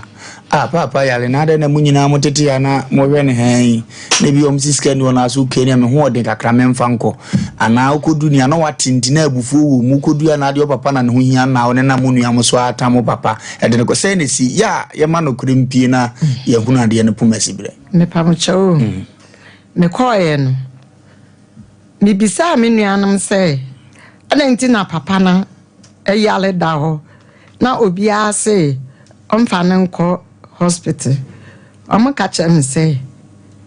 Ah, paapa yare na adɛn na mo nyinaa motete ha na mohwɛ no hɛn yi? Na ebi wɔn si sika ni wɔn aso okay nea me ho ɔden kakra memfa nkɔ. Anaa wokɔdu nea na wate nti na abufuo wɔ mu wokɔdu a na adeɛ ɔpapa na ne ho hia na wo ne na mo nua mo so atam wo papa ɛde no kɔ. Sɛn na ɛsi yɛ a yɛma nokorɛ mpie na yɛhunu adeɛ no poma si berɛ. Mepamokyɛw o, mekɔeɛ no, mebisaa me nuanom sɛ adɛn nti na papa no yare da hɔ na obiara se ɔmfa no nkɔ hospital. Wɔka kyerɛɛ me sɛ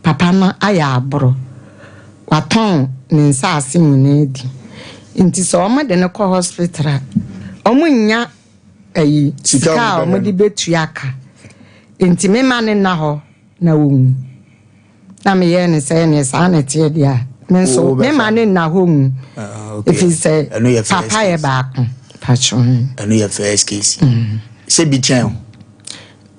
papa no ayɛ aboro, watɔn ne nsaase nyinaa adi. Nti sɛ wɔde no kɔ hospital a, wɔnnya ayi sika a wɔde bɛtua ka. Nti memma no nna hɔ na ɔnwu. Na meyɛɛ no sɛ ɛneɛ saa na ɛteɛ deɛ a, me nso mema no nna hɔ nwu. Ah, Ɛfiri sɛ papa yɛ baako. Patro. Ɛno yɛ first case. Mm. Sɛ bi kyɛn o.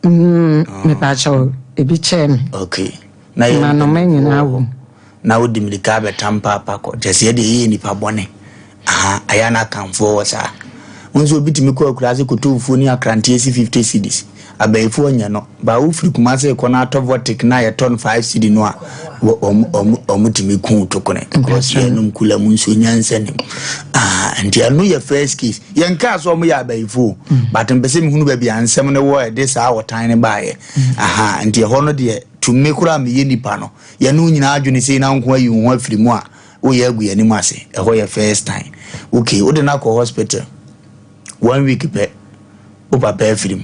Mm, ah. Mepakyɛw, ebi kyɛn me. Okay. Na yɛ mmanoma nyinaa wɔ mu. Na wodi mirika abɛtam paapa kɔ. Kyɛ sɛ yɛde yɛyɛ nipa bɔne. Aha, ayɛ na akanfoɔ wɔ saa. Wo nso obi tumi kɔ akuraase kɔtɔ ofuo ne akranteɛ si 50 cedis. Abayifoɔ nyɛ no. Ba wo firi Kumase rekɔ na atɔ vortic na yɛtɔ no 5 cedi no a, wɔn tumi ku wo tokone. Because yɛnom kula mu nsuo nyansa nim. Ah, nti ɛno yɛ first case. Yɛn kaa sɛ wɔn yɛ abayifoɔ. But mpɛ sɛ mehunu baabi a nsɛm no wɔ ɛde saa ɔtan no baeɛ. Aha, nti ɛhɔ no deɛ tumi koraa meyɛ nipa no. Yɛne wo nyinaa adwene sei na nko ayi wo ho afiri mu a, Woyɛ agu yɛn anim ase. Ɛhɔ yɛ first time. Okay, wode no akɔ hospital one week pɛ, wo papa afiri mu.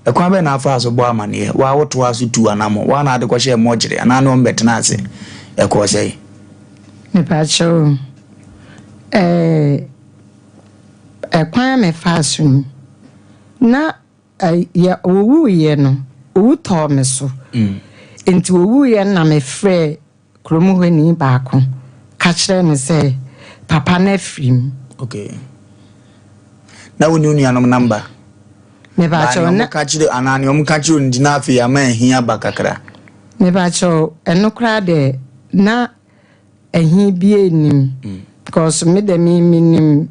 Ɛkwan bɛn na afaa so bɔ amaneɛ? Waa wotoa so tuu anamɔ? Waa na ade kɔhyɛɛ mɔgyere anaa ne wɔn bɛtena ase? Ɛkɔɔ sɛn? Mepakyɛw, ɛɛ, ɛkwan a mefaa so ni. Na yɛ owuiɛ no, owu tɔɔ me so. Nti owuiɛ no na mefrɛɛ Kurom hɔ ni baako ka kyerɛɛ no sɛ papa no afiri mu. Okay. Na wo ne wo nuanom namba? Mebakyɛw na. Ka kyerɛ anaa nea wɔn ka kyerɛ no nti na afei ama ahi aba kakra. Mebakyɛw ɛno koraa deɛ na ahi bi nnim. Because me de me menim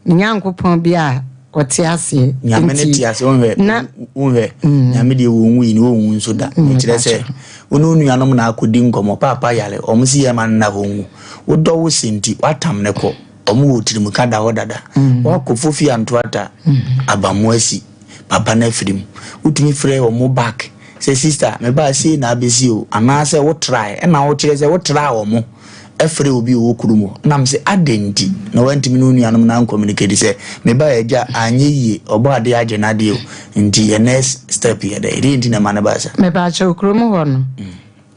me Nyankopɔn bi a. ɔte aseɛ. Nyame ne te aseɛ wonhwɛ na wonhwɛ mm. Nyame deɛ wɔnwu yi ne wɔnwu nso da mm, mekyerɛ sɛ wo ne wo nuanom na akɔdi nkɔmmɔ paapa yare ɔmo si yɛ ma nna hɔ nwu wodɔ wo se nti woatam ne kɔ ɔmo wɔ tirimka da hɔ dada mm. woakɔ fofi antoata abamu asi papa no afiri mu wotumi frɛ ɔmo back sɛ sister mebaa sei na abɛsi o anaasɛ wo try ɛna wokyerɛ sɛ wo try ɔmo ɛfrɛ obi ɔwɔ kurom hɔ na mese adɛn nti na wantumi ne wo nuanom no ancommunicate sɛ mebaa agya anyɛ yie ɔbɔ adeɛ agye n'adeɛ o nti yɛ next step yɛ dɛn ɛdeɛ nti na ɛma no baa saa. Mepaakyɛw kurom hɔ no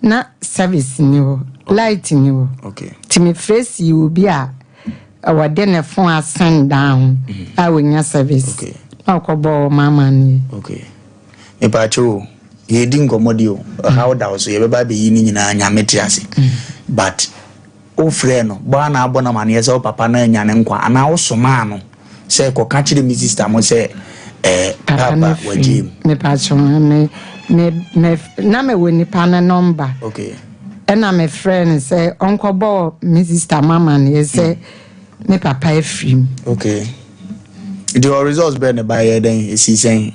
na service nni hɔ light nni hɔ nti mefrɛ sii obi a wɔde ne phone asɛn dan ho a ɔnya service na ɔkɔbɔɔ wɔn amanneɛ. Okay. Mepaakyɛw o, yɛredi nkɔmmɔ deɛ o, ɔhaw da wo so, yɛbɛba abɛyi ne nyinaa, Nyame te ase. But wo frɛɛ no, bɔ a na abɔ no amaneɛ sɛ wo papa no anya ne nkwa, anaa wo somaa no sɛ kɔka kyerɛ me sister mo sɛ eh, Papa no paapa firi wagyee mu. Mepaakyɛw, me, me, me, na mewɔ nipa no nɔmba. Okay. Ɛna mefrɛɛ no sɛ ɔnkɔbɔ me sister mo amaneɛ sɛ me papa afiri mu. Okay. Nti ɔ results bɛn na ɛbaeɛ, ɛyɛɛ dɛn, ɛsii sɛn?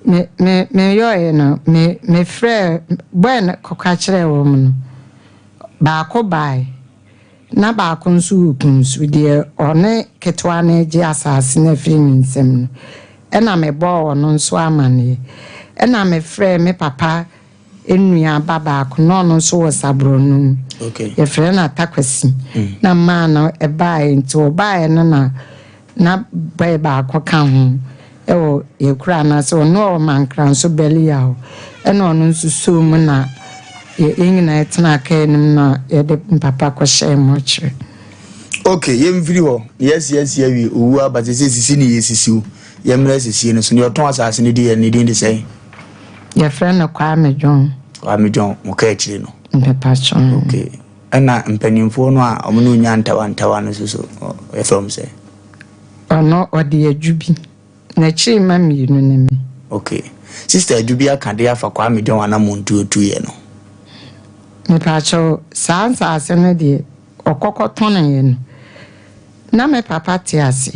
Me me meyɔeɛ no, me mefrɛɛ bɔɛ no kɔka kyerɛɛ wɔn no, baako baeɛ, na baako nso wɔ Kunsu, deɛ ɔne ketewa no regye asase no afiri ne nsam no, ɛna mebɔɔ ɔno nso amaneɛ. Ɛna mefrɛɛ me papa nua ba baako, na ɔno nso wɔ Saborɔno mu, yɛfrɛ no Atakwasi, na maa no baeɛ, nti ɔbaeɛ no na Na bɔe baako ka ho wɔ yɛn kuro no ase, ɔno ɔwɔ Mankranso Belial, ɛna ɔno nso soo mu na yɛn nyinaa tenaa kaa no mu na yɛde mpapa kɔhyɛɛ mɔkyere. Ok, yɛmfiri hɔ, na yɛasi asi awie, owu aba, sɛ sɛ sisi ne yɛsisi o, yɛmmrɛ asisie no so. Deɛ ɔtɔn asase no di yɛ, ne din de sɛn? Yɛfrɛ no Kwame John. Kwame John, mo kaa akyire no? Mpɛpakyɛw. Ok. Ɛna mpanimfoɔ no a wɔn ne wo nya ntawantawa no nso so, yɛfrɛ wɔn sɛ? Ɔno, ɔde Adwubi. N'akyiri mma mmienu ne me. Ok. Sister Adwubi aka de afa Kwame John anamontuo tuiɛ no? Mepaakyɛw, saa nsaase no deɛ, ɔkɔ kɔtɔneeɛ no, na me papa te ase,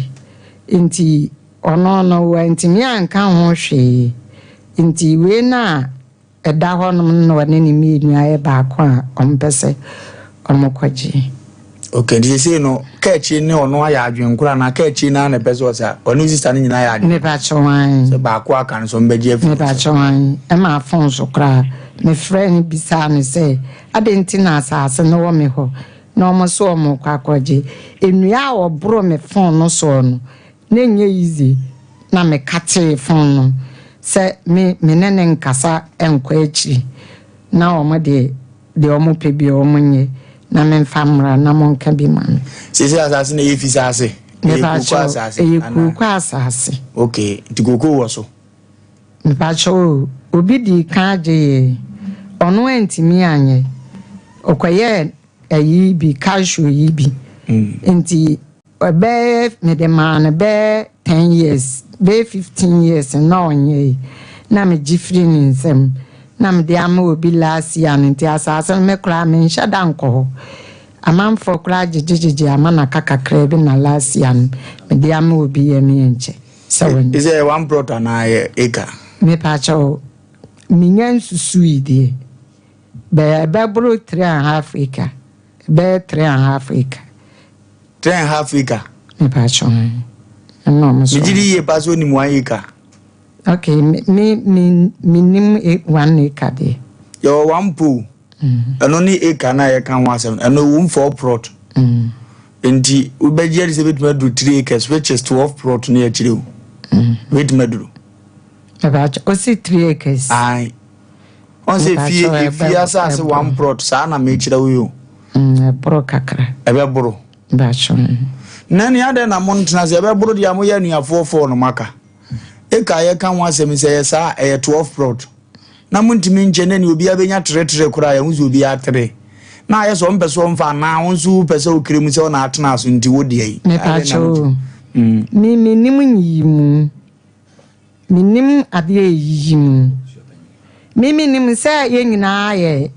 nti ɔno no, wantumi anka ho hwee. Nti wei no a Ɛda hɔnom no na ɔne ne mmienu ayɛ baako a wɔpɛ sɛ wɔkɔgye. Okay, nti seesei no kaakyire ne ɔno ayɛ adwene koro anaa kaakyire no ara na ɛpɛ sɛ ɔsa ɔne wo sista no nyinaa ayɛ adwene Mepa kyɛw ae. sɛ baako aka no so ɔmbɛgye afiri wo nsam? Mepa kyɛw ae. Ɛma fon so koraa mefrɛɛ no bisaa no sɛ adɛn nti na asase no wɔ me hɔ na wɔn se wɔrekɔ akɔgye. Nnua a wɔboro me fon no soɔ no Na ɛnyɛ easy na me katee phone no sɛ me me ne no nkasa nkɔ akyiri na wɔn deɛ deɛ wɔn pɛ biara wɔn nyɛ na me nfa mmra na mo nka bi ma me. Seesei asase no ɛyɛ fisaase? Ɛyɛ kooko asase? Ɛyɛ kooko asase. Okay, nti kooko wɔ so? Mepakyɛw o, obi dii kan agye yɛn, ɔno antumi anyɛ, ɔkɔyɛɛ ayi bi, cashew yi bi, nti Ɛbɛyɛ mede maa no bɛyɛ ten years bɛyɛ 15 years na ɔnyɛe na megye firi ne nsam na mede ama obi last year no nti asaase no me koraa menhyɛ da nkɔ hɔ amanfoɔ koraa gyegyegyegye ama no aka kakraa bi na last year no mede ama obi yɛ me nkyɛ sɛ wɔnyɛ. Is it one plot anaa yɛ acre? Mepakyɛw menya nsusui deɛ bɛyɛ ɛbɛboro 3½ acre ɛbɛyɛ 3½ acre. 3½ acre. Mepakyɛw ɛna ɔmo so. Megye di yie paa sɛ onim 1 acre. Okay, me me me menim 1 acre deɛ. Yɛwɔ one pole. Ɛno ne acre no a yɛka ho asɛm no. Ɛno ɛwom 4 plot. Nti wobɛgye adi sɛ ebetumi aduru 3 acres which is 12 plot no yɛkyerɛ o. Ebetumi aduru. Mepakyɛw osi 3 acres. Ae. Ɔn sɛ efie efie asase 1 plot saa na mekyerɛ wo yi o. Ɛboro kakra. Ɛbɛboro. Bakyɛ. Na nea adɛn na montena ase? Ɛbɛboro deɛ a moyɛ anuafoɔ fɔɔ no moaka. Eka a yɛka ho asɛm yi sɛ ɛyɛ saa a, ɛyɛ 12 plot. Na montumi nkyɛ na nea obiara bɛnya tretre koraa yɛhu sɛ obiara tere. Na ayɛ sɛ ɔmpɛ sɛ ɔmfa anaa wo nso wopɛ sɛ wokere mu sɛ wo na atena so nti wo deɛ yi. Mepakyɛ o, me mennim nyiyimu. Mennim adeɛ a ɛyiyi mu. Me menim sɛ yɛn nyinaa yɛ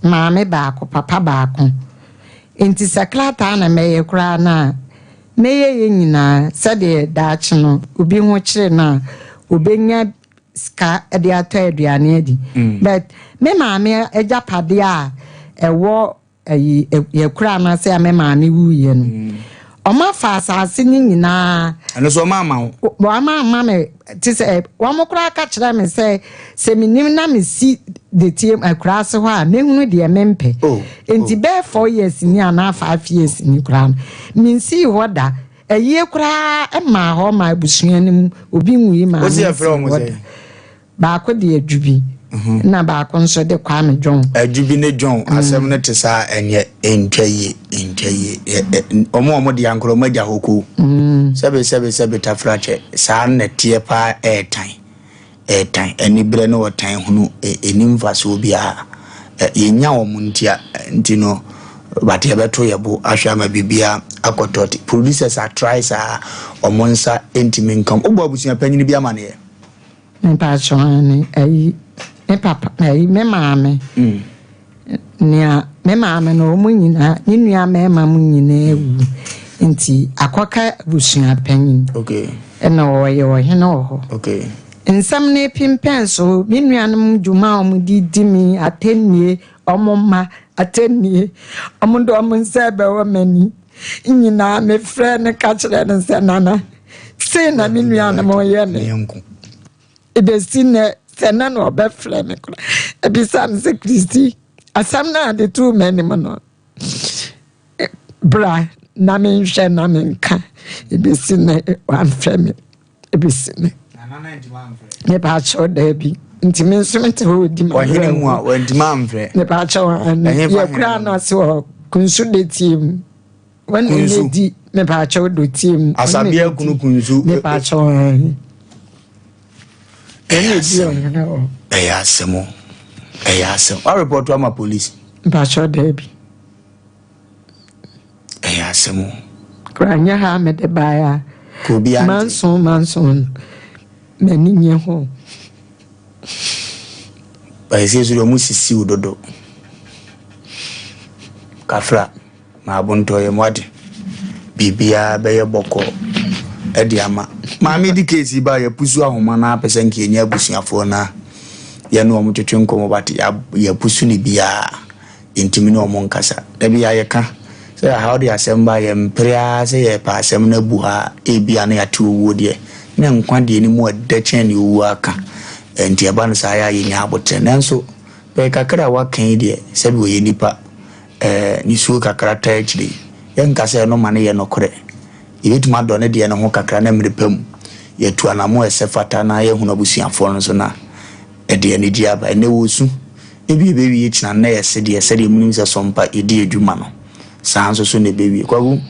Maame baako, papa baako. Enti sɛ krataa na mɛyɛ koraa no a, Mɛyɛ yei nyinaa sɛdeɛ daakye no obi ho kyere no a, ɔbɛnya sika de atɔ aduane adi. But me maame agyapadeɛ a ɛwɔ ayi yɛkura no ase a me maame wuiɛ no, wɔn afa asase no nyinaa. Ɛno so wɔn ama wo? Wɔn ama me te sɛ wɔn koraa ka kyerɛ me sɛ sɛ menim na mesi detie akura ase hɔ a mehunu deɛ mempɛ. Oh, Nti oh. bɛyɛ 4 years ni anaa 5 years ni koraa no mensii hɔ da. Ayie koraa maa hɔ ma abusua no mu obi nwui maa Wosi mensii yɛfrɛ wɔn hɔ sɛ? da. Baako de Adwubi na baako nso de Kwame John. Adwubi ne John asɛm no te saa ɛnyɛ ntwa yie ntwa yie ɔmo a ɔmo de ankorɔ ɔmo agya hɔ koo sɛbe sɛbe sɛbe tafrakyɛ saa na teɛ paa ɛɛtan ɛɛtan anibrɛ ne ɔtan hunu ɛni mfasoɔ biara yɛnya wɔn ntia nti no but yɛbɛto yɛ bo ahwɛ ama biribiara akɔtɔ te producers atry saa ɔmo nsa ntumi nkam wobɔ abusua panyin bi amaneɛ. Mepakyɛw ne ayi me papa ayi me maame nea me maame no wɔn nyinaa ne nua mmarima mu nyinaa awu nti akɔka abusua panyin ɛna ɔyɛ ɔhene wɔ hɔ. Nsɛm no pimpɛn so me nuanom dwuma a wɔde di mi atɛnnie wɔn mma atɛnnie wɔn de wɔn nsa bɛwɔ m'ani nyinaa mefrɛ no ka kyerɛ no sɛ nana sei na me nuanom yɛ me ebesi nnɛ sɛ nna na ɔbɛfrɛ me kora ebisa me sɛ Kristi asɛm no a de too m'anim no bra na menhwɛ na menka ebesi nnɛ wamfrɛ me ebesi nnɛ mepaakyɛw daabi nti me nso mete hɔ di ma ɔhene mu a wantumi amfrɛ. Mepaakyɛw ɛne Ɛhefa yɛkura hene no ase wɔ Kunsu de tie mu wɔne Kunsu. ne di mepaakyɛw do tie mu Asabea kunu Kunsu. Mepaakyɛw ɛne ɛne di ɔhene hɔ. Ɛyɛ asɛm o ɛyɛ asɛm wa report ama police. Mepaakyɛw daabi. Ɛyɛ asɛm o. Kora nyɛ ha mede baeɛ a Ka obi ante. Manson manson m'ani nye ho. Ɛsɛ so deɛ ɔmo sisi wo dodo kafra ma abontɔ yɛ mo ade biribiara bɛyɛ bɔkɔɔ ɛde ama maame di case yi ba yɛpusu ahoma na apɛ sɛ nka yɛnya abusuafoɔ na yɛne ɔmo twetwe nkɔmmɔ but yɛpusu ne biara yɛntumi ne ɔmo nkasa. Dabi a yɛka sɛ aha wode asɛm ba yɛmpere ara sɛ yɛpɛ asɛm no abu ha ebia na yɛate owuo deɛ na nkwa deɛ no mu ɛdɛ kyɛn ne owuo aka nti ɛba no saa yɛ a yɛnya abotrɛ nanso pɛɛ kakra a waka yi deɛ sɛbi ɔyɛ nipa nisuo kakra taa akyire yɛnka sɛ ɛno ma no yɛ nokorɛ yɛbɛtumi adɔ ne deɛ no ho kakra na mmerɛ pa mu yɛtu anamo a ɛsɛ fata na yɛhunu abusuafoɔ no nso na ɛde anigye aba ɛnɛ wɔsu ebi ɛbɛwie kyina nnɛ yɛse deɛ sɛdeɛ munim sɛ sɔmpa yɛdi adwuma no saa nso so na ɛbɛwie Kwaku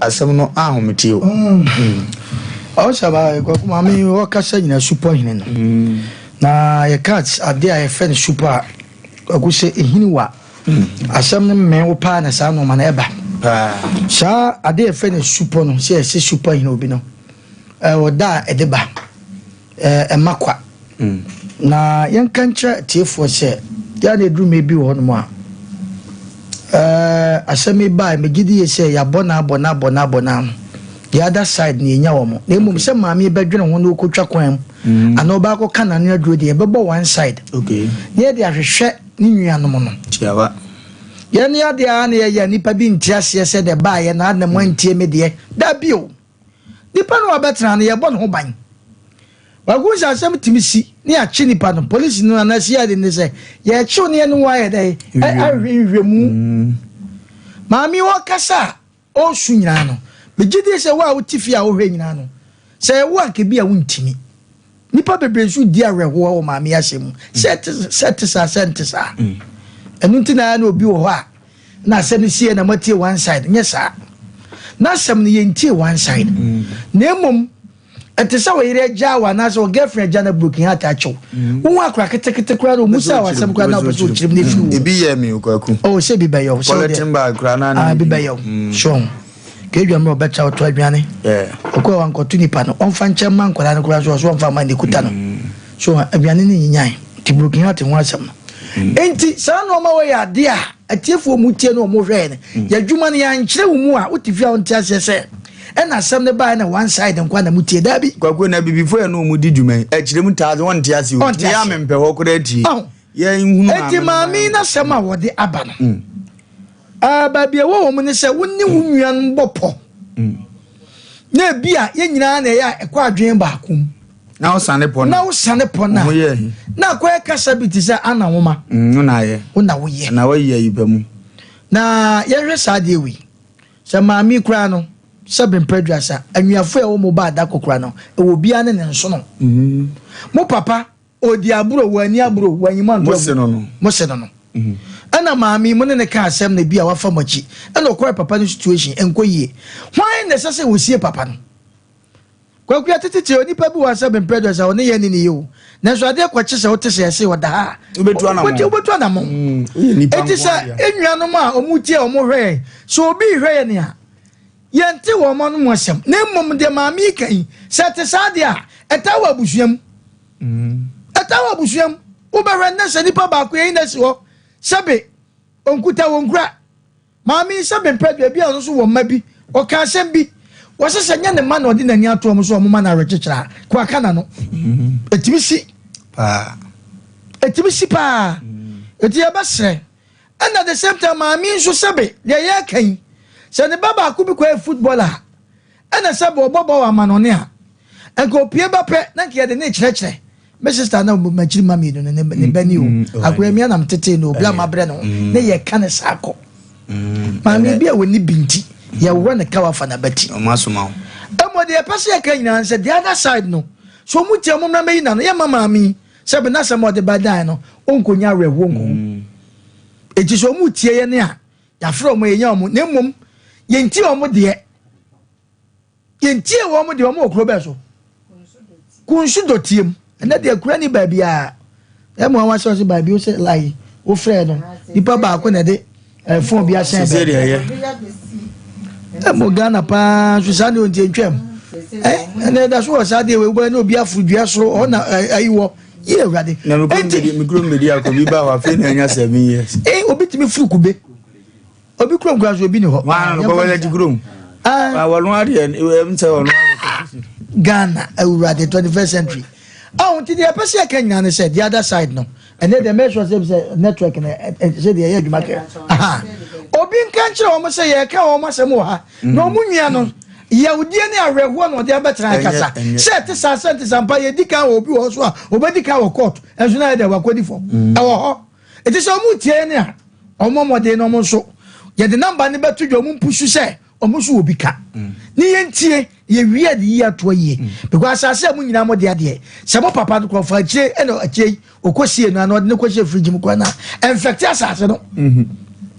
asɛm no ahometie o. Ɔsɛ ba Kwaku maame ɔkasa nyina supɔ hene no na yɛka adeɛ a yɛfrɛ no supɔ a Kwaku sɛ ɛhini wa asɛm no mmɛn wo paa na saa nɔɔma no ɛba saa adeɛ yɛfrɛ no supɔ no sɛ yɛsɛ supɔ hene obi no ɛwɔ da a ɛde ba ɛma kwa na yɛnka nkyerɛ tiefoɔ sɛ yɛa na ɛduru mmerɛ bi wɔ hɔnom a asɛm yi baa megye di yie sɛ yɛabɔ no abɔ no abɔ no abɔ no ano the other side na yɛnya wɔ mo na mmom sɛ maame yi bɛdwene ho na ɔkɔtwa kwan mu anaa ɔbaakɔ ka n'ano aduro deɛ yɛbɛbɔ one side na yɛde ahwehwɛ ne nuanom no yɛne adeɛ a na yɛyɛ nnipa bi nte aseɛ sɛ deɛ baayɛ na adena mu antie me deɛ da bio nipa no wabɛtena no yɛbɔ ne ho ban wagu sɛ asɛm tumi si ne yɛakye nipa no polisi no anaa CID ne sɛ yɛkyew ne yɛne wo ayɛ dɛ ahwɛ nhwɛmu maame wɔkasa a ɔresu nyinaa no megye die sɛ wo a wote fie a wohwɛ nyinaa no sɛ ɛwo anka bi a wontimi nipa bebree nso di awerɛhoɔ wɔ maame asɛm mu sɛ ɛte saa sɛ nte saa ɛno nti na na obi wɔ hɔ a na asɛm no sie na moatie one side nyɛ saa na asɛm no yɛntie one side na mmom ɛte sɛ wɔyere agya wɔ anaasɛ wɔ girlfriend agya na broken heart akyɛw wohu akora ketekete koraa na ɔmu sɛ wasɛm koraa na wopɛ sɛ ɔkyerɛm no ɛfiri wo ebi yɛ mi Kwaku. Oh, sɛ bi bɛyɛ wo sɛ wode Polythene bag koraa na ah, bi bɛyɛ wo so kedwa mmerɛ ɔbɛkyɛ wotɔ aduane ɔkɔ a wankɔto nipa no ɔmfa nkyɛn ma nkwadaa no koraa so ɔso ɔmfa ma ne kuta no so aduane no nyinyan nti broken heart ho asɛm no enti saa nneɛma wɔ yɛ adeɛ a atiefoɔ mu tie no ɔmo hwɛɛ no yɛadwuma no yɛankyerɛ wo mu a wote fie a wonte aseɛ sɛ. Ɛna asɛm no baeɛ na one side nkoa na motie. Daabi. Kwaku na abibifo yɛ ne wɔn di dwuma yi ɛkyerɛ mu taa dze wɔn nte ase o. Ɔnte Yɛ ase. a mempɛ hɔ koraa tie. Ɔho. Yɛ nhunu maame Enti no maame yi na n'asɛm a wɔde aba no, ah, baabi a ɛwɔ wɔ mu ne sɛ wo ne wo nua no bɔ pɔ. Na ebi a yɛn nyinaa na ɛyɛ a ɛkɔ adwene baako mu. Na wosane pɔ no. Na wosane pɔ no a. Wo ho yɛ ahi. Na akɔyɛ kasa bi te sɛ ana nwoma. Wo na ayɛ. Wo na woyɛ. Na wayi ayi pa mu. Na yɛhwɛ saa adeɛ wei. Sɛ maame yi koraa no, sɛbe mpɛ aduasa, anuafo a ɛwɔ mo ba adako koraa no, ɛwɔ obiara ne ne nsono. Mo papa, ɔdi aburo, wanni aburo, wanyi mo anto Mo se no no. Mo se no no. Ɛna maame yi, mo ne no ka asɛm na ebi a wafa mo akyi. Ɛna ɔkɔyɛ papa no situation, ɛnkɔ yie. Hwan na ɛsɛ sɛ ɔsie papa no? Kwaku yɛtete te onipa bi wɔ ha sɛ mempɛ dɔ sɛ ɔne yɛn ne ne yɛ o. Nanso adeɛ kɔkye sɛ wote sɛ yɛse ɔda ha a, Wobɛtu anammɔn. wobɛtu anammɔn. Mm, woyɛ nipa Enti nko sɛ ara dea. enuanom a wɔn tie a wɔn hwɛ yɛn, sɛ obi rehwɛ yɛn a, yɛnte wɔn anom asɛm. Na mmom deɛ maame yi ka yi, sɛ ɛte saa deɛ a, ɛtaa wɔ abusua mu. Ɛtaa wɔ abusua mu. Wobɛhwɛ nnɛ sɛ nipa baako yɛyi no asi hɔ sɛbe ɔnkuta wɔn kura. Maame yi sɛ mempɛ deɛ, ebia ɔno nso wɔ mma bi. Ɔka asɛm bi, wɔse sɛ nyɛ ne mma na ɔde n'ani ato wɔn so a wɔma no awerɛkyekyerɛ a, ko aka n'ano. Ɛtumi si. Paa. Ɛtumi si paa. Ɛti yɛbɛsrɛ. Ɛna the same time maame yi nso sɛbe deɛ yɛreka yi, sɛ ne ba baako bi kɔyɛ football a, Ɛna sɛ bɔ ɔbɔ bɔ wɔ amanɔne a, nka opie ba pɛ na nka yɛde ne kyerɛkyerɛ. Me sister na m'akyiri ma mmienu no ne ne ba ni o. Mm, mm, Akora mi anam tetee no obla ma brɛ no ne yɛ ka ne saa kɔ. Maame bi a wɔni bi nti yɛworɔ ne ka wafa n'abati. Ɔmo asoma wo. Ɛmɔ deɛ yɛpɛ sɛ yɛka nyinaa sɛ the other side no so ɔmo tia ɔmo mmra mɛyi n'ano yɛma maame yi sɛ bɛ n'asɛm a ɔde ba dan no ɔnkɔnya awerɛhoɔ nkɔwu. Eti sɛ ɔmo tie yɛn a Yɛafrɛ wɔn, yɛnya wɔn, na mmom yɛntie wɔn deɛ. Yɛntie wɔn deɛ, wɔn wɔ kuro bɛɛ so. Kunsu dɔteɛ mu. Ɛnɛ deɛ kura ni baabi a ɛmu awa sɛ ɔsɛ baabi ɔsɛ lai wofrɛ no nipa baako na ɛde ɛfon bi ahyɛn baabi. Ɛmu Ghana paa nso saa deɛ ɔntie ntwam. Ɛ ɛnɛ ɛda so wɔ saa deɛ wɔ ewura ne obi aforo dua soro ɔna ɛyi wɔ. Yie awurade. Na me kurom bedi me kurom bedi akɔ bi ba hɔ afei na anya 7 years. Ee obi tumi furu kube. Obi kurom kura so obi ni hɔ. Wɔn ano kɔ wɔn akyi kurom. Ah wɔn adeɛ ɛm sɛ wɔn akɔ. Ghana awurade 21st century. Ahun ti deɛ ɛpɛ sɛ ɛka nyinaa ne sɛ the other side no ɛnɛ deɛ mɛsɔ sɛ sɛ network no sɛ deɛ ɛyɛ adwuma kɛ. Obi nka nkyerɛ wɔn sɛ yɛka wɔn asɛm wɔ ha na wɔn nua no. Yawdie ne awerɛhoɔ na ɔde abɛtena akasa. Sɛ ɛte saa sɛ ɛnte saa mpa yɛdi kan wɔ obi wɔ hɔ so a ɔbɛdi kan wɔ court nso na ayɛ dɛ wakɔdi fam. Mm. Ɛwɔ hɔ. Ɛti sɛ ɔmo tie yɛn a ɔmo mmɔden na ɔmo nso yɛde namba no bɛto dwa ɔmo mpusu sɛ ɔmo nso wɔ bi ka. Mm. Ne yɛntie yɛwie de yi atoa yie. Mm. Because asase a mo nyinaa mo de adeɛ sɛ mo papa no kɔ fa akyire ɛna akyire yi Ɔkɔsie no anaa ɔde no kɔhyɛ fridge mu koraa no a, ɛnfɛkte asase no. Mhm.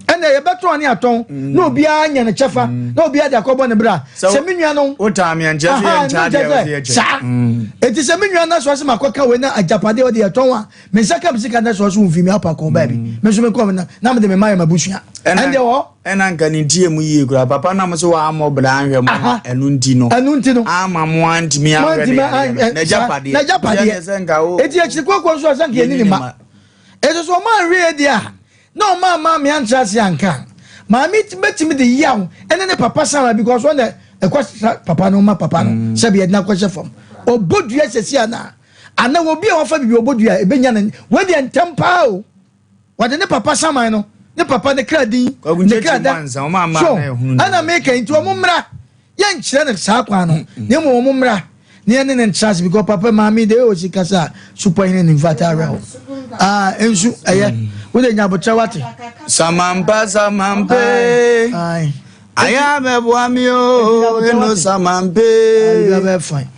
Ɛnna yɛbɛtɔn ne atɔn mm. na obiara nya ne kyɛfa mm. na obiara de akɔbɔ ne bra. Sɛ me nua no. Wotaa me ankyɛ sɛ yɛnkyɛ adeɛ wɔ sɛ yɛkyɛ. Saa. Mm. Eti sɛ me nua no asɔ sɛ makɔka wei na agyapadeɛ ɔde yɛtɔn a, me nsa ka me sika na sɔ so mfi me apa kɔn baabi. Me nso mekɔ na mede me ma yɛ m'abusua. Ɛndeɛ wɔ. Ɛna nka ne ntie mu yie koraa papa nam so wammɔ bra anhwɛ mo ɛno nti no ɛno nti no ama mo antumi anhwɛ ne yadeɛ no n'agyapadeɛ n'agyapadeɛ sɛ nka wo eti akyiri koko nso sɛ nka yɛni ne ma ɛsɛ sɛ ɔma anhwɛ yɛ deɛ a na ɔma ama me antra ase anka maame bɛtumi de yaw ɛne ne papa sama because wɔn na ɛkɔ papa no ma papa no mm. sɛbi yɛde no akɔhyɛ fam ɔbɔ dua sɛsi ana ana obi a wafa biribi ɔbɔ dua ebɛnya no wei deɛ ntɛm paa o Wɔde ne papa saman no, ne papa ne kra din, ne kra da. So, ɛna meka nti wɔn mmra. Yɛnkyerɛ no saa kwan no, na mmom wɔn mmra na yɛne no ntra ase because papa maame de osi kasa supɔhene ne mfata awerɛho. Ah, nsu ɛyɛ. Wo de nya abotrɛ wate. Samampa samampe. Ayɛ abɛboa mi o, eno samampe. Ayɛ bɛ fine.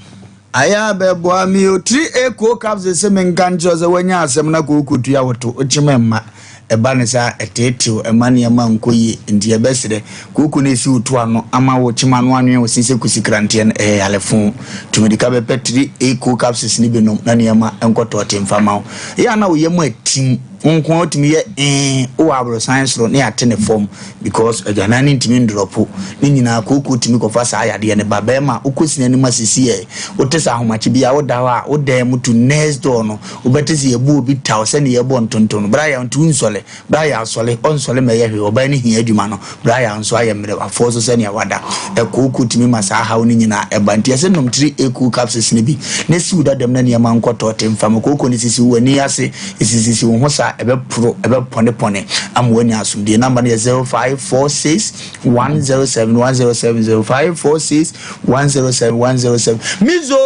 Ayɛ a bɛboa me o. Tri A Ko Capsule se menka nkyerɛ wo sɛ woanya asɛm na kooko tua wo to, wokyem ɛmma. Ɛba no saa a, ɛteetew, ɛmma nneɛma nkɔ yie. Enti yɛbɛsrɛ, kooko no a esi wo to ano ama wo kyem ano anwene wo se sɛ kusikranteɛ no, ɛyɛ yare fo. Tu mmirika bɛpɛ Tri A Ko Capsules no bi nom na nneɛma nkɔ tɔɔte mfa mma wo. Ɛyɛ a na wo yam atim. Wo nko ara wotumi yɛ ee wowɔ aborosan soro ne ate ne fam because agyanan no ntumi ndrɔpo ne nyinaa kooko tumi kɔfa saa yadeɛ no ba. Bɛrima wokɔ sini anim asisi ɛ wote sɛ ahomakye bi a woda hɔ a wo dan mu to next door no wobɛte sɛ yɛbu obi taw sɛne yɛbɔ ntonto no bra yɛ nti wonsɔle Bere a yɛasɔre, ɔnsɔre ma ɛyɛ hwee, ɔbaa no hia adwuma no, bere a yɛn nso ayɛ mmerɛw, afɔw so sɛnea wada. Ɛkooko tumi ma saa haw no nyinaa ba. Enti ɛsɛ nom tiri akuw capsules no bi na siw dada mu na nneɛma nkɔ tɔɔte. Mfa ma kooko no sisi w'ani ase, esisisi wo ho saa a, ɛbɛporo, ɛbɛpɔnepɔne ama woanya asomdwoe. Namba no yɛ 0546 107 107, 0546 107 107. Mizo!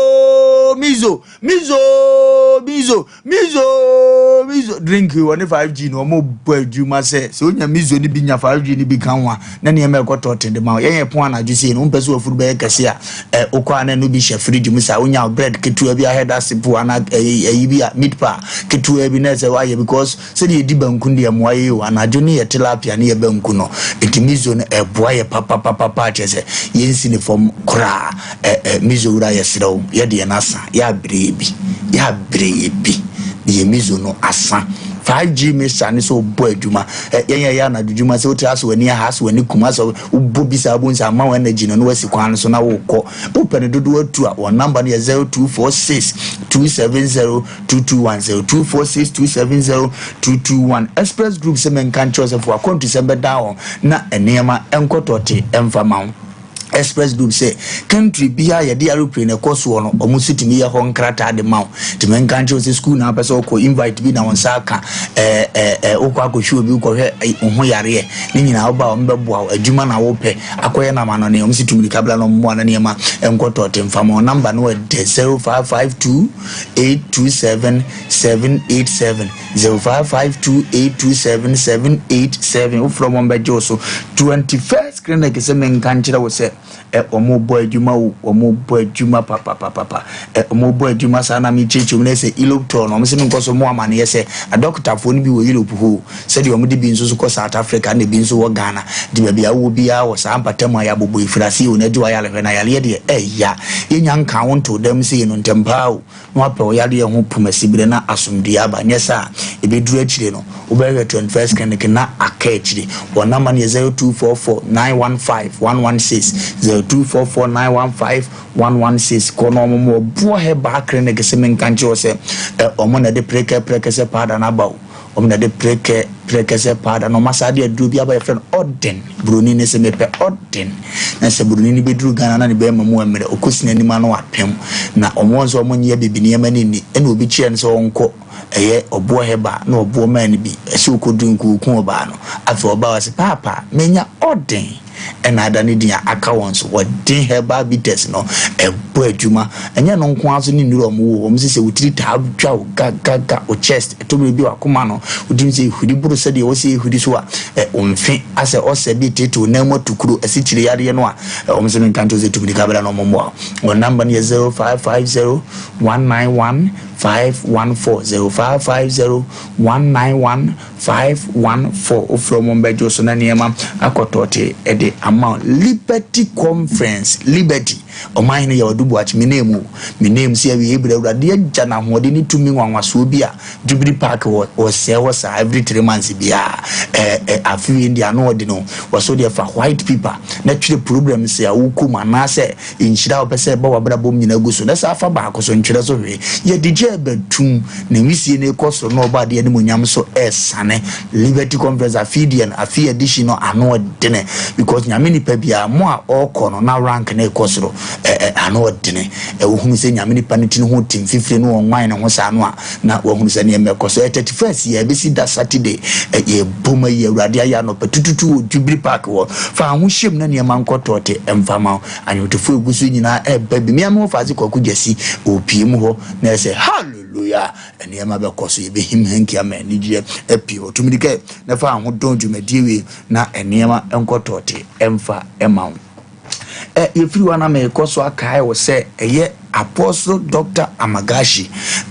Mizo! Mizo! Mizo! Mizo mizo drink wɔ ne 5G no wɔn bɔ adwuma sɛ sɛ onya mizo no bi nya 5G no bi ka ho a na nneɛma ɛkɔ tɔɔte de ma wo. Yɛn yɛ pon anadwo sei no wompɛ sɛ wafuru bɛyɛ kɛse a ɛ wokɔ a na ɛno bi hyɛ fridge mu saa wonya bread ketewa bi ahɛda sepo ana ɛyi bi a meat pie ketewa bi na ɛsɛ wayɛ because sɛdeɛ yɛdi banku no deɛ mmoa yɛ o anadwo ne yɛ tilapia ne yɛ banku no nti mizo no ɛboa yɛ papapapapa kyerɛ sɛ yɛnsi ne fam koraa ɛ ɛ mizo wura yɛsrɛ wo yɛde yɛn asa Yɛabrɛ yɛ bi, yɛabrɛ yɛ bi, na yɛ mizo no asa. 5G mixture ne sɛ wobɔ adwuma. Ɛ yɛn yɛyɛ anadwo dwuma sɛ wote asɛ w'ani aha, asɛ w'ani kum, asɛ wobɔ bi saa wobɛhu sɛ ama wo energy no na woasi kwan no so na wokɔ. Wopɛ no dodoɔ atu a, wɔn number no yɛ 0246 270 221, 0246 270 221. Express Group sɛ menka nkyerɛ wo sɛ fa w'akwantusɛm bɛdan wɔn na nneɛma nkɔtɔte mfa ma wo. Express Group sɛ country biara yɛde aeroplane ɛkɔ soɔ no wɔn nso tumi yɛ hɔ nkrataa de ma wo. Nti menka nkyerɛ wo sɛ school na apɛ sɛ wokɔ invite bi na wɔn nsa aka ɛɛ ɛɛ wokɔ akɔhwɛ obi wokɔhwɛ wo ho yareɛ ne nyinaa woba wɔn bɛboa wo adwuma na wopɛ akɔyɛ no amanɔne wɔn si tu mirika bra na wɔn mmoa na nneɛma nkɔ tɔɔte mfa ma wɔn number no ɛdɛ 0552 827 787 0552 827 787 wofrɛ wɔn bɛgye wo so 21st Clinic sɛ menka nkyerɛ wo sɛ ɛ wɔn bɔ adwuma o wɔn bɔ adwuma papapapapa ɛ wɔn bɔ adwuma saa na mekyerɛkyerɛ mu na sɛ Europe tour no wɔn sɛ menkɔ so mo amaneɛ sɛ adɔkotafoɔ no bi wɔ Europe hɔ o sɛdeɛ wɔn de bi nso so kɔ South Africa na ebi nso wɔ Ghana nti baabi a wowɔ biara wɔ saa mpatamu a yɛabobɔ efiri aseɛ o na agye w'ayarehwɛ na yareɛ deɛ ɛya yɛnya nka wo nto dam sei no ntɛm paa o na wapɛ wo yareɛ ho pomasiberɛ na asomdwoeɛ aba, nyɛ saa a, ɛbɛduru akyire no, wobɛhwehwɛ 21st Clinic na aka akyire. Wɔn namba no yɛ 0244 915 116, 0244 915 116. Kɔ na wɔn wɔ Boɔ Herbal Clinic sɛ menka nkyerɛ wo sɛ ɛ, wɔn na ɛde prekɛ prɛkɛsɛ powder no aba o. Wɔn na ɛde prɛkɛ prɛkɛsɛ powder na wɔn asan de aduro bi aba yɛfrɛ no ɔden. Buroni no sɛ mepɛ ɔden. Na sɛ buroni no bɛduru Ghana na ne bɛrima mu mmerɛ ɔkɔsi n'anim ano apem. Na wɔn wɔn sɛ wɔn nyɛ bibi nneɛma no nni. Ɛna obi kyerɛ no sɛ ɔnkɔ ɛyɛ ɔboɔ hɛba na ɔboɔ maa no bi. Ɛsɛ ɔkɔduru nkuuku ɔbaa no. Afei ɔbaa ɔse paapa menya ɔden. Ɛna ada ne din a aka wɔn so. Wɔde herbal bitters no ɛbɔ adwuma. Ɛnyɛ ɛno nko ara nso ne nnuru a wɔwɔ. Wɔn sɛ sɛ wo tiri taa dwa wo ga ga ga, wo chest, ɛtɔ bere bi w'akoma no, wotumi sɛ ehuri boro sɛdeɛ ɛwɔ sɛ ehuri so a, ɛ, wo mfe asɛ ɔsɛ bi teetee wo nan mu atukuro, asikyire yareɛ no a, ɛ, wɔn sɛ menka nkyerɛ wo sɛ tu mirika bra na wɔn mmoa wo. Wɔn number no yɛ 0550 191 514, 0550 191 514 wofrɛ wɔn bɛgye wo so na nneɛma akɔ tɔɔte de ama wo. Liberty Conference, Liberty, ɔman hene yɛ Ɔdo Boakye, me name o, me name sɛ awiei berɛ Awurade agya no ahoɔden ne tumi nwanwasoɔ bi a Jubilee Park wɔ wɔsɛe hɔ saa every 3 months biara ɛɛ ɛ afe wei deɛ ano ɔde no wɔso deɛ fa white paper na twerɛ problems a wokɔ mu anaasɛ nhyira a wopɛ sɛ ɛba w'abrabɔ mu nyinaa gu so na saa fa baako so ntwerɛ so hwee yɛde gya ɛbɛtum na nwisie no rekɔ soro na ɔbɔ adeɛ animuonyam so ɛresane. Liberty Conference afei deɛ no afei edition no ano ɔdene because nyame nipa biara mo a ɔrekɔ no na rank no rekɔ soro ɛ ɛ ano ɔdene ɛ wohunu sɛ nyame nipa no ti no ho tim fifire no ɔnwan ne ho saa no a na wahunu sɛ nneɛma ɛkɔ so. Ɛyɛ 31st yɛ ɛbɛsi da Saturday ɛ yɛbɔ mu ayi awurade ayɛ anɔpa tututu wɔ Jubilee Park hɔ fa ho hyɛm na nneɛma nkɔ tɔɔte ɛmfa ma wo anwomtofoɔ egu so nyinaa ɛba bi mmea me ho faase kwaku gyasi ɔpie mu hɔ na ɛsɛ hallelujah nneɛma bɛkɔ so yɛbɛhim hanki ama anigyeɛ apue hɔ tumi de kɛ na fa ahodɔn dwumadie wei na nneɛma nkɔ tɔɔte ɛmfa ɛma wo ɛ yɛfiri hɔ na merekɔ so akae wo sɛ ɛyɛ Apostle Dr. Amagashi.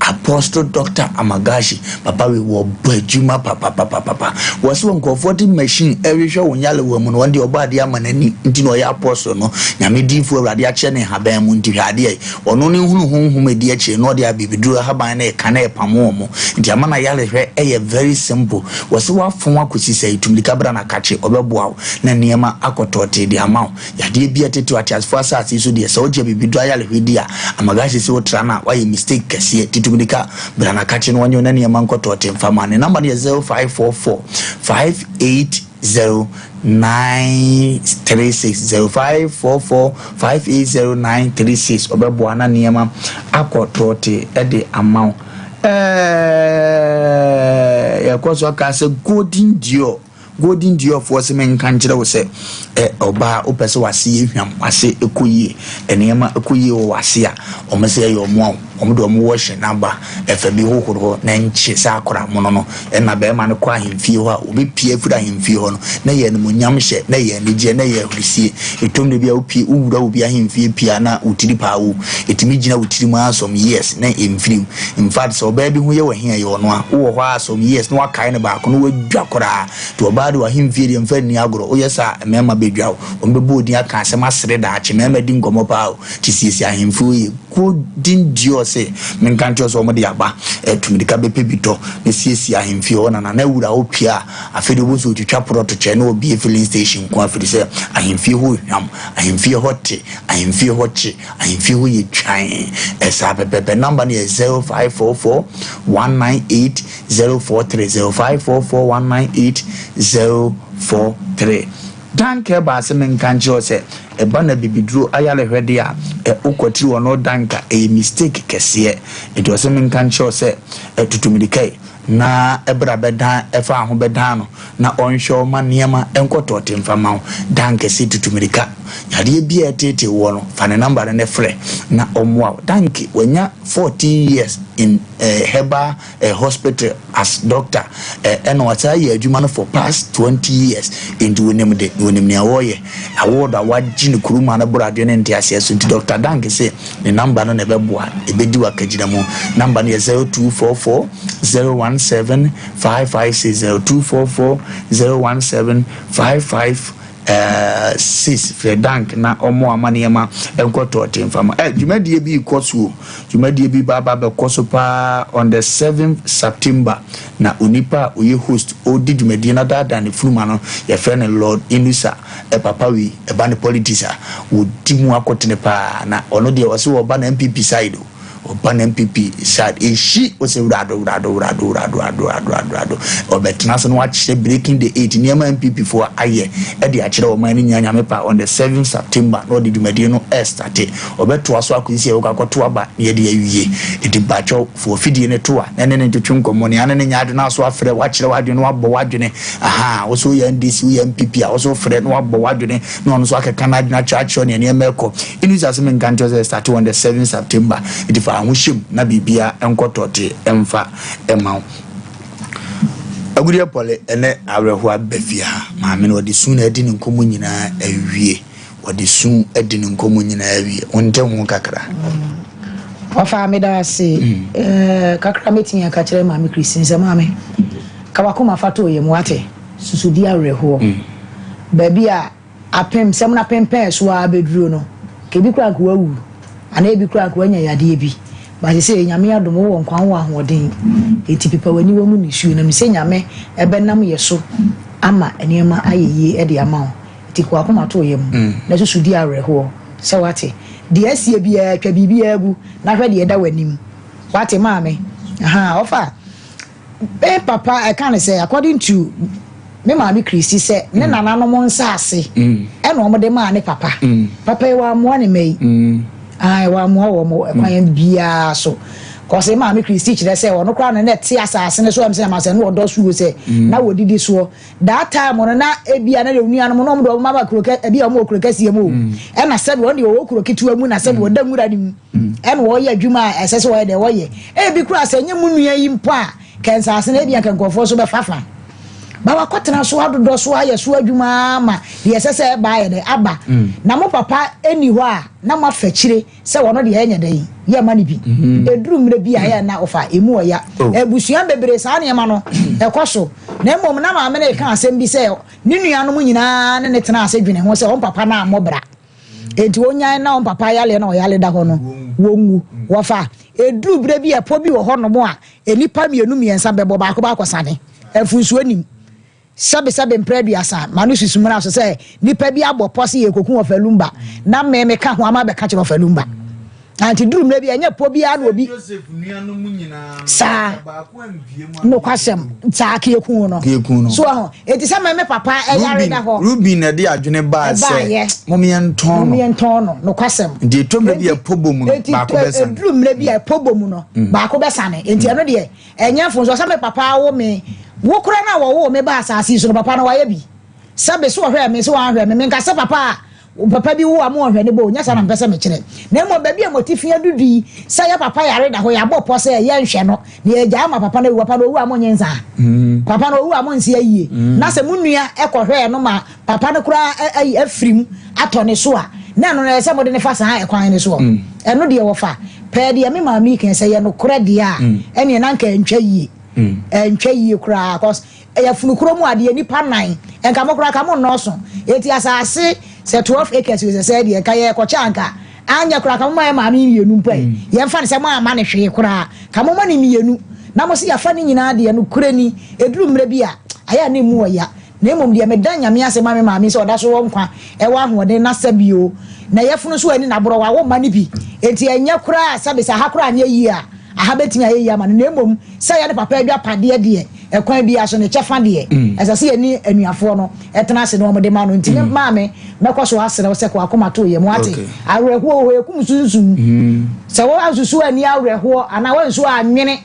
Apostle Doctor Amagashi, papa wei wɔbɔ adwuma papapapapa. Wɔse wɔ nkurɔfoɔ de machine ɛrehwehwɛ wo nyalewa mu no, wɔn deɛ ɔbɔ adeɛ ama n'ani nti na ɔyɛ apostle no. Nyame diifoɔ Awurade akyerɛ ne nhaban mu nti hwɛ adeɛ yi. Ɔno ne hunu honhom ɛdi akyire na ɔde abibiduro ahaban no ɛka na ɛpamo wɔn. Nti ama n'ayarehwɛ ɛyɛ very simple. Wɔse wafon akɔsi sɛe, tummirika bra na kakye, ɔbɛboa wo na nneɛma akɔ tɔɔtee de ama wo. Yadeɛ bi a ɛtete ateasefoɔ asase yi so deɛ, sɛ wogye abibiduro ayarehwɛ di a, amagahye sɛ wotra no a, woayɛ mistake kɛseɛ. Tutu mirika bra na kakye na ɔnye wo na nneɛma nkɔ tɔɔte mfa ma. Ne number no yɛ 0544 580 936, 0544 580 936. Ɔbɛboa na nneɛma akɔ tɔɔte de ama wo. Ɛɛɛ, yɛkɔ so aka sɛ Golden Dior. Golden Dior foɔ se menka nkyerɛ wo sɛ ɛ ɔbaa wopɛ sɛ w'ase yɛ hwam, w'ase kɔ yie, nneɛma kɔ yie wɔ w'ase a, wɔn se ɛyɛ wɔn a wɔn de wɔn wɔhyɛ no aba ɛfa bi hohoro hɔ na ɛnkye sɛ akora mono no. Ɛna barima no kɔ ahemfie hɔ a, ɔbɛpue afiri ahemfie hɔ no, na ɛyɛ animuonyam hyɛ, na ɛyɛ anigyeɛ, na ɛyɛ ahurisie. Ɛtɔ mmerɛ bi a wopue, wowura obi ahemfie pue a na wo tiri paa wo, ɛtumi gyina wo tirim ara some years na ɛmfiri mu. In fact, sɛ ɔbaa bi ho yɛ wo ahi a, ɛyɛ ɔno a. Wowɔ hɔ ara some years na woakae no baako na woadwa koraa. Nti ɔbaa de w'ahemfie deɛ mfa nni agorɔ. Woyɛ saa a, mmarima bɛdwa wo. Wɔbɛbɔ wo din aka asɛm asere daakye. Mmarima di nkɔmmɔ paa o. Nti siesie ahemfie hɔ yie. Golden Dior se menka nkyerɛ wo sɛ wɔde aba. Tu mmirika bɛpɛ bi tɔ na siesie ahemfie hɔ na Nana Awura hɔ pue a, afei deɛ wobɛhu sɛ ɔtwitwa prɔto kyɛ na ɔbue filling station nko ara firi sɛ ahemfie hɔ hwam, ahemfie hɔ te, ahemfie hɔ kye. Ahemfie hɔ yɛ twann. Ɛsaa pɛpɛɛpɛ. Number no yɛ 0544 198 043. 0544 198 043. Dan Kerber se menka nkyerɛ wo sɛ ɛba no abibiduro ayarehwɛdeɛ a, ɛ wokwatiri ɔno Danka ɛyɛ mistake kɛseɛ. Nti ɔse menka nkyerɛ wo sɛ ɛ tutu mirika yi. Na bra bɛdan ɛfa ho bɛdan no na ɔnhwɛ wo ma nneɛma nkɔ tɔɔte mfa ma wo. Dan kɛse tutu mirika. Yareɛ bi a ɛteetee woɔ no, fa ne number no ne frɛ na ɔmmoa wo. Danke, wanya 14 years in eh, herbal eh, hospital as doctor eh, ɛna wasan ayɛ adwuma no for past 20 years. Enti wonim de, na onim nea ɔreyɛ. Award a wagye no kurom ha no boro adwene ne nteaseɛ so. Nti Doctor Danke se Ne number no na ɛbɛboa, ɛbɛdi w'akagyina mu. Number no yɛ 0244 017 556, 0244 017 556. Frɛ Dank na ɔmmoa ma nneɛma nkɔ tɔɔte mfa ma. Eh, dwumadie bi rekɔ so o. Dwumadie bi ba aba bɛkɔ so paa on the 7th September. Na onipa a ɔyɛ host, ɔredi dwumadie no adaadaa ne funuma no, yɛfrɛ no Lord Inusa. Ɛ papa wei ɛba ne politics a ɔdi mu akotene paa na ɔno deɛ ɔse ɔba no NPP side o ɔba no NPP side ehyi ɔsɛ wurado wurado wurado wurado wurado wurado wurado wurado ɔbɛtena ase na wakyerɛ breaking the eight nneɛma NPP foɔ ayɛ ɛde akyerɛ ɔman no nyinaa nyame pa on the 7 September na ɔde dwumadie no ɛstate ɔbɛtoa so akɔsi sɛ yɛbɛkɔ akɔto aba na yɛde awie enti mpakyɛw Fa w'afidie no to a na ɛne no ntwetwe nkɔmmɔ. Nea ne no nyɛ adwene a so afrɛ, wakyerɛ w'adwene na wabɔ w'adwene. Ahaa, wo so woyɛ NDC, woyɛ NPP a, wo so frɛ na wabɔ w'adwene na ɔno nso akeka n'adwene akyerɛ akyerɛ wo nea nneɛma rekɔ. Ɛnu sɛ ase menka nkyerɛ wo sɛ starte on the 7 September, nti fa wo ho hyɛ mu na biribiara nkɔ tɔɔtee mfa mma wo. Agudeɛ Pɔle, ɛnnɛ awerɛhoɔ aba fie ha. Maame no, ɔde su na adi ne nkɔmmɔ nyinaa awie. Wɔde su adi ne nkɔmmɔ nyinaa awie. Wonte ho kakra? Ɔfa meda ase. Mm. Kakra mɛtumi aka kyerɛ Maame Christine sɛ maame, ka wakoma fa to yam wate, susudi awerɛhoɔ. Mm. Baabi a apem sɛm no apempɛn so a bɛduro no, ka ebi koraa nka wawu, anaa ebi koraa nka wanya yadeɛ bi. But sɛ Nyame adom wowɔ nkwa wowɔ ahoɔden, enti pepa w'aniwa mu nisuo na mesɛ Nyame ɛbɛnam yɛ so ama nneɛma ayɛ yie de ama wo. Nti ka w'akoma to wo yam, na susu di awerɛhoɔ. Sɛ woate? Deɛ asie biara, twa biribiara gu, na hwɛ deɛ ɛda w'anim. Woate, maame? Ahaa, ɔfa. Me papa ɛka no sɛ, according to me maame Christy, sɛ ne nananom nsaase ɛna wɔn de maa ne papa. Papa yi wammoa ne mma yi. Ae, wammoa wɔn ɛkwan biara so. Kɔse maame Christy kyerɛ sɛ ɔno koraa na na ɛte asaase no so, ɛm sɛ na ma sɛ na ɔdɔ so o sɛ na wɔdidi soɔ. That time no na ebia na nuanom no wɔn de wɔn aba kuro kɛ ebi a wɔn wɔ kuro kɛseɛ mu o mm. ɛna sɛbi wɔn deɛ wɔwɔ kuro ketewa mu na sɛbi mm. wɔda nwura no mu mm. ɛna wɔyɛ adwuma a ɛsɛ sɛ wɔyɛ deɛ wɔyɛ ebi kura sɛ nye mu nua yi mpo a kɛnsaase na ebi a nkɛnkɔfoɔ so bɛfa fa Ba wakɔtena so adodɔ so ayɛ so adwuma ara ma deɛ ɛsɛ sɛ ɛba ayɛ dɛ aba. Na mo papa nni hɔ a na moafa akyire sɛ ɔno deɛ ɛnyɛ dɛn yɛmma no bi. Ɛduru mmerɛ bi a ɛyɛ na ɔfa ɛmu ɔya. Abusua bebree saa nneɛma no ɛkɔ so. Na mmom na maame no reka asɛm bi sɛ ne nuanom nyinaa ne no tenaa ase dwene ho sɛ wɔn papa no ammɔ bra. Enti wɔnyae na wɔn papa yareɛ na ɔyare da hɔ no wɔnwu. Wɔfa ɛduru berɛ bi a ɛpɔ bi wɔ hɔnom a nnipa mmienu mmiɛnsa bɛbɔ baako baakɔ sane. Mfomsoɔ nnim. Sɛbesɛbe mprɛ aduasa, m'ano susu mmra so sɛ nnipa bi abɔ pɔ se yɛrekɔku Ɔfa Lumba, na me meka ho ama abɛka kyerɛ Ɔfa Lumba. Ante duru mmerɛ bi, ɛnyɛ pɔ biara na obi saa nokwasɛm saa keeku no. So ɛho, eti sɛ me me papa ɛyare da hɔ. Ruben na ɛde adwene baa sɛ mom yɛntɔn no. Mom yɛntɔn no, nokwasɛm. Nti ɛtɔ mmerɛ bi a ɛpɔ bɔ mu no, baako bɛsane. Ɛduru mmerɛ bi a ɛpɔ bɔ mu no, baako bɛsane. Enti ɛno deɛ, Ɛnyɛ mfomsoɔ sɛ me papa awo me. Wo koraa no a wɔwoo me baa asase yi so no, papa no wayɛ bi. Sɛbe so ɔhwɛɛ me, so wanhwɛ me. Menka sɛ papa a papa bi wo a mo ɔnhwɛ ne ba o, nyɛ saa na mepɛ sɛ mekyerɛ. Na mmom baabi a mo atifi adudu yi, sɛ yɛ papa yare da hɔ, yɛabɔ pɔ sɛ yɛnhwɛ no, na yɛagyaa ama papa no awu. Papa no owu a monnye nsaa? Papa no owu a monnse ayie? Na sɛ mo nua kɔhwɛɛ no ma papa no koraa ayi afiri mu atɔ ne so a, na ɛno no ɛyɛ sɛ mode no fa saa ɛkwan no soɔ. Mm. Ɛno deɛ wɔfa pɛɛ deɛ me maame yi kan sɛ yɛ nokorɛ deɛ a, mm. ɛneɛ na nka ɛntwa yie. Mm. Ɛntwa yie koraa cause ɛyɛ funukuro mu adeɛ nipa nan nka mo koraa ka mo nnɔɔso. Eti asase sɛ 12 acres sɛ sɛ deɛ nka yɛ kɔkyɛ anka anyɛ koraa ka mo ma yɛ maame mmienu mpo ɛ. Yɛmfa no sɛ mo ama ne hwee koraa ka mo ma ne mmienu na mo se yɛafa ne nyinaa deɛ nokorɛ ni ɛduru mmerɛ bi a ayɛ a na emu ɔya. Na mmom deɛ meda Nyame ase ma me maame sɛ ɔda so wɔ nkwa, ɛwɔ ahoɔden na sɛbi o, na yafunu nso anni n'aborɔ, wawo mma no bi, enti ɛnyɛ koraa sɛbi sɛ aha koraa anyɛ yie a, aha bɛtumi ayɛ yie ama no, na mmom sɛ ɛyɛ ne papa adwapadeɛ deɛ, ɛkwan biara so ne kyɛfa deɛ, ɛsɛ sɛ yɛne anuafoɔ no tena ase na wɔde ma no. Nti me maame, mɛkɔ so asrɛ wo sɛ kɔ akoma to yam, woate? Awerɛhoɔ wɔ hɔ, ɛkum sunsum. Sɛ woansusu anni awerɛhoɔ anaa woansu annwene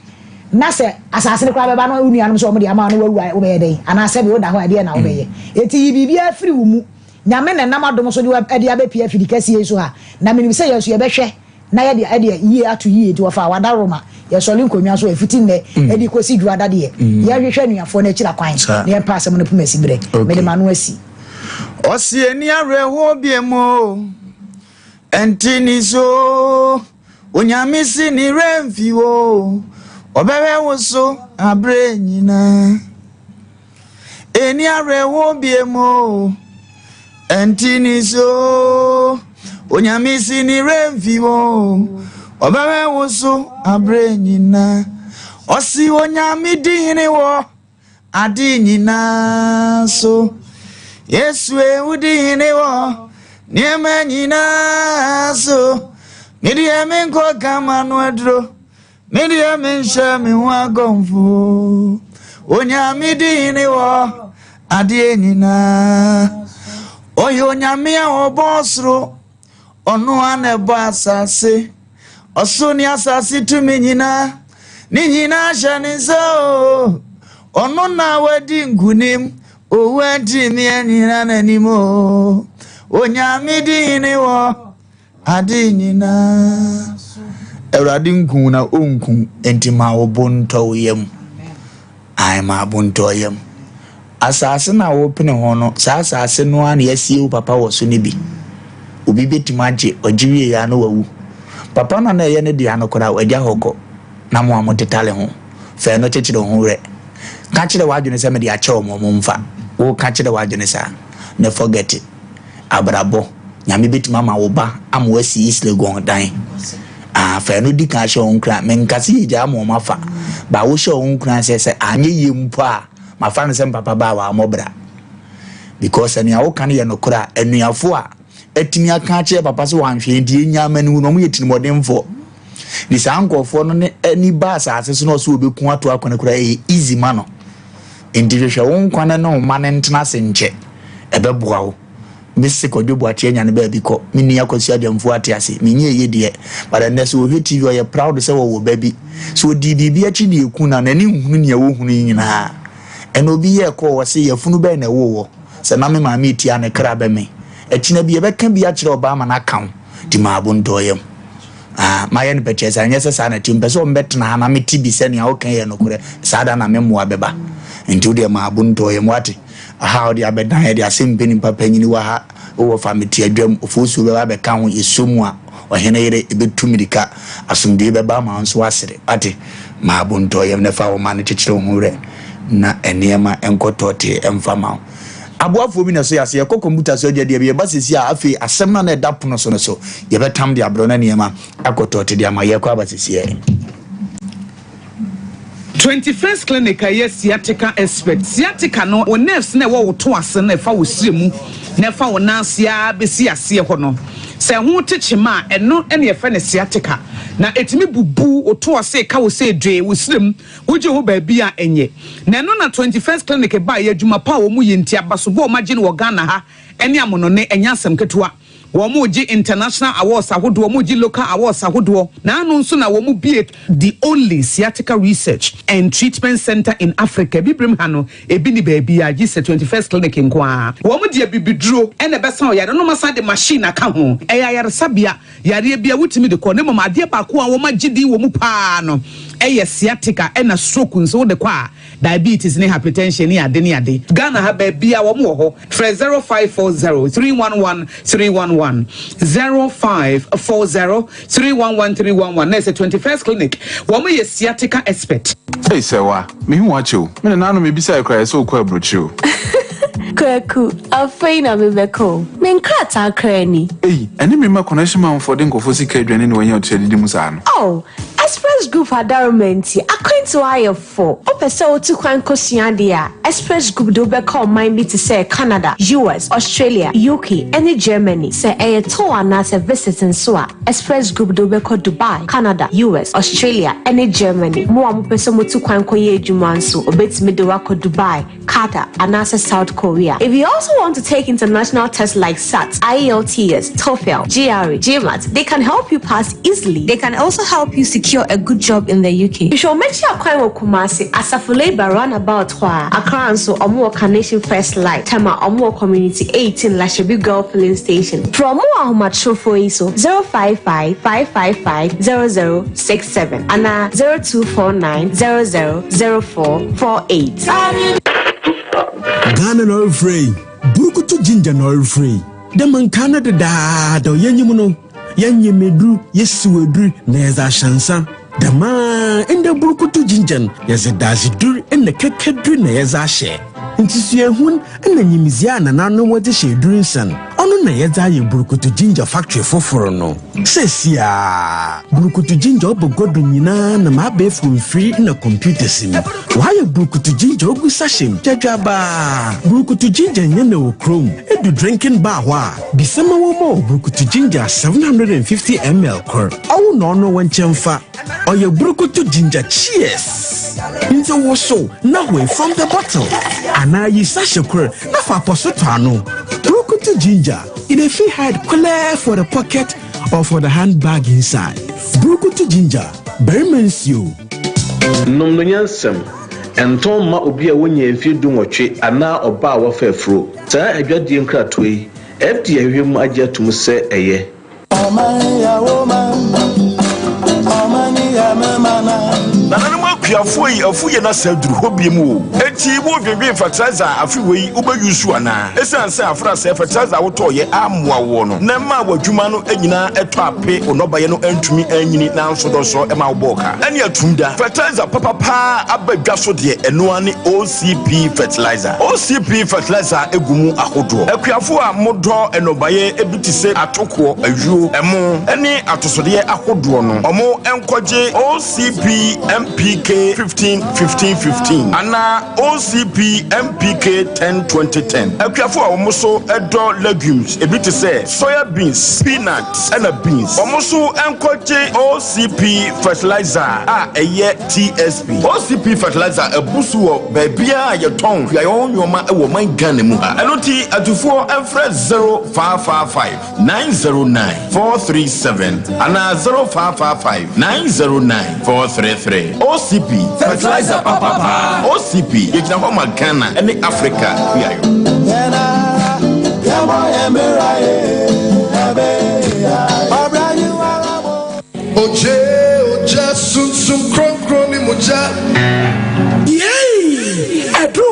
Na sɛ asase no koraa bɛba na wo nuanom sɛ wɔde ama wo na woawu a, wobɛyɛ dɛn? Anaa sɛbe woda hɔ a, ɛdeɛn na wobɛyɛ? Enti yi biribiara firi wo mu. Nyame na ɛnam adom so de wo de abɛpue afidi kɛseɛ yi so ha, na menim sɛ yɛn nso yɛbɛhwɛ na yɛde ɛdeɛ yie ato yie. Enti wɔfaa w'adaworoma, yɛsɔre nkonnwa so ɛfiti nnɛ de kɔsi Dwoada deɛ, yɛnhwehwɛ anuafoɔ no akyiri akwan na yɛmpa asɛm no poma asi berɛ. Mede m'ano asi. Ɔse ɛni awerɛhoɔ biam o, ɛnte ne so. Onyame si ne werɛ mfi wo, ɔbɛhwɛ wo so aberɛ nyinaa. Ɛni awerɛhoɔ bie mu o, ɛnti ne so. Onyame si ne werɛ mfi wo, ɔbɛhwɛ wo so aberɛ nyinaa. Ɔsi Onyame di hene wɔ Ade nyinaa so. Yesu e, wodi hene wɔ nneɛma nyinaa so. Me deɛ menkɔ kama no aduro. Me deɛ menhyɛ me ho akɔmfo. Onyame di hene wɔ adeɛ nyinaa. Ɔyɛ onyame a ɔbɔ soro. Ɔno ara na ɛbɔ asase, ɔsoro ne asase tumi nyinaa, ne nyinaa hyɛ ne nsa o. Ɔno na wadi nkunim, owu antumi anyina n'anim o. Onyame di hene wɔ ade nyinaa. Awurade nku na ɔnku, enti ma wo bo ntɔ wo yam. Ae, ma bo ntɔ wo yam. Asase no a worepene ho no, saa asase no ara na yɛasie wo papa wɔ so no bi. Obi bɛtumi agye, ɔgye wieeɛ ara na wawu. Papa no a na ɛyɛ ne dea no koraa, wagya hɔ kɔ, na mo a motetare ho fɛɛ no kyekyere wo ho werɛ. Ka kyerɛ w'adwene sɛ mede akyɛ wɔn, wɔmfa. Woka kyerɛ w'adwene saa, na forget abrabɔ. Nyame bɛtumi ama wo ba ama wasi East Legon dan. Ah, fa ɛno di kan hyɛ wo nkuran. Menka sɛ yɛgyaa ma wɔn afa, ba wohyɛ wo nkuran sɛ sɛ anyɛ yie mpo a, Mafa no sɛ mpapa ba a wammɔ bra. Because sɛ nea woka no yɛ nokorɛ a, anuafo a atumi aka akyerɛ papa sɛ wanhwɛ nti yɛnya amanehunu no, wɔyɛ tirimɔdenfoɔ. De saa nkurɔfoɔ no ne ani ba asase so na ɔsɛ wɔbɛku ato akɔne koraa ɛyɛ easy ma no. Nti hwehwɛ wo nkwa no ne wo mma no ntena ase nkyɛ, ɛbɛboa wo. Me se Kwadwo Boakye anya ne baabi kɔ. Me nua Kwasi Agyamfuo ate ase. Menyɛ eye deɛ, but ɛnnɛ sɛ ɔhwɛ TV ɔyɛ proud sɛ ɔwɔ ba bi. Sɛ ɔdii biribi akyi de ɛku no a, n'ani nhunu nea wɔhunu yi nyinaa. Ɛnna obi yɛɛ kɔɔ ɔse yafunu bɛn na ɛwoo wɔ? Sɛ na me maame retie a ne kra bɛme. Ɛkyena bi yɛbɛka bi akyerɛ ɔbaa ma no aka wo. Nti maa bo ntɔɔ yam. Ah, mayɛ no pɛkyɛɛ saa, ɛnyɛ sɛ saa na ɛte. Mepɛ sɛ ɔmbɛtena ha na mete bi sɛ nea woka yi yɛ nokorɛ. Saa da na me mmoa bɛba. Nti wo deɛ ma abo ntɔ yam wate. Aha wode abɛdan yɛ de asɛm mpɛ nipa panyini wɔ ha wowɔ fa mete adwam ofosuo bɛba abɛka ho yɛsɔ mu a ɔhene yere ɛbɛtu mirika asomdwoe bɛba ama wo nso woasere wate. Ma abo ntɔ yam na fa wo ma no kyekyere wo ho werɛ na nneɛma nkɔ tɔɔtee ɛmfa ma wo. Aboafoɔ bi na ɛsɔ yɛn ase yɛkɔ kɔmputa so adwadeɛ bi yɛba seesei a afei asɛm no a na ɛda pono so no so yɛbɛtam de abrɛ na nneɛma akɔ tɔɔte de ama yɛkɔ aba seesei. 21st Clinic a ɛyɛ sciatica expert. Sciatica no, wo nerves no a ɛwɔ wo to ase no a ɛfa wo srɛ mu na ɛfa wo nan ase ara bɛsi aseɛ hɔ no, sɛ ɛho te kyema a, ɛno na yɛfrɛ no sciatica. Na ɛtumi bubu wo to ase ka wo sɛ dwee wo srɛ mu, wogye ho baabi a ɛnyɛ. Na ɛno na 21st Clinic baeɛ, adwuma pa a wɔyɛ nti, abasobɔ a wɔagye no wɔ Ghana ha ne amonɔne, ɛnyɛ asɛm ketewa. Wɔregye international awards ahodoɔ, wɔregye local awards ahodoɔ, na ano nso na wɔbue the only sciatica research and treatment centre in Africa. Abibirem ha no, ebi nni baabiara gye sɛ 21st Clinic nko ara. Wɔde abibiduro na ɛbɛsa ɔyare no, na wɔasan de machine aka ho. Ɛyɛ ayaresabea, yareɛ biara wotumi de kɔ, na mmom adeɛ baako a wɔagye din wɔ mu pa ara no yɛ sciatica ɛna stroke nso wode kɔ a, Diabetes ne hypertension ne ade ne ade. Ghana ha baabia wɔn wɔ hɔ. Frɛ 0540 311 311, 0540 311 311 na ɛsɛ 21st clinic. Wɔn yɛ sciatica expert. Ei Sɛwa, mehu wo akyɛ o. Me nananom mebisae koraa yɛsɛ wokɔ aburokyire o. Kwaku, afei na mebɛkɔ o. Me nkrataa koraa ni. Ei, ɛne me mma connection manfoɔ de nkurɔfoɔ sika adwane na wɔanya ɔtiri adidi mu saa no. Oh, Express Group adaroma nti, akwantuo ayɛ fo. Wopɛ sɛ wotu kwan kosua adeɛ a, Express Group de wo bɛkɔ ɔman bi te sɛ Canada, US, Australia, UK, ne Germany. Sɛ ɛyɛ tour anaasɛ visit nso a, Express Group de wo bɛkɔ Dubai, Canada, US, Australia, ne Germany. Mo a mopɛ sɛ motu kwan kɔyɛ adwuma nso, wɔbɛtumi de wo akɔ Dubai, Qatar, anaasɛ South Korea. If you also want to take international tests like SAT, IELTS, TOEFL, GRE, GMAT, they can help you pass easily. They can also help you secure a good job in the UK. Hwehwɛ wɔn akyi akwan wɔ Kumasi, Asafo Labour roundabout hɔ ara. Accra nso, wɔn wɔ Carnation First Light, Tema, wɔn wɔ Community 18, Lashibi Girl Filling Station. Frɛ wɔn wɔ ahomatrofoɔ yi so, 055 555 0067 anaa 0249 00 0448. Ghana na ɔrefrɛ yi, Burukutu Ginger na ɔrefrɛ yi. Dɛ ma nkaa no dedaada yɛnyim no, yɛnyem edur, yesiw edur na yɛdze ahyɛ nsa. Dɛm ara ndɛ Burukutu Ginger no, yɛdze dadzedur na kɛkɛdur na yɛdze ahyɛ. Ntsi suahun na nyimdzee a nananom wɔdze hyɛ edur nsa no, ɔno na yɛdze ayɛ Burukutu Ginger factory fofor no. Seseiara, Burukutu Ginger ɔba gua do nyina nam abaɛfor mfir na computers mu. Wɔayɛ Burukutu Ginger ogu sachet mu gyadwabaa. Burukutu Ginger nnyɛ na wɔ kurom. Edu drinking bar hɔ a, bisa ma wɔmma wo Burukutu Ginger 750 ml kor. Ɔwo na ɔno wo nkyɛn fa. Ɔyɛ Burukutu Ginger Cheers! Ntsi wosow na hoe from the bottle anaa yi sachet kor na fa apɔso tɔ ano. Burukutu Ginger. E dey fit hide clear for the pocket or for the handbag inside. Burukutu ginger, barima nsuo. Nom no nyansam. Ɛntɔn mma obi a wonnyaa mfeɛ dunwɔtwe anaa ɔbaa a wafa afuro. Saa adwadie nkratoɔ yi, FDA ahwehwɛ mu agye atom sɛ ɛyɛ. Nananom akuafoɔ yi afu yɛn asa aduru hɔ biom o. Enti wo dwendwen fertilizer a afe wei wo bɛ use anaa? Esiane sɛ afra sɛɛ fertilizer a wo tɔɔ yɛ ammoa woɔ no na ɛmaa w'adwuma no nyinaa ɛtɔ ape wo nnɔbaeɛ no antumi anyini nanso dɔsɔ ɛma wo bɔɔ ka ɛne atum da. Fertilizer papa paa aba dwa so deɛ ɛno ara ne OCP fertilizer. OCP fertilizer gu mu ahodoɔ. Akuafoɔ a mo dɔ nnɔbaeɛ bi te sɛ atokoɔ, ayuo, ɛmo ne atosodeɛ ahodoɔ no ɔmo nkɔgye OCP MPK 15 15 15 anaa OCP MPK 10 20 10. Akuafoɔ a wɔn nso dɔ legumes ebi te sɛ soya beans, peanuts ɛna beans wɔn nso nkɔgye OCP fertilizer a ɛyɛ TSP. OCP fertilizer abu so wɔ baabiara a yɛtɔn kuayɔ ho nnoɔma wɔ ɔman Ghana mu ha. Ɛno nti atufoɔ mfrɛ 0555 909 437 anaa 0555 909 433. OCP, fertilizer papa paa. OCP, yɛgyina hɔ ma Ghana ne Africa kuayɔ. Ogye, ogya, sunsum kronkron ne mogya. Yei! Ɛduru.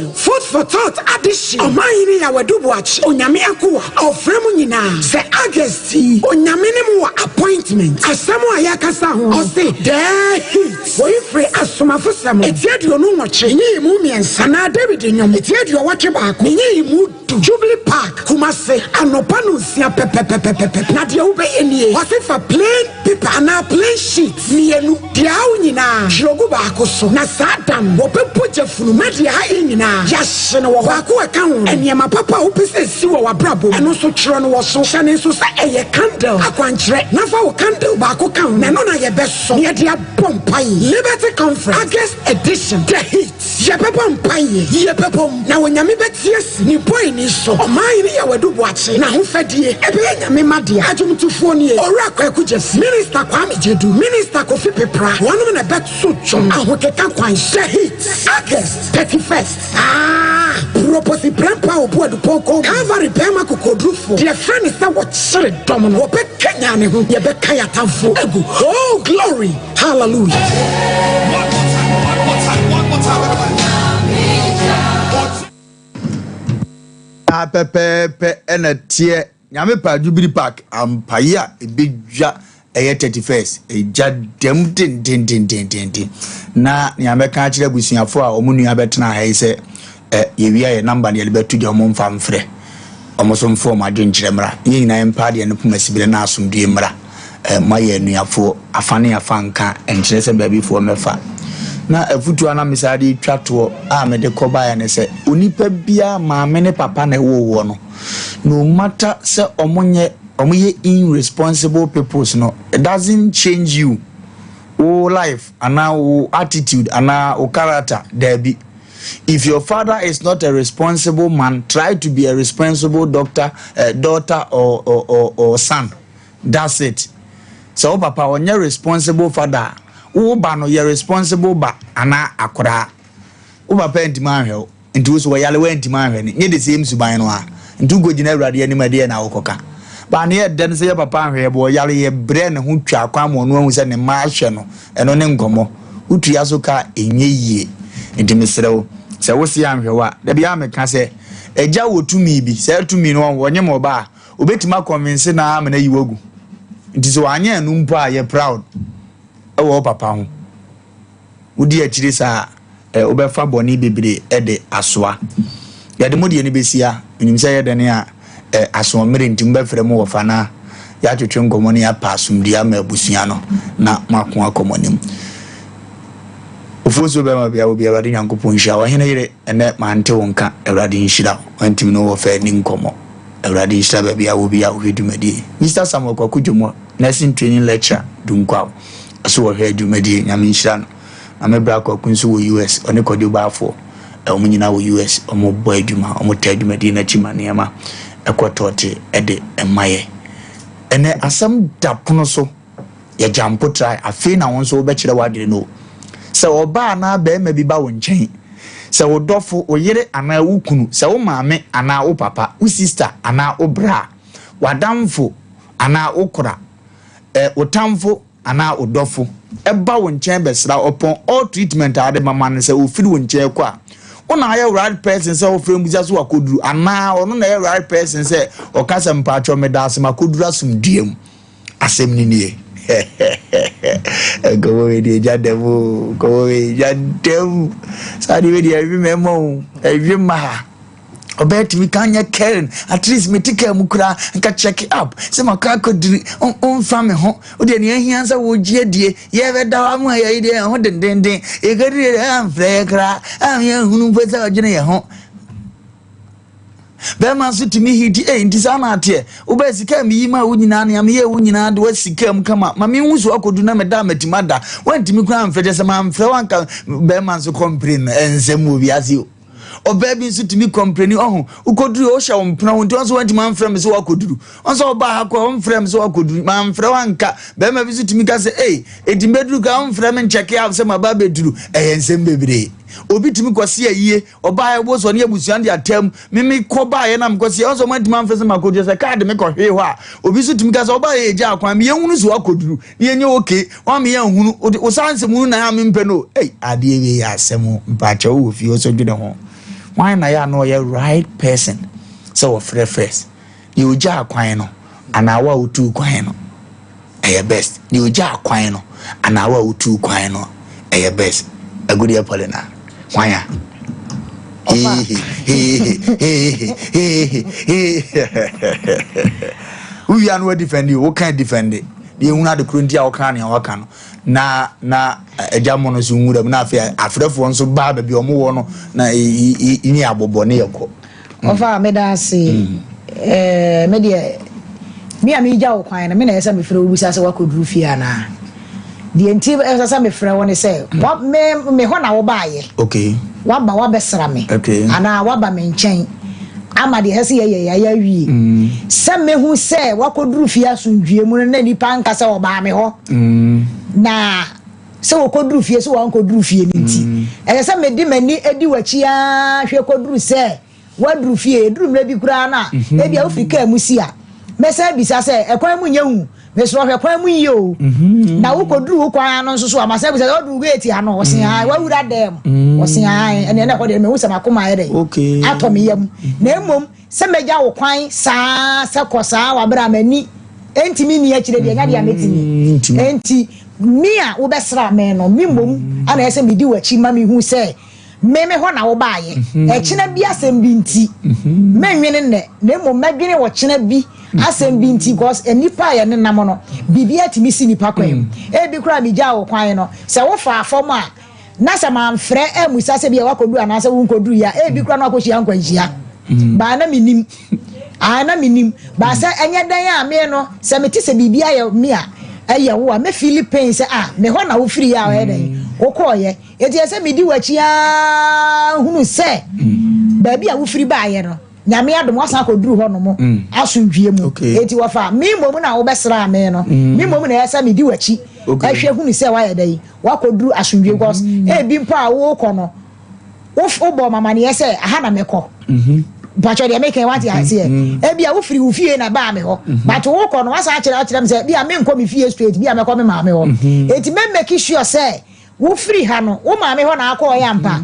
bio. Food for thought adehye Ɔmanhene Yaw Adu Boakye Onyame akoa ɔfrɛ mo nyinaa sɛ August yi Onyame ne mo wɔ appointment. Asɛm a yɛakasa ho no ɔse The Heat Woi firi Asomafosɛm eti 28 nyiyimu mmiɛnsa anaa Dawid Nnwom eti 81 ne nyiyimu du. Jubilee Park, Kumasi, anɔpa nonsia pɛpɛpɛpɛpɛ. Na deɛ wobɛyɛ nie, ɔse fa plain paper anaa plain sheet mmienu, deɛ awo nyinaa, twerɛ gu baako so, na saa da no wɔbɛbɔ gya funu na deɛ ayɛ nyinaa yɛahye no wɔ hɔ. Baako a ɛka ho no, nneɛma papa a wopɛ sɛ ɛsi wɔ w'abrabɔ mu, ɛno nso twerɛ no wɔ so. Hyɛ no nso sɛ ɛyɛ candle akwankyerɛ, na fa wo candle baako ka ho, na ɛno na yɛbɛsɔ na yɛde abɔ mpaeɛ. Liberty Conference, August edition, The Heat. Yɛbɛbɔ mpaeɛ, yɛbɛbom, na Onyame bɛte asi ne bɔeni so. Ɔman hene Yaw Adu Boakye n'ahofadie ɛbɛyɛ Nyame mma dea. Adwomtofoɔ nie, Owura Kwaku Gyasi, Minister Kwame Gyedu, Minister Kofi Pepra, wɔnom na ɛbɛto dwom ahokeka kwan so. The Heat, August 31st. Ah! Proposi Prempeh Obuadu Pɔnkɔ Calvary bɛɛma kokodurufoɔ, deɛ frɛ no sɛ wɔkyere dɔm no, wɔbɛkanyan ne ho, yɛbɛka yɛn atamfoɔ agu. Oh glory! Hallelujah! Saa pɛpɛɛpɛ na ɛteɛ. Nyame pɛ a Jubilee Park ampaeɛ a ɛbɛdwa ɛyɛ 31st ɛgya dɛm dendendendenden. Na nea mɛka akyerɛ abusuafoɔ a wɔn nua bɛtena ha yi sɛ ɛ yɛwia yɛ namba no yɛde bɛto dwa wɔn mfa mfrɛ wɔn so mfa wɔn adwenkyerɛ mmra. Yɛn nyinaa yɛmpa adeɛ no poma sibire na asomdue mmra. Eh, moayɛ anuafoɔ, afa ne afa nka, ɛnkyerɛ sɛ baabifoɔ mmɛfa. Na afutuo a na mesan de retwa toɔ a mede kɔbaeɛ ne sɛ, onipa biara maame ne papa na ɛwoo woɔ no, no matter sɛ wɔn nyɛ, wɔn yɛ irresponsible peoples no, it doesn't change you, wo life anaa wo attitude anaa wo character, daabi. If your father is not a responsible man, try to be a responsible doctor, uh, daughter or, or, or, or son. That's it. Sɛ wo papa ɔnyɛ responsible father a, wo ba no yɛ responsible ba anaa akoraa. Wo papa antumi anhwɛ wo, nti wo so wɔyale woantumi anhwɛ no, nyɛ the same suban no a, nti wokɔgyina Awurade anim a ɛdeɛn na wokɔka? But nea ɛdɛ no sɛ yɛ papa anhwɛ yɛ but ɔyale yɛ brɛ ne ho twa kwan ma ɔno ahu sɛ ne mma ahwɛ no, ɛno ne nkɔmmɔ. Wotua so ka a ɛnyɛ yie. Nti mesrɛ wo, sɛ wo se anhwɛ wo a, da biara meka sɛ, agya wɔ tumi bi, saa tumi no ɔnyem ɔba a, Obetumi akɔnvinse no ara ma no ayi wo agu. Nti sɛ wanyɛ ɛno mpo a, yɛ proud wɔ wo papa ho. Wodi akyire saa a, wobɛfa bɔne bebree de asoa. Yɛde mo deɛ no bɛsi ha. Menim sɛ ɛyɛ dɛn a, asoɔmmerɛ nti mobɛfrɛ mo wɔfa na yɛatwetwe nkɔmmɔ na yɛapɛ asomdwoeɛ ama abusua no na moako akɔ mo anim. Ofosuo bɛrima bia wo bia Awurade Nyankopɔn nhyira wo. Ɔhene yere, ɛnɛ mante wo nka, Awurade nhyira wo. Wantumi ne wo wɔfa anni nkɔmmɔ. Awurade nhyira baabi a wɔ biara wohwɛ dwumadie yi. Mister Samuel Kwaku Dwomo, Nursing Training Lecturer, Dunkwaw, nso wɔhwɛ dwumadie yi. Nyame nhyira no. Na me bra Kwaku nso wɔ US, ɔne Kwadwo Baafoɔ, wɔn nyinaa wɔ US, wɔn bɔ adwuma, wɔn taa dwumadie no akyi ma nneɛma ɛkɔ tɔɔte ɛde ma yɛ. Ɛnɛ asɛm da pono so. Yɛgya mpo trae. Afei na wo nso wobɛkyerɛ w'adwene no o. Sɛ ɔbaa anaa barima bi ba wo nkyɛn, sɛ wo dɔfo, wo yere anaa wo kunu, sɛ wo maame anaa wo papa, wo sista anaa wo bra, w'adamfo anaa wo kora, eh, wo tamfo anaa wo dɔfo ba wo nkyɛn bɛsra wo, upon all treatment a wode mama no, sɛ ofiri wo nkyɛn kɔ a, wo na ayɛ right person sɛ wofrɛ mbisa so wakɔduru anaa ɔno na ɛyɛ right person sɛ ɔka sɛ mpaatwɔ meda ase makɔduru asomdwoeɛ mu. Asɛm no nie. Nkɔmmɔ wei deɛ gya dɛm o. Nkɔmmɔ wei gya dɛm. Saa deɛ wei deɛ ɛwe mɛma o. Ɛwe ma ha. Ɔbɛyɛ tumi ka nyɛ caring. At least mete kaa mu koraa nka check up sɛ makɔ akɔdiri ɔmfa me ho. Wodeɛ nea ahia sɛ wogye adie yɛbɛda hɔ ama yɛyi deɛ ɛho dendenden. Yɛkɔdiri amfrɛ yɛ koraa. Ameyɛ nhunu mpo sɛ ɔdwene yɛ ho. Bɛrima nso tumi hiti, ei nti saa na ateɛ, wobɛɛ sika a meyi maa wo nyinaa, nea meyɛɛ wo nyinaa de woasi kaa mu kama, ma menhu so akɔdu na meda a matumi ada, woantumi koraa amfrɛ, kyɛ sɛ mamfrɛ wo anka bɛrima nso kɔmpleni no, ɛnsɛm wɔ wiase o. Ɔbaa bi nso tumi kɔmpleni, ɔho, wokɔduru wohyɛ wo mpena ho nti ɔnso woantumi amfrɛ me sɛ woakɔduru, ɔnso ɔbaa ha kɔ ɔmfrɛ me sɛ woakɔduru, mamfrɛ wo anka, bɛrima bi nso tumi ka sɛ, ei, enti mbɛduru koraa womfrɛ me nkyɛke up sɛ maba abɛduru, ɛyɛ nsɛm bebree. Obi tumi kɔse ayie, Ɔbaeɛ wo sɛ ɔne abusua de atam. Me me kɔ baeɛ na mekɔ seɛ ɔsɛ ɔmo antumi amfɛ sɛ makɔduru sɛ kaa de me kɔ hwee hɔ a obi nso tumi ka sɛ ɔbaeɛ yɛ gyaa kwan me yɛnhunu sɛ wakɔduru ne yɛnyɛ okay wɔn me yɛnhunu wo saa nsɛm hunu na yɛ a mempɛ no ei adeɛ wei yɛ asɛm o mpaakyɛw wɔ fie ɔsɛ dwene ho. Hwan na yɛ a na ɔyɛ right person sɛ wɔfrɛ first? Deɛ ɔgyaa kwan no anaa wo a wotuu kwan no? Ɛyɛ best. Deɛ ɔgyaa kwan no anaa wo a wotuu kwan no? Ɛyɛ best. Agudeɛ Paulina, hwan a? Wowia no wadifɛnde o, woka difɛnde. Deɛ ehunu ade koro nti a wɔka nea wɔka no. Na na agya mo no so nwura mu na afei afrɛfoɔ nso baa baabi a wɔwɔ no na ne abobɔ ne yɛkɔ. Ɔfa meda ase. Ɛɛ me deɛ me a megya wo kwan no me na ɛsɛ mefrɛ wo bisa sɛ woakɔduru fie anaa. Deɛ nti ɛsɛ sɛ mefrɛ wo ne sɛ wa me me hɔ na wobaayɛ. Okay. Waba wabɛsra me. Okay. Anaa waba me nkyɛn ama deɛ ɛsɛ sɛ yɛyɛ yɛayɛ awie. Mm. Sɛ mehu sɛ wakɔduru fie asomdwie mu no na nipa nka sɛ ɔbaa me hɔ. Mm. Na sɛ wɔkɔduru fie sɛ wɔankɔduru fie no nti, mm. ɛsɛ sɛ mede m'ani di w'akyi ara hwɛ kɔduru sɛ woaduru fie. Ɛduru mmerɛ bi koraa no a, mhm. ebia wofiri kaa mu si a, mɛsan bisa sɛ ɛkwan mu nyɛ hu, mesrɛ hwɛ kwan mu yie o. Mhm. Na wokɔduru wo kwan ano nso so a, masan bisa sɛ waduru gate ano, ɔse mhm. ae, wawura dɛm, ɔse ae, ɛneɛ na ɛhɔ deɛ mehu sɛ makoma ayɛ dɛn atɔ me yam. Na mmom Sɛ mɛgya wo kwan saa sɛ kɔ saa wɔ berɛ a m'ani ntumi nni akyire deɛ, ɛnyɛ adeɛ a mɛtumi. Enti me a wobɛsra me no, me mmom na ɛyɛ sɛ medi w'akyi ma mehu sɛ me me hɔ na wobaeɛ. Ɛkyena bi asɛm bi nti, mennwene nnɛ, na mmom mɛdwene ɔkyena bi asɛm bi nti, because nnipa a yɛnenam no, biribiara tumi si nnipa kwan mu. Ebi koraa megyaa wo kwan no, sɛ wofaa fam a, Na sɛ mamfrɛ ammisa sɛ ebia woakɔduru anaasɛ wonkɔduruiɛ a, ebi koraa na woakɔhyia nkwanhyia. Mm. Baa na mennim. Aa na mennim. Baa sɛ ɛnyɛ dɛn a me no, sɛ mete sɛ biribi ayɛ me a, ɛyɛ wo a, mɛfili pain sɛ ah, me hɔ na wofiri a ɔyɛ dɛn, mm. wokɔɔyɛ. Enti ɛsɛ medi w'akyi ara hunu sɛ mm. baabi a wofiri baayɛ no, Nyame adom wasan akɔduru hɔ nom asomdwie mu. Enti wɔfa me mmom na wobɛsraa me no, me mmom na ɛyɛ sɛ medi w'akyi ɛhwɛ hunu sɛ woayɛ dɛn, woakɔduru asomdwie because ebi mpo a wokɔ no, wobɔ mamaneɛ sɛ aha na mɛkɔ. Mpakyɛ deɛ meka wate aseɛ. Ebi a wofiri wo fie na baa me hɔ, but wokɔ no wasan akyerɛ akyerɛ me sɛ bi a menkɔ me fie straight, bi a mɛkɔ me maame hɔ. Enti mɛ make sure sɛ Wofiri ha no, wo maame hɔ na akɔɔeɛ ampa?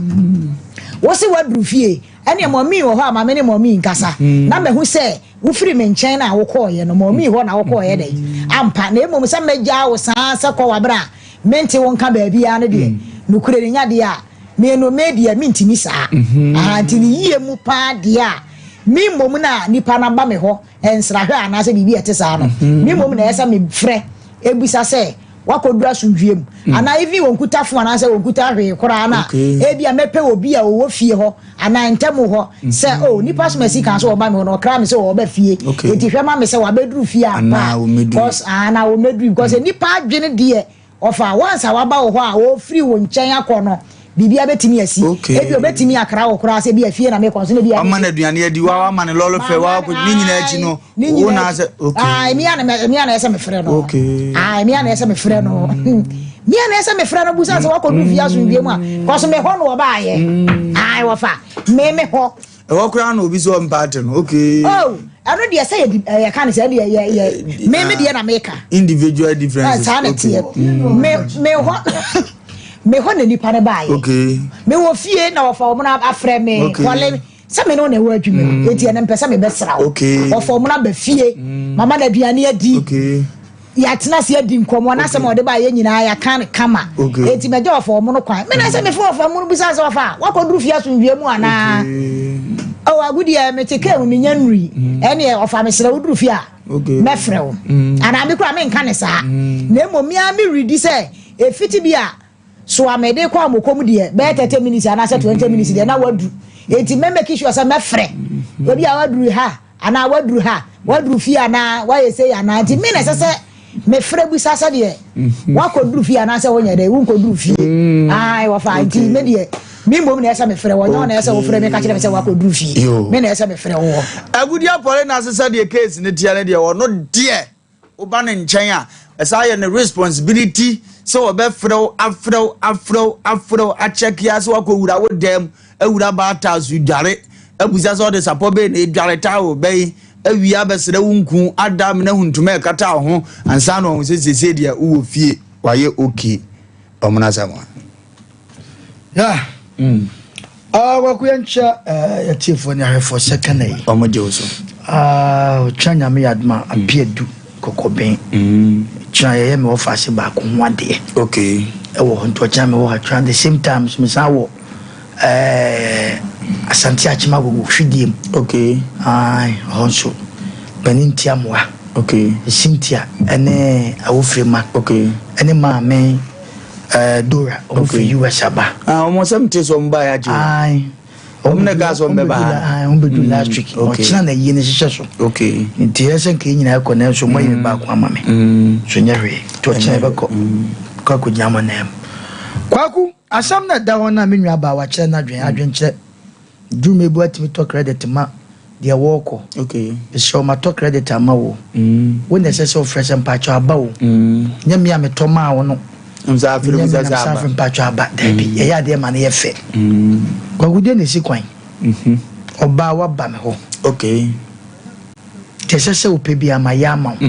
Wose woaduru fie, ɛneɛ mɔmii wɔ hɔ a ma me ne mɔmii nkasa na mahu sɛ wofiri me nkyɛn na wokɔɔeɛ no, mɔmii hɔ na wokɔɔeɛ dɛn? Ampa, na mmom sɛ mɛgyaa wo saa sɛ kɔ w'aberɛ a mente wo nka baabiara no deɛ, nokorɛ no nya deɛ a, me no me deɛ mentumi saa. Aha, nti ne yie mu paa deɛ a, me mmom na nipa no aba me hɔ nsrahwɛ anaasɛ biribi a ɛte saa no, me mmom na ɛyɛ sɛ mefrɛ bisa sɛ wakɔduru asomdwie mu mm. anaa even wɔnkuta fo anaasɛ wɔnkuta hwee koraa no a ebi a mɛpɛ obi a ɔwɔ fie hɔ anaa ntam hɔ sɛ o oh, nipa soma si kan so ɔba mi hɔ na ɔkra mi sɛ ɔba fie eti hwɛ ma mi sɛ wabɛduru fie ampa because anaa wɔmɛduru because mm. nipa adwene deɛ ɔfa once a waba wɔ hɔ a ɔfiri wo nkyɛn akɔ no biribiara bɛtumi asi. Ebi obɛtumi akra wo koraa sɛ bi afie na mekɔ nso na bi Ɔma no aduane adi, wa wama no lɔre fɛ, wa wakɔ ne nyinaa akyi no, wo na sɛ okay. Ah, emi a na emi a na ɛsɛ mefrɛ no. Okay. Ah, emi a na ɛsɛ mefrɛ no. Mi a na ɛsɛ mefrɛ no busa sɛ wakɔ du fie asomdwie mu a, kɔso me hɔ na ɔbaayɛ. Ah, wɔfa me me hɔ. Ɛhɔ koraa na obi sɛ ɔmpa ate no okay. Oh, ɛno deɛ sɛ yɛdi ɛyɛ ka ne sɛ ɛdeɛ yɛ yɛ me me deɛ na meka. Individual differences. Saa na teɛ. Me me hɔ me hɔ na nipa no baayɛ. Okay. Me wɔ fie na wɔfa wɔn afrɛ me. Okay. Wɔle sɛ me ne wo na ɛwɔ adwuma mu. Eti ɛno mpɛ sɛ mebɛsra wo. Okay. Wɔfa wɔn aba fie. Mama na aduane adi. Okay. Yɛatena ase adi nkɔmmɔ na asɛm a ɔde baeɛ nyinaa yɛaka no kama. Enti mɛgya ɔfa ɔmo no kwan. Me na sɛ mefa ɔfa ɔmo no bisa sɛ ɔfa a, wakɔduru fie asomdwoeɛ mu anaa? Oh, agudeɛ mete kaa mu menya nnuri. Mm. Ɛneɛ ɔfa mesrɛ woduru fie a mɛfrɛ wo. Mm. Anaa me koraa menka ne saa. Mm. Na mmom me ara meredi sɛ ɛfiti bi a so a mede kɔ amokɔ mu deɛ bɛyɛ 30 minutes anaasɛ 20 minutes deɛ na wadu. Enti mɛ make sure sɛ mɛfrɛ. Ebi a waduru ha anaa waduru ha waduru fie anaa wayɛ sei anaa nti me na ɛsɛ sɛ mefrɛ bisa sɛdeɛ mhm. wakɔduru fie anaasɛ wonyɛ dɛ wonkɔduru fie mm. ae wɔfa nti me deɛ me mmom na ɛsɛ mefrɛ wɔ nyɛ wo na ɛsɛ wofrɛ me ka kyerɛ me sɛ wakɔduru fie me na ɛsɛ mefrɛ woɔ agudi apɔre na ase sɛdeɛ case no teɛ no deɛ ɔno deɛ Woba ne nkyɛn a, ɛsan yɛ ne responsibility sɛ ɔbɛfrɛ wo, afrɛ wo, afrɛ wo, afrɛ wo, akyɛke ara sɛ woakɔwura wo dan mu, awura bath house dware, abusa sɛ ɔde sapɔ bɛn na edware, towel bɛn, awie abɛsrɛ wo nku, ada amena ahu ntoma a ɛkata wo ho ansa na wahu sɛ seesei deɛ wowɔ fie, wayɛ okay. Ɔmono asɛm a. Yeah. Mm. Ah, Kwaku yɛnkyɛ eh, yɛtiefoɔ ne ahwɛfoɔ sɛ kana yi. Ɔmo gye wo so. Ah, ɔkyena nyame yɛ adom a apeadu kɔkɔben. Kyena yɛyɛ me wɔfa ase baako ho adeɛ. Okay. Ɛwɔ hɔ nti ɔkyena mewɔ ha kyena the same time so mesan wɔ eh, Asante Akyem Agogo hwidie mu. Okay. Ae, ɛhɔ nso Bani Ntiamoa. Okay. Cynthia ɛne Awofirema. Okay. Ɛne maame eh, Dora ɔmo firi US aba. Ah, ɔmo sɛ mete sɛ ɔmo ba yɛ agye. Ae. Ɔmo na ɛka sɛ ɔmo bɛba ha. Ɔmo bɛdu last week. Ɔkyena na yie no hyehyɛ so. Okay. Nti yɛ sɛ nka yɛn nyinaa kɔ nanso ɔmo ayi me baako ama me. So nyɛ hwee. Nti ɔkyena yɛbɛkɔ. Kɔ akɔgyina mo nan mu. Kwaku, asɛm no a ɛda hɔ no a me nua baa wakyerɛ n'adwene, adwenkyerɛ. Dwuma bi watumi tɔ credit ma deɛ wɔɔkɔ. Okay. Mesrɛ wo matɔ credit ama wo. Wo na ɛsɛ sɛ wofrɛ sɛ mpakyɛw aba o. Nyɛ me a metɔ maa wo no. Nsa afiri Nyɛ me bisa na sɛ mesan aba. afrɛ mpakyɛw aba. Daabi, yɛyɛ adeɛ ma no yɛ fɛ. Kwaku deɛ na ɛsi kwan. Ɔbaa waba me hɔ. Okay. Deɛ ɛsɛ sɛ wopɛ biara mayɛ ama wo.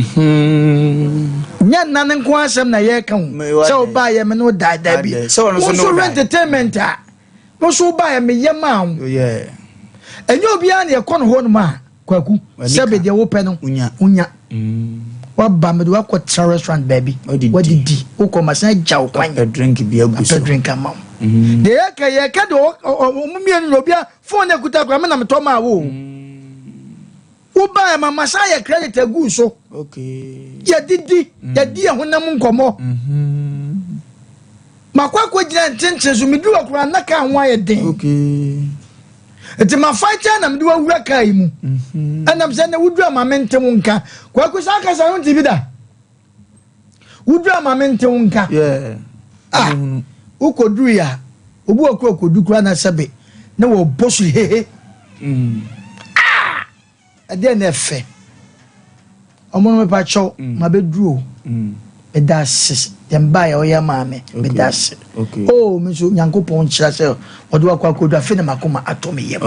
Nyɛ nna no nko ara asɛm na yɛreka o. Sɛ wobaeɛ me ne wo dae daabi. Sɛ ɔno nso Wo ne nso wo hwɛ dae. entertainment a Wo nso wobaeɛ meyɛ maa wo. Ɛnyɛ obiara na yɛkɔ no hɔnom a, Kwaku, sɛbe deɛ wopɛ no, wonya. Woaba mede woakɔ tra restaurant baabi, woadidi, wokɔ masan agya wo kwan. Apɛ drink bi agu so. Apɛ drink ama wo. Deɛ yɛka yɛka deɛ ɔmo mmienu na obiara phone na ekuta koraa me na metɔ maa wo o. Wobaeɛ ma masan ayɛ credit agu so. Yɛdidi, yɛdi yɛn honam nkɔmmɔ. Makɔ akɔgyina ntenten so, meduru hɔ koraa na kaa ho ayɛ den. Nti mafa kyɛn na mede wawura kaa yi mu. Ɛnam sɛ na woduru ama mente wo nka. Kwaku saa kasa no nte bi da. Woduru ama mente wo nka. Ah, wokɔduru yi a, obi wɔ kora ɔkɔdu koraa na sɛbe na wɔbɔ so hehe. Ah! Ɛdeɛn na ɛfɛ? Ɔmo no mepa kyɛw mm. ma bɛduru o. Mm. Meda ase deɛ mbaeɛ ɔyɛ maa me meda ase. Oh me nso Nyankopɔn nhyira sɛ ɔde wakɔ akɔdu afe na makoma atɔ me yam.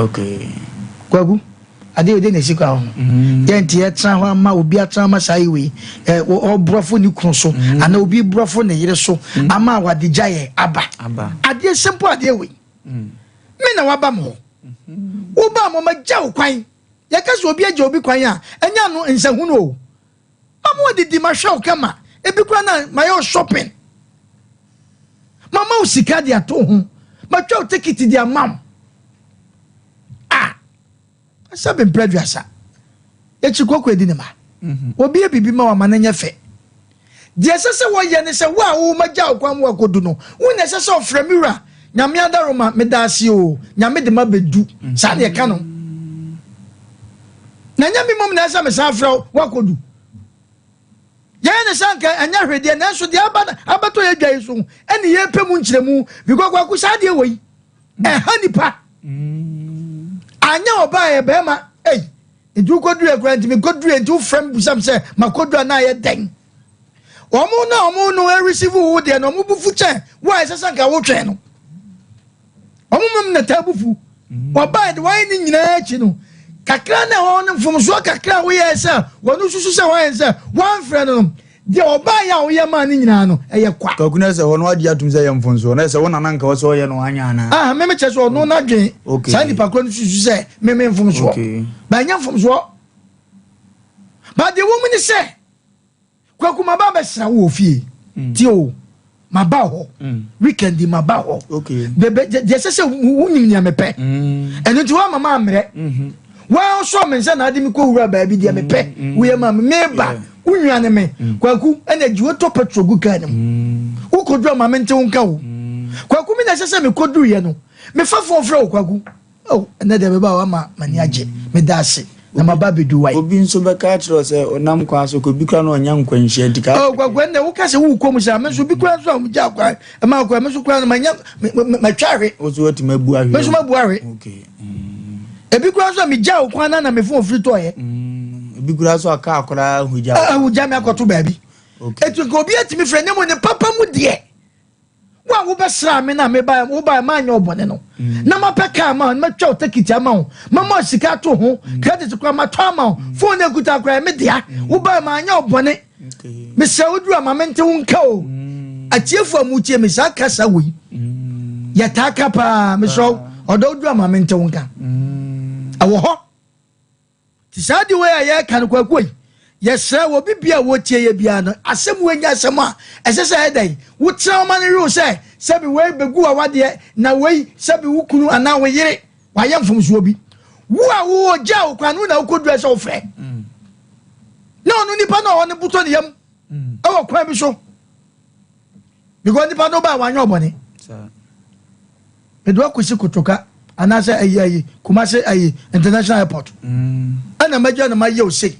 Kwaku adeɛ wei deɛ na ɛsi kwa ho. Mm. Yɛn nti yɛtena hɔ ama obi atena ama saa yi wei ɔborɔfo ne kunu so mm. anaa obi borɔfo ne yere so mm. ama awadegya yɛ aba. Adeɛ simple adeɛ wei. Me na waba mo hɔ. Mm-hmm. Woba mo ma gya wo kwan. Yɛka sɛ obi agya obi kwan a, ɛnyɛ ano nsɛhunu o. Mama wadidi, mahwɛ wo kama. Ebi koraa na mayɛ wo shopping. Mama wo sika de ato ho. Matwa wo tekiti de ama wo. Ah, sɛ bempere aduasa. Yɛkyi kɔkɔ edi ne ma. Mhm. Obi yɛ biribi ma wo ama no nyɛ fɛ. Deɛ ɛsɛ sɛ wɔyɛ ne sɛ wo a wo magya wo kwan mu akɔdu no, wo na ɛsɛ sɛ ɔfrɛ me wura, Nyame adaroma, meda ase o, Nyame de ma bɛdu. Saa na yɛka no. Na ɛnyɛ me mmom na ɛsɛ mesan frɛ wo woakɔdu. Yɛyɛ ne sɛ anka ɛnyɛ hwee deɛ, nanso deɛ aba abɛtɔ yɛ dwa yi so ɛne yɛpɛ mu nkyerɛmu. Because kwaku saa deɛ wɔ yi, ɛha nipa. Anyɛ ɔbaa yɛ bɛrima, ei, Nti wokɔduru akura nti mekɔduru nti wofrɛ me busam sɛ makɔduru anaa ayɛ dɛn? Wɔn na wɔn no ɛreceive wo deɛ no wɔn bufu kyɛn wo a ɛsɛ sɛ nka wotwɛn no. Wɔn mmom na taa bufu. Wɔbae de wɔayɛ ne nyinaa akyi no kakra na ɛwɔ no mfomsoɔ kakra a woyɛɛ sɛ wɔn susu sɛ wɔayɛ sɛ wɔamfrɛ no no Deɛ ɔbaeɛ a woyɛ maa no nyinaa no, ɛyɛ kwa. Kwaku na sɛ hɔ no wagye atum sɛ ɛyɛ mfonsoɔ na sɛ wo nana nka wɔ sɛ ɔyɛ no wanyɛ anaa? Ah, meme kyerɛ sɛ ɔno n'adwen Okay. saa nipa korɔ no susu sɛ meme mfomsoɔ. Okay. Ba ɛnyɛ mfomsoɔ. Ba deɛ wɔ mu ne sɛ, Kwaku maba abɛsra wo wɔ fie. Tie o, maba hɔ. Weekend yi maba hɔ. Okay. Bebe, deɛ ɛsɛ sɛ wonim nea mepɛ. Ɛno nti woama mammerɛ. Woasɔ me nsa na ade me kɔwura baabi deɛ mepɛ. Woyɛ ma me. Meba. Wo nua ne me. Kwaku, ɛna gyi wotɔ petrol gu kaa no mu. Wokɔduru a ma mente wo nka o. Kwaku, me na ɛsɛ sɛ mekɔduruiɛ no. Mefa fon frɛ wo Kwaku. Oh, ɛnɛ deɛ meba a wama m'ani agye. Meda ase. Na maba abɛdu wae. Obi nso bɛka akyerɛ wo sɛ ɔnam kwan so kɔ, bi koraa na ɔnya nkwanhyia nti ka. Oh, Kwaku, ɛnɛ woka sɛ wokɔ mu saa, me nso bi koraa nso a wɔgya kwan ma kwan, me nso koraa no manya, matwa ahwe. Wo nso woatumi abu ahwe. Me nso mabu ahwe. Okay. Ebi koraa nso a megyaa wo kwan na na me fon firi tɔɔyɛ. Ebi koraa nso a kaa koraa ahugya. Ahugya me akɔto baabi. Etu nka obi atumi frɛ ne mu ne papa mu deɛ. Wo a wobɛsraa me na meba woba ma anyɛ ɔbɔne no. Na mapɛ kaa ma na matwa wo tekiti ama wo. Mama wo sika ato ho. Credit koraa matɔ ama wo. Fon na ekuta koraa me dea. Woba ma anyɛ ɔbɔne. Mesrɛ wo duru a ma mente wo nka o. Atiefo a mutie me saa kasa wei. Yɛtaa ka paa mesrɛ wo. Ɔdɔ woduru ama mente wo nka. Ɛwɔ hɔ. Nti saa de wei a yɛreka no kwakuo yi, yɛsrɛ wɔ obi bia a wɔtie yɛ biara no, asɛm wei nyɛ asɛm a ɛsɛ sɛ ɛyɛ dɛn, wotena wo ma no wew sɛ sɛbi wei bɛgu w'awadeɛ na wei sɛbi wo kunu anaa wo yere wayɛ mfomsoɔ bi. Wo a wowɔ gyaa wo kwan no na wokɔduru sɛ wofrɛ. Na ɔno nipa no a ɔne botɔ ne yam ɛwɔ kwan bi so. Because nipa no ba wanyɛ ɔbɔne. Mede wakɔsi Kotoka anaasɛ ayi ayi Kumasi ayi international airport. Ɛna magya na mayɛ o sei.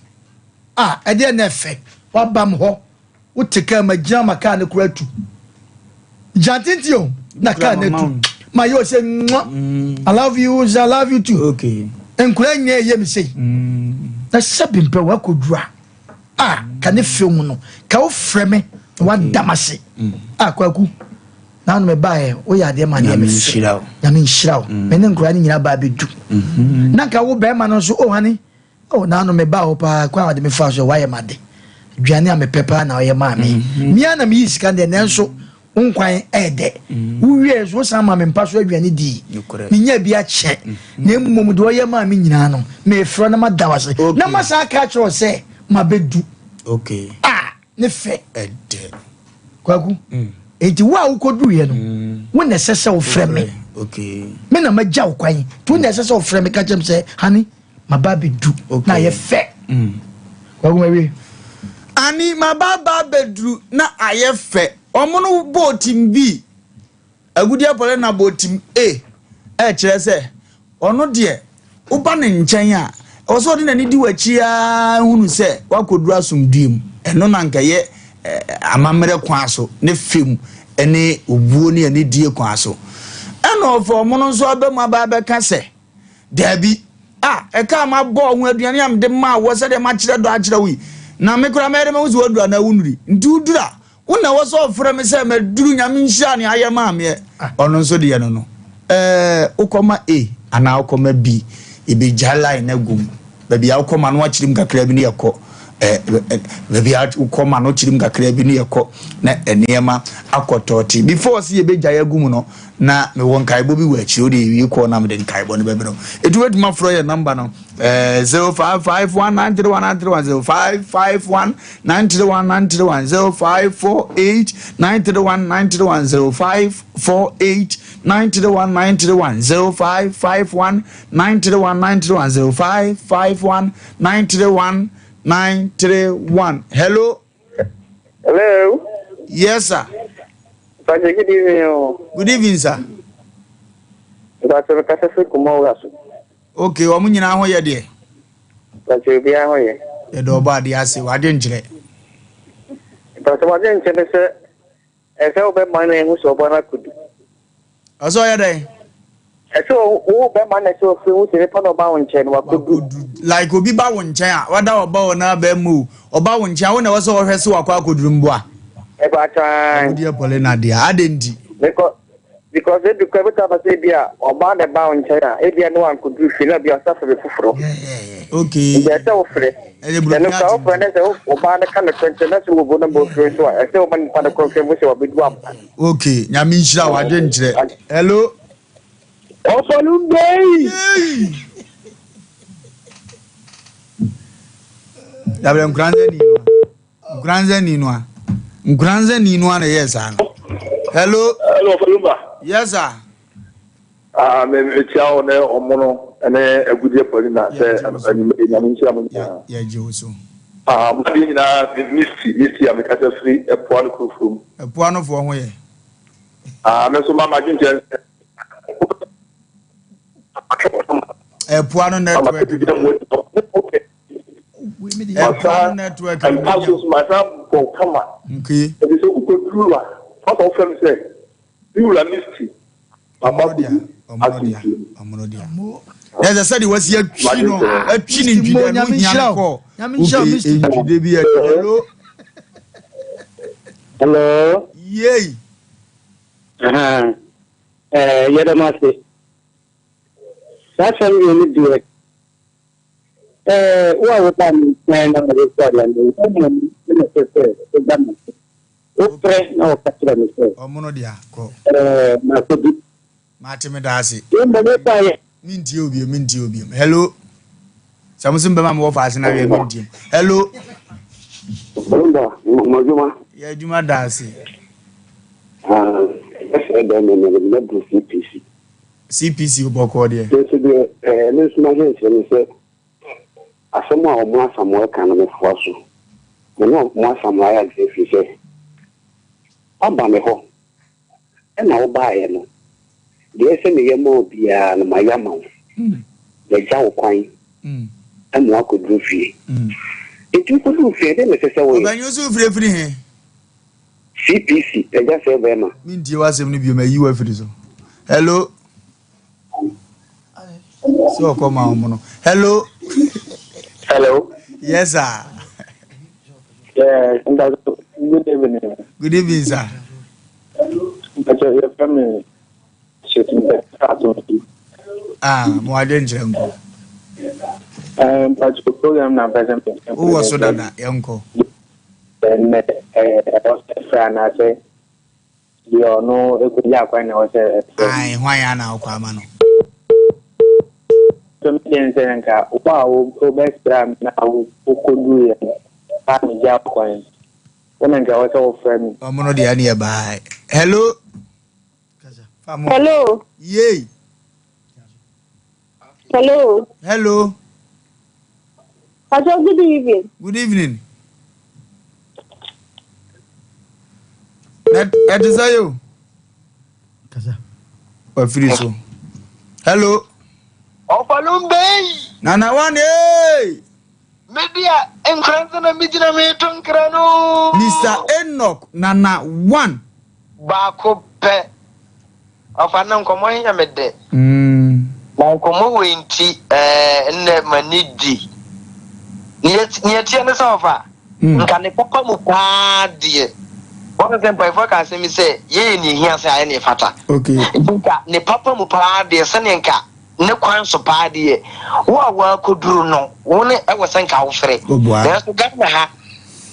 A ɛdeɛ na ɛfɛ. Waba m hɔ. Wote kaa ma gyina ma kaa no kora tu. Gyina tenten o na kaa no atu. Mayɛ o sei mwa. I love you, I love you too. Okay. Nkura nyɛ ɛyɛ me sei. Na sɛbi mpɛ wakɔduru a. A ka ne fɛ mu no ka wofrɛ me na wada m'ase. A Kwaku. Naanu me baeɛ woyɛ adeɛ ma adeɛ me fɛ nyame nhyira wo mm. me ne nkora no nyinaa baa bɛdu mm-hmm. na nka wo bɛrima no nso oh honey oh naanu me baa hɔ paa kwan a wɔde me fa so wayɛ ma de aduane a mepɛ paa na ɔyɛ maa me mm-hmm. mia na meyi sika deɛ nanso wo nkwan ɛyɛ dɛ mm-hmm. wowie nso wosan ma me mpa so aduane dii menya bi akyɛ na mmom deɛ ɔyɛ maa me nyinaa no mefrɛ na mada wo ase na masan aka akyerɛ wo sɛ mabɛdu okay. ah ne fɛ. Ɛdɛ. Kwaku. Mm. Enti wo a wokɔduruiɛ no, mm. wo na ɛsɛ sɛ wofrɛ me. Okay. Me na magya wo kwan. Nti wo na ɛsɛ sɛ wofrɛ me ka kyerɛ me sɛ, honey, maba abɛdu. Okay. Na ayɛ fɛ. Mm. Kwaku mawie. Ani, maba aba abɛduru na ayɛ fɛ. Wɔn no bɔɔ team B. Agudeɛ pɔlɛ na bɔ team A ɛkyerɛ sɛ ɔno deɛ woba ne nkyɛn a ɛwɔ sɛ ɔde n'ani di w'akyi ara hunu sɛ woakɔduru asomdwoeɛ mu. Ɛno na anka ɛyɛ amammerɛ kwan so ne fɛ mu ne obuo ne anidie kwan so. Ɛna ɔfa ɔmo no nso aba mu aba abɛka sɛ daabi a ɛka a mabɔ ho aduane a mede maa wɔ sɛdeɛ makyerɛ dɔ akyerɛ wo yi na me koraa mɛyɛ dɛ mahu sɛ woaduru anaa wonnuri nti woduru a Wo na ɛwɔ sɛ ɔfrɛ me sɛ maduru Nyame nhyira nea ayɛ maa meɛ. Ɔno nso deɛ no no ɛɛ wokɔma A anaa wokɔma B yɛbɛgya line no agu mu baabi a wokɔma no akyerɛ mu kakra bi ne yɛkɔ ɛɛ baabi a wokɔma no kyerɛ mu kakra bi ne yɛkɔ na nneɛma akɔ tɔɔte before sɛ yɛbɛgyae agu mu no na mewɔ nkaebɔ bi wɔ akyire wode yɛwie kɔɔ na mede nkaebɔ no bɛbrɛ wo ɛti wobɛtumi afrɛ yɛ namba no Eh, 0551 931 931 0551 931 931 0548 931 931 0548 931 931 0551 931 931 0551 931 931 Hello. Hello. Yes, sir. Patrick, good evening. Oh. Good evening, sir. Patrick, kasa firi Kumawura so. Ok, wɔn nyinaa ho yɛ deɛ? Patrick, obiara ho yɛ. Yɛda ɔbɔ adeɛ ase, w'adwe nkyerɛ. Patrick, w'adwe nkyerɛ ne sɛ, ɛsɛ wobɛma no ehu sɛ ɔba no akodu. Ɔsɛ ɔyɛ dɛn? Ɛsɛ wo bɛma no sɛ ɔfiri hu sɛ nipa na ɔba wo nkyɛn no wakodu. Like obi ba wo nkyɛn a, wada ɔba o na bɛrima o, ɔba wo nkyɛn a, wo na ɛwɔ sɛ ɔhwɛ sɛ wakɔ akɔduru mboa. Ɛbaatan. Agudeɛ pɔle na deɛ, adɛn nti? Because Because ebi koraa ebetumi aba sɛ ebi a ɔbaa na ɛbaa wo nkyɛn a ebi a ne wankoduru fie na ebi a ɔsan frɛ foforɔ. Okay. Nti ɛsɛ wofrɛ. Ɛyɛ Ɛno buroni koraa ate. wofrɛ ne sɛ ɔbaa no ka no kyerɛ na sɛ wɔbu no bɔ firi nso a ɛsɛ wɔma nipa no kɔnfɛn mu sɛ wabedu ampa. Okay, nyame nhyira wo adwen nkyerɛ. Hello. Ɔfɔlum bɛyi. Dabrɛ nkuranzɛ ni no. Nkuranzani no a. Nkuranzani no a na ɛyɛɛ saa no. Hello. Hello, Ɔfɔlumba. Yes, sir. Ah, me me tia wo ne ɔmo no ne agudeɛ pɔli na sɛ nyame nhyira mo nyinaa. Yɛgye wo so. Ah, mo adeɛ nyinaa misti misti a mekasa firi ɛpoa no kurofurom. Ɛpoa no foɔ ho yɛ. Ah, me nso ma madwenkyerɛ sɛ Ɛpoa no network. Ɛpoa no network. Mpa so so masa bɔ kama. Okay. Ɛti sɛ wokɔduru a, wasa wofrɛ me sɛ, me wura misti. Papa kudu asomdwie. Na ɛsɛ sɛ de wasi atwi no atwi ne ntwide no hia no kɔ. Okay, ntwide bi atwi. Hello. Hello. Yay. Aha. Eh, yɛda mo ase. Saa asɛm wei no deɛ, eh, wo a wobaa me nkyɛn na mede sɔre ano, wo mmom na ɛsɛ sɛ woda me ase. Wofrɛ na wɔka kyerɛ me sɛ, Ɔmono dea, kɔ. eh, makɔdi. Mate meda ase. Yɛmmɔ me pa yɛ. Mentie wo bio, mentie wo bio. Hello. Sɛ mo se mbɛma me wɔfa ase na wia mentie. Hello. Brenda, mo adwuma. Yɛ adwuma da ase. Ah, ɛsɛ dɛ me me me bro CPC. CPC bɔkɔɔ deɛ. Nso deɛ ɛɛ me nso ma hwɛ nkyerɛ me sɛ asɛm a ɔmo Asamoah ka no mefoa so. Me ne ɔmo Asamoah ayɛ adwene firi sɛ aba me hɔ Ɛna wobaeɛ no, deɛ ɛsɛ sɛ meyɛ ma wo biara no, mayɛ ama wo. Magya wo kwan ma woakɔduru fie. Enti wokɔduruu fie no, ɛdeɛn na ɛsɛ sɛ woyɛ? Ɔpanyin wo so wofiri afiri he? CPC, Agya sɛɛ bɛrima. Mentie w'asɛm no bio, mayi wo afiri so. Hello? Sɛ ɔkɔ ma wo no. Hello? Hello? Yes, sir. Yeah, good evening. Good evening, sir. Mpakyɛ yɛfrɛ me Shetu Ah, mo adwenkyerɛ nkɔ. Eh, mpakyɛ program na mpɛ sɛ Wowɔ so dada, yɛnkɔ. Ɛnɛ, ɛwɔ sɛ frɛ anaasɛ deɛ ɔno ɛkɔgya akwan na ɛwɔ sɛ ɛfrɛ. Ae, hwan a na wokɔ ama no? So me deɛ nsɛ nka wo a wobɛsra me na wokɔduruiɛ no a megya kwan. Wo na nka ɛwɔ sɛ wofrɛ me. Ɔmo no deɛ ɛneɛ bye. Hello. Hello. Yay. Hello. Hello. Pastor, good evening. Good evening. Ɛte sɛ yo. Wafiri so. Hello. Ɔfalum bɛyi. Nana wane. Hey. Me deɛ nkra nso na me gyina me to nkra no. Mister Enoch Nana one. Baako pɛ. Ɔfa na nkɔmɔ he yɛ me dɛ. Na nkɔmɔ wei nti ɛɛ nnɛ m'ani di. Neɛ ɛteɛ ne sɛ ɔfa nka ne papa mu paa deɛ. Wɔn sɛ mpaefoɔ ka asɛm bi sɛ yɛyɛ neɛ ehia sɛ ayɛ neɛ ɛfata. Nti nka ne papa mu paa deɛ sɛdeɛ nka Ne kwan so paa deɛ, wo a woakɔduru no, wo ne ɛwɔ sɛ nka wofrɛ. Nanso Ghana ha,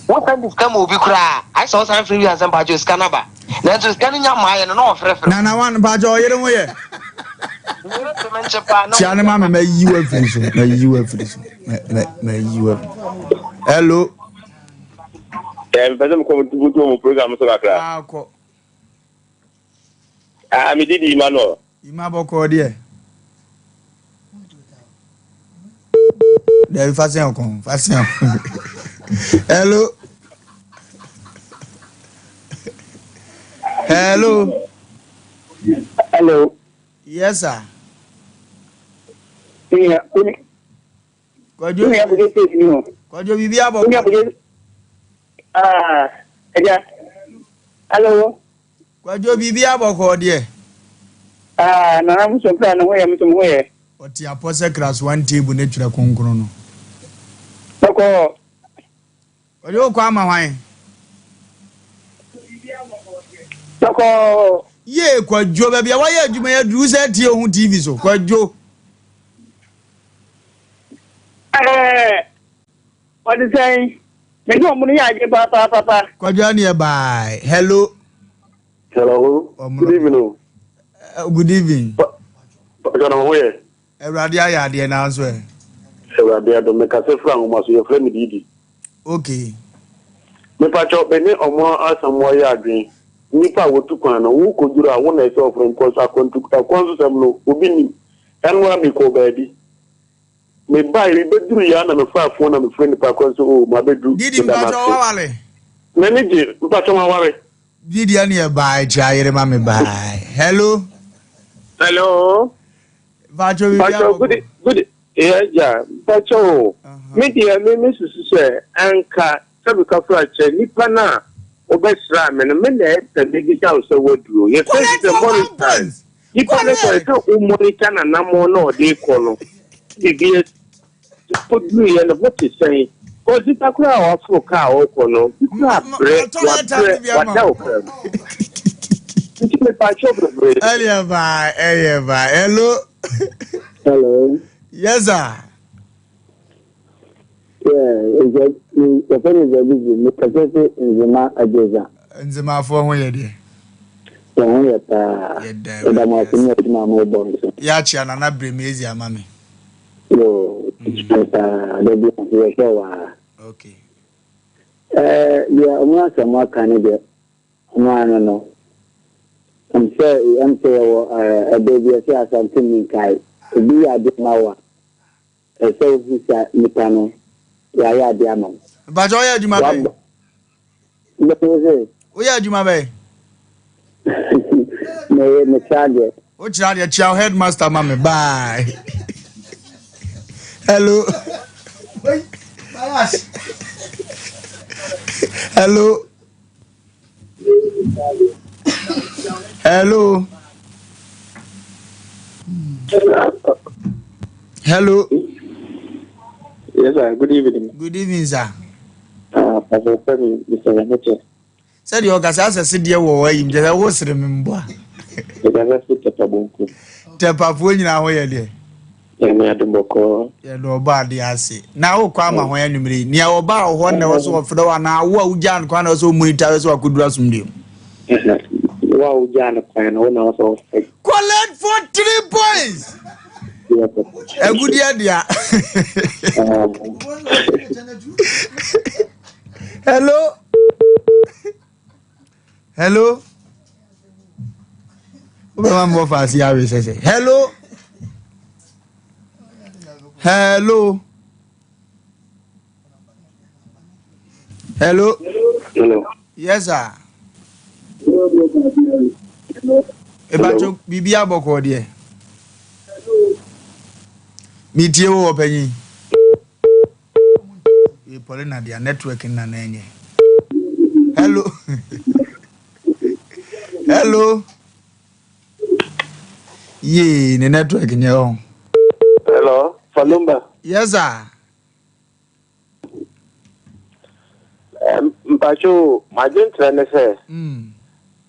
wosan de sika ma obi koraa a, ayɛ sɛ wosan frɛ wie ansa mpakyɛw sika no aba. Nanso sika no nya mmaeɛ no, na ɔfrɛfrɛ wo. Nana one mpakyɛw ɔyere ho yɛ. Me yere te me nkye paa na. Tia ne ma me ma yi wo afiri so ma yi wo afiri so ma ma yi wo afiri. Hello. Eh, mpɛ sɛ mekɔ mo mo program so kakra. Ah, kɔ. Ah, me didi Emmanuel. Ima bɔkɔɔ deɛ. Dabi fa sɛn ɔkɔn, fa sɛn ɔkɔn. Hello. Hello. Hello. Yes sir. Yeah, Kwadwo. Kwadwo biribi abɔ. Ah, ɛgya. Hello. Kwadwo biribi abɔkɔɔ deɛ. Ah, nana mo so kra ne ho yɛ mo so mo ho yɛ. Ɔte apɔ sɛ krasoa table ne twerɛ kronkron no. Bɔkɔɔ. Kwadwo wokɔ ama hwan? Bɔkɔɔ. Yee Kwadwo baabi a wayɛ adwuma yi aduru sɛ tie ho TV so Kwadwo. Ɛɛ ɔde sɛn? Me ne ɔmo no yɛ adwene papaapapa. Kwadwo aneɛ bye. Hello. Hello. Good evening o. Eh, good evening. Pàtó na ho yɛ. Awurade ayɛ adeɛ nanso ɛ. Awurade adom mekasa firi anwoma so yɛfrɛ me Didi. Okay. Mepakyɛw me ne ɔmo Asamoah yɛ adwen. Nnipa a wɔtu kwan no wo kɔduru a wo na ɛsɛ ɔfrɛ because akwantu akwan so sɛm no obi nim. Ɛno ara mekɔɔ baabi. Mebae mebɛduru yɛ a na mefaa phone na mefrɛ nipa korɔ sɛ oh mabɛduru Didi meda mpakyɛw no ase. waware? M'ani gye mpakyɛw maware. Didi ɛneɛ bye kyia yere ma me bye. Hello. Hello. Mpakyɛw biribi Mpakyɛw abɔkɔ. good good yɛ gya mpakyɛw o me deɛ me me susu sɛ anka sɛbi kafra kyɛ nipa no a wobɛsraa me no me na ɛsɛ me bisa wo sɛ waduro yɛfrɛ Collect bi sɛ your one monitor point. nipa no sɛ sɛ wo monitor n'anammɔn na ɔde kɔ no biribi Oduruiɛ no ho te sɛn? Cause nipa koraa a waforo kaa a ɔrekɔ no, bi koraa abrɛ, wabrɛ, wada wo kaa mu. Nti mepaakyɛw bebree. Ɛyɛ baa, ɛyɛ baa. Hello. Hello. Yes sir. Yeah, yɛfrɛ me Zabizi, mekasa fi Nzema Adjeza. Nzemafoɔ ho yɛ deɛ. Yɛn ho yɛ paa. Yɛda mo ase ne adwuma a mobɔ nso. Yɛakyea Nana Bremezi ama me. Yoo, kyerɛ paa. Da bi nso yɛhwɛ wo ara. Okay. Ɛɛ, deɛ ɔmo asɛm aka no deɛ, ɔmo ano no. Ɛm sɛ, ɛm sɛ yɛwɔ ɛɛ ɛbɛ bi ɛsɛ Asante menkae. Obi yɛ adeɛ ma wo a, ɛsɛ sɛ wohu sɛ nipa no, wayɛ adeɛ ama wo. Mpakyɛ woyɛ adwuma bɛn? Woyɛ adwuma bɛn? Meyɛ mekyerɛ adeɛ. Wokyerɛ adeɛ kyia wo headmaster ma me bye. Hello. Hello. Hello. Hello. Yes, sir. Good evening. Good evening, sir. Ah, Pastor Femi, Mr. Yameche. Sɛdeɛ ɔkasa asɛ sedeɛ wɔ hɔ ayim kyɛ sɛ wo sere me mboa. Mekasa fi Tɛpa Bonku. Tɛpafoɔ nyinaa ho yɛ deɛ. Nyame adom bɔkɔɔ. Yɛde ɔbɔ adeɛ ase. Na wokɔ ama hwan anwummere yi? Nea ɔbaa wo hɔ na ɛwɔ sɛ ɔfrɛ wo anaa wo a wogyaa no kwan na ɛwɔ sɛ ɔmonita wo sɛ wakɔduru asomdwoeɛ mu? Wo a wogyaa no kwan no, wo na ɛwɔ sɛ wofrɛ. Collect for three points. Agudeɛ dea. Hello. Hello. Wobɛma me wɔfa ase awe sɛ sɛ. Hello. Hello. Hello. Hello. Yes sir. Ebacho biribi abɔkɔ deɛ. Metie wo wɔ panyin. Wei Paulina deɛ network nna na ɛnyɛ. Hello. Hello. Yee, ne network nyɛ hɔ. Hello, Falumba. Yes sir. Mpacho, m'adwenkyerɛ ne sɛ, mm.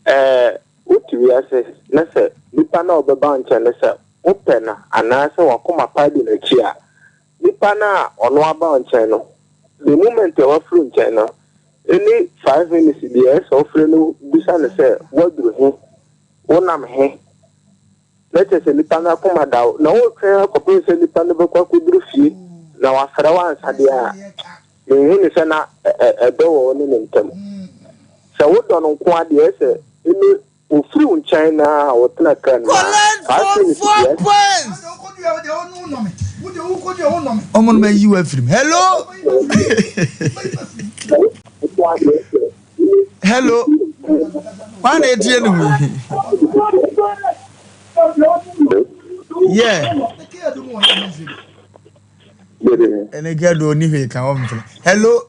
eh, wote wiase na sɛ nipa na ɔbɛba nkyɛn ne sɛ wopɛ no anaasɛ wakoma pa di n'akyi a, Nipa no a ɔno aba wo nkyɛn no, the moment a wafiri wo nkyɛn no, any 5 minutes biara ɛsɛ sɛ wofrɛ no bisa no sɛ woaduru he, wonam he, na kyerɛ sɛ nipa no akoma da wo, na wotwɛn akɔpem sɛ nipa no bɛkɔ akɔduru fie na wafrɛ wo ansa deɛ a, menhu no sɛ na ɛdɔ wɔ wo ne ne ntam. Sɛ wodɔ no nko ara deɛ ɛsɛ any Ofiri wo nkyɛn na ɔtena kra no mu a, Collect saa for feelings four deɛ. points. Ɔmo no ma yi wo afiri mu. Hello. Hello. Wọn na etie ne ho yi. Yeah. Ɛne kɛ do oni hwee ka wɔn mfrɛ. Hello.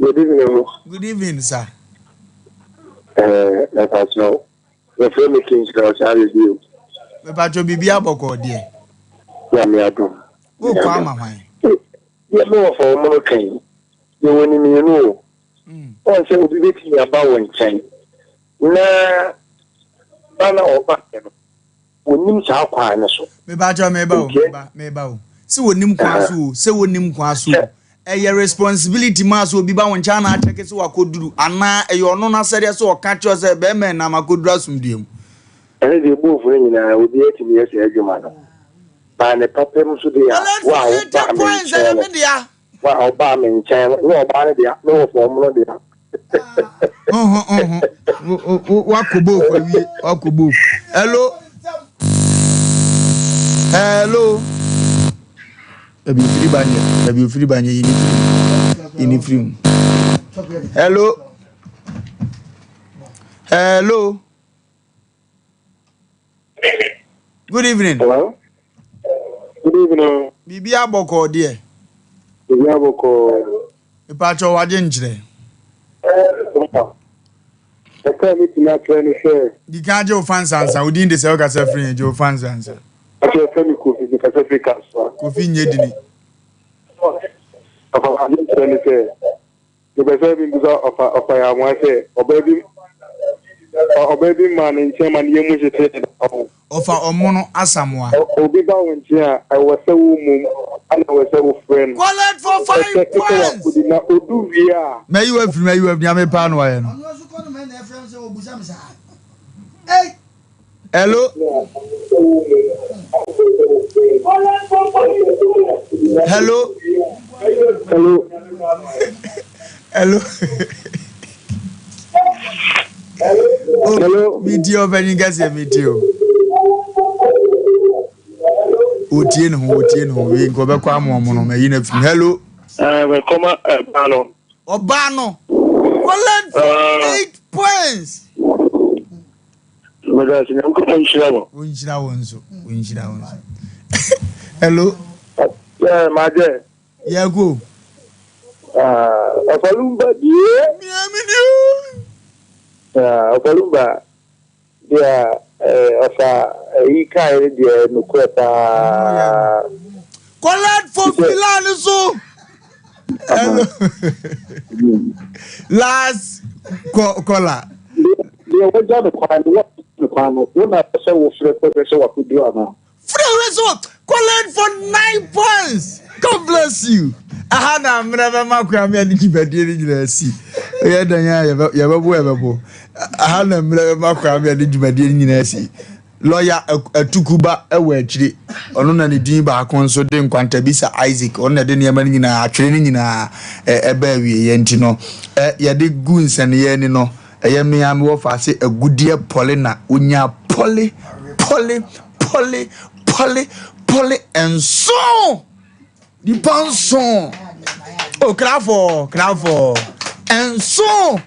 Good evening. Good evening, sir. Eh, mepatro. Yɛfrɛ me Kingsley Ɔsare bio. Mepatro biribi abɔkɔ deɛ. Nyame adom. Wokɔ ama hwan? Deɛ mewɔ fa wɔn no kan yi, yɛwɔ ne mmienu o. Wɔn sɛ obi bɛtumi aba wo nkyɛn na ba na ɔba no, wɔnim saa kwan no so. Mepatro meba o, meba, meba o. Sɛ wɔnim kwan so o, sɛ wɔnim kwan so o. Ɛyɛ responsibility maa sɛ obi ba wo nkyɛn anaa akyɛke sɛ wakɔduru anaa ɛyɛ ɔno n'asɛdeɛ sɛ ɔka kyerɛ sɛ bɛrima nam akɔduru asomdwoeɛ mu. Ɛno deɛ boofo no nyinaa obiara tumi yɛ saa adwuma no. Baa ne papa mu nso deɛ a, wo a wobaa me nkyɛn no, wo a wobaa me nkyɛn no, nyɛ ɔbaa no dea, me wɔ fam no dea. Wakɔ boofo awie, wakɔ boofo. Hello. Hello. Dabi ofiri ba nyɛ, dabi ofiri ba nyɛ, yini firi mu, yini firi mu. Hello. Hello. Good evening. Hello. Good evening. Biribi abɔkɔ deɛ. Biribi abɔkɔ. Ìpàtsɔ wagye nkyerɛ. Ɛkɔ a metumi akyerɛ ne sɛ. Di kan gye wo fa nsansa, wo din de sɛ wokasa firi he, gye wo fa nsansa. Ɔkyɛ fɛ me Kofi, mekasa firi Kasoa. Kofi nyɛ dini. Ɔfa wagye nkyerɛ ne sɛ, mepɛ sɛ mebisa ɔfa ɔfa yɛ amoa sɛ ɔbaa bi ɔbaa bi maa ne nkyɛn ma ne yam hyehyee ne da ho. Ɔfa ɔmono asamoa. Obi ba wo nkyɛn a, ɛwɔ sɛ wo mmom ana ɛwɔ sɛ wofrɛ no. Collect for five Ɛkyɛ sɛ points. wakɔdi na odu wie a. Mayi wo afiri mu, mayi wo afiri mu, nea mepɛ ara na wayɛ no. Hello. Hello. Hello. Hello. Hello. Mi ti ɔbɛnyin kɛseɛ mi ti o. Otie ne ho otie ne ho wei nka ɔbɛkɔ ama ɔmo no mɛyi na fi hello. Ɛɛ mɛkɔma ɛbaa no. Ɔbaa no. Collect 8 points. Meda ase, Nyankopɔn nhyira wo. Ɔnhyira wo nso. Ɔnhyira wo nso. Hello. Yeah, Majɛ. Yɛko. Ɔfalumba die. Miami ni o. Ɔfalumba deɛ ɔfa ɛyi kae no deɛ nokorɛ paa. Collect for Filani so. Hello. Last caller. Deɛ wɔgya no kwan no, wɔgya no kwan no, wo na sɛ wofrɛ kɔhwɛ sɛ wakɔduru anaa? Frɛ wei so collect for 9 points. God bless you. Aha na mmerɛ bɛma koraa me ane dwumadie no nyinaa si. Ɛyɛ dan a yɛbɛbo yɛbɛbo. Aha na mmerɛ bɛma koraa me ane dwumadie no nyinaa si. Lɔya Atukuba wɔ akyire. Ɔno na ne din baako nso de Nkwantabisa Isaac. Ɔno na ɛde nneɛma no nyinaa, atwere no nyinaa ɛba awieeɛ nti no, yɛde gu nsɛnneɛ ani no, ɛyɛ me ara mewɔ fa ase agudeɛ pɔle na ɔnya pɔle, pɔle, pɔle, pɔle, pɔle nson. Nipa nson. O krafo, krafo. Nson.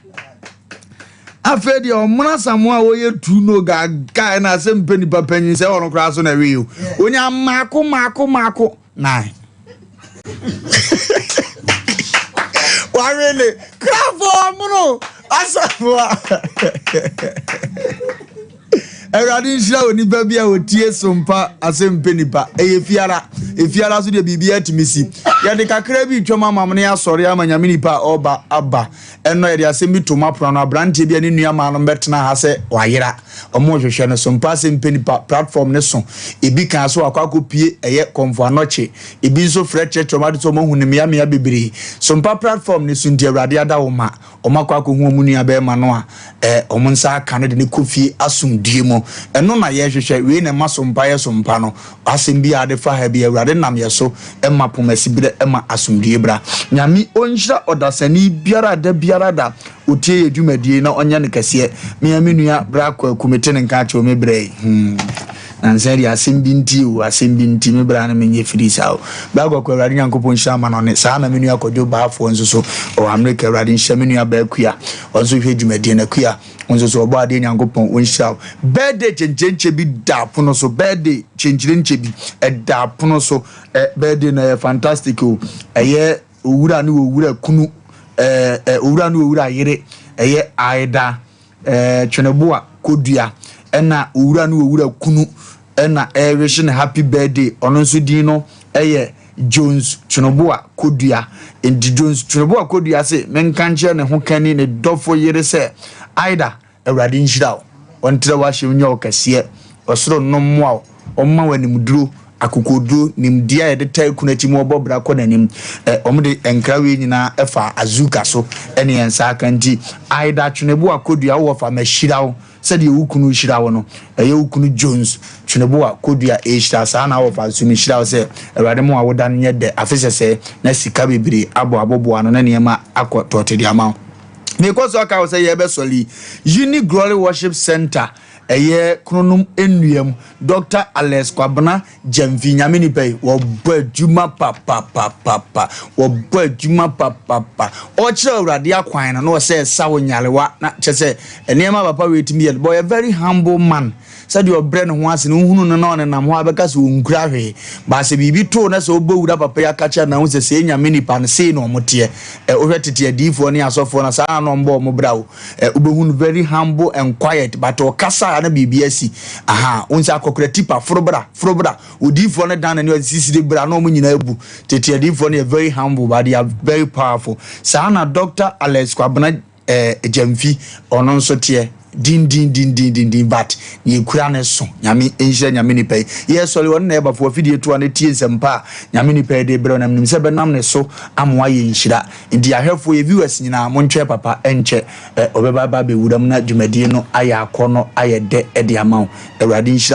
Afei deɛ ɔmono Asamoah a wɔyɛ tu no gaga na asɛ mpɛ nipa panyin sɛ ɔno koraa so na ɛwei o. Onya mmaako mmaako mmaako nine. Wawe ne krafo ɔmono Asamoah. Awurade nhyira onipa bi a ɔtie sompa asɛm pɛ nipa. Ɛyɛ fiara. Efiara so deɛ biribi atumi si. Yɛde kakra bi twam ama mo ne asɔre ama nyame nipa a ɔba aba. Ɛnɔ yɛde asɛm bi to mo apono ano. Aberanteɛ bi a ne nua maa no bɛtena ha sɛ wayera. Ɔmo hwehwɛ no sompa asɛm pɛ nipa platform ne so. Ebi kan so akɔ akɔpie ɛyɛ kɔmfo anɔkye. Ebi nso frɛ kyerɛkyerɛ ɔmo ade sɛ ɔmo ahu no mmeammea bebree. Sompa platform ne so nti Awurade ada wo ma. Wɔakɔ akɔhu wɔn nuabarima no a wɔn nsa aka no de no kɔ fie asomdwoeɛ mu. Ɛno na yɛrehwehwɛ. Wei na ɛma sompa yɛ sompa no. Asɛm biara a wode fa ha biara, Awurade nam yɛn so ma pomasiberɛ ma asomdwoeɛ bra. Nyame ɔnhyira ɔdasani biara a da biara da ɔtie yɛn dwumadie yi na ɔnyɛ no kɛseɛ. Me ara me nua Bra Kwaku, mete ne nka akyɛ o, me brɛ yi. Hmm. Nansa yi deɛ asɛm bi nti o, asɛm bi nti, me bra no menyɛ firi saa o. Bra Kwaku, Awurade Nyankopɔn nhyira ama no ne saa na me nua Kwadwo Baafoɔ nso so ɔwɔ Amerika, Awurade nhyira me nua Baa Akua, ɔno nso hwɛ dwumadie no, Akua wo nso so ɔbɔ adeɛ Nyankopɔn ɔnhyira wo. Birthday kyenkyenkye bi da apono so, birthday kyenkyerenkye bi ɛda apono so, ɛ birthday no ɛyɛ fantastic o, ɛyɛ owura ne owura kunu, ɛɛ ɛ owura ne owura yere, ɛyɛ Aida. Ɛɛ Tweneboa Kodua ɛna owura ne owura kunu ɛna ɛrewihye no happy birthday. Ɔno nso din no ɛyɛ Jones Tweneboa Kodua. Nti Jones Tweneboa Kodua se menka nkyerɛ ne ho kani ne dɔfo yere sɛ Aida Awurade nhyira wo, ɔntrɛ w'ahyɛm nyɛ wo kɛseɛ, ɔsoro nnom mmoa wo. Wɔma wo animduro, akokoɔduro, nimdeɛ a yɛde taa kunu akyi ma ɔbɔ bra kɔ n'anim. Ɛ, wɔde nkra wei nyinaa fa Azuka so ne yɛn nsa aka nti, Aida Tweneboa Kodua, wowɔ fa, mahyira wo sɛdeɛ wo kunu rehyira wo no. Ɛyɛ wo kunu Jones Tweneboa Kodua rehyira, saa na wɔ fa nso mehyira wo sɛ Awurade ma w'awoda no nyɛ dɛ afe sɛsɛɛ na sika bebree abɔ aboboa ano na nneɛma akɔ tɔɔte de ama wo. Mekɔ so aka wo sɛ yɛrebɛsɔre yi, Uni Glory Worship Centre, Ɛyɛ kronom nnua mu. Dɔkta Alex Kwabena Gyamfi, Nyame nipa yi, wɔbɔ adwuma papapapapa. Wɔbɔ adwuma papapa. Ɔkyerɛ Awurade akwan no, na ɔsɛ ɛsa wo nyarewa. Na kyerɛ sɛ, nneɛma papa wei tumi yɛ no. But ɔyɛ very humble man. Sɛdeɛ ɔbrɛ ne ho ase no, wohunu no na ɔnenam hɔ a, bɛka sɛ ɔnkura hwee. But sɛ biribi too na sɛ ɔbɔ wura papa yi aka kyerɛ no na wohu sɛ sei Nyame nipa no, sei na wɔn teɛ. Ɛ, wohwɛ tete adiyifoɔ ne asɔfoɔ no a, saa na na wɔbɔ wɔn bra o. Eh, wobɛhu no very humble and quiet but ɔkasa a na biribi asi. Aha, wohu sɛ akɔkora tipa, foro bra, foro bra. Odiyifoɔ no dan n'ani ɔde sisire bra na wɔn nyinaa abu. Tete adiyifoɔ no yɛ very humble but they are very powerful. Saa na Doctor Alex Kwabena eh, Gyamfi, ɔno nso teɛ. Dindindindindindin but nea ekura no so. Nyame nhyira Nyame nipa yi. Yɛsɔre ɔno na ɛba fo afidie to a na tie nsɛmpa a Nyame nipa yi de brɛ wo na menim sɛ ɛbɛnam ne so ama wayɛ nhyira. Nti ahwɛfoɔ yɛ viewers nyinaa montwɛn papa ɛnkyɛ ɔbɛba aba abɛwura mu na dwumadie no ayɛ akɔnɔ ayɛ dɛ de ama wo. Awurade nhyira.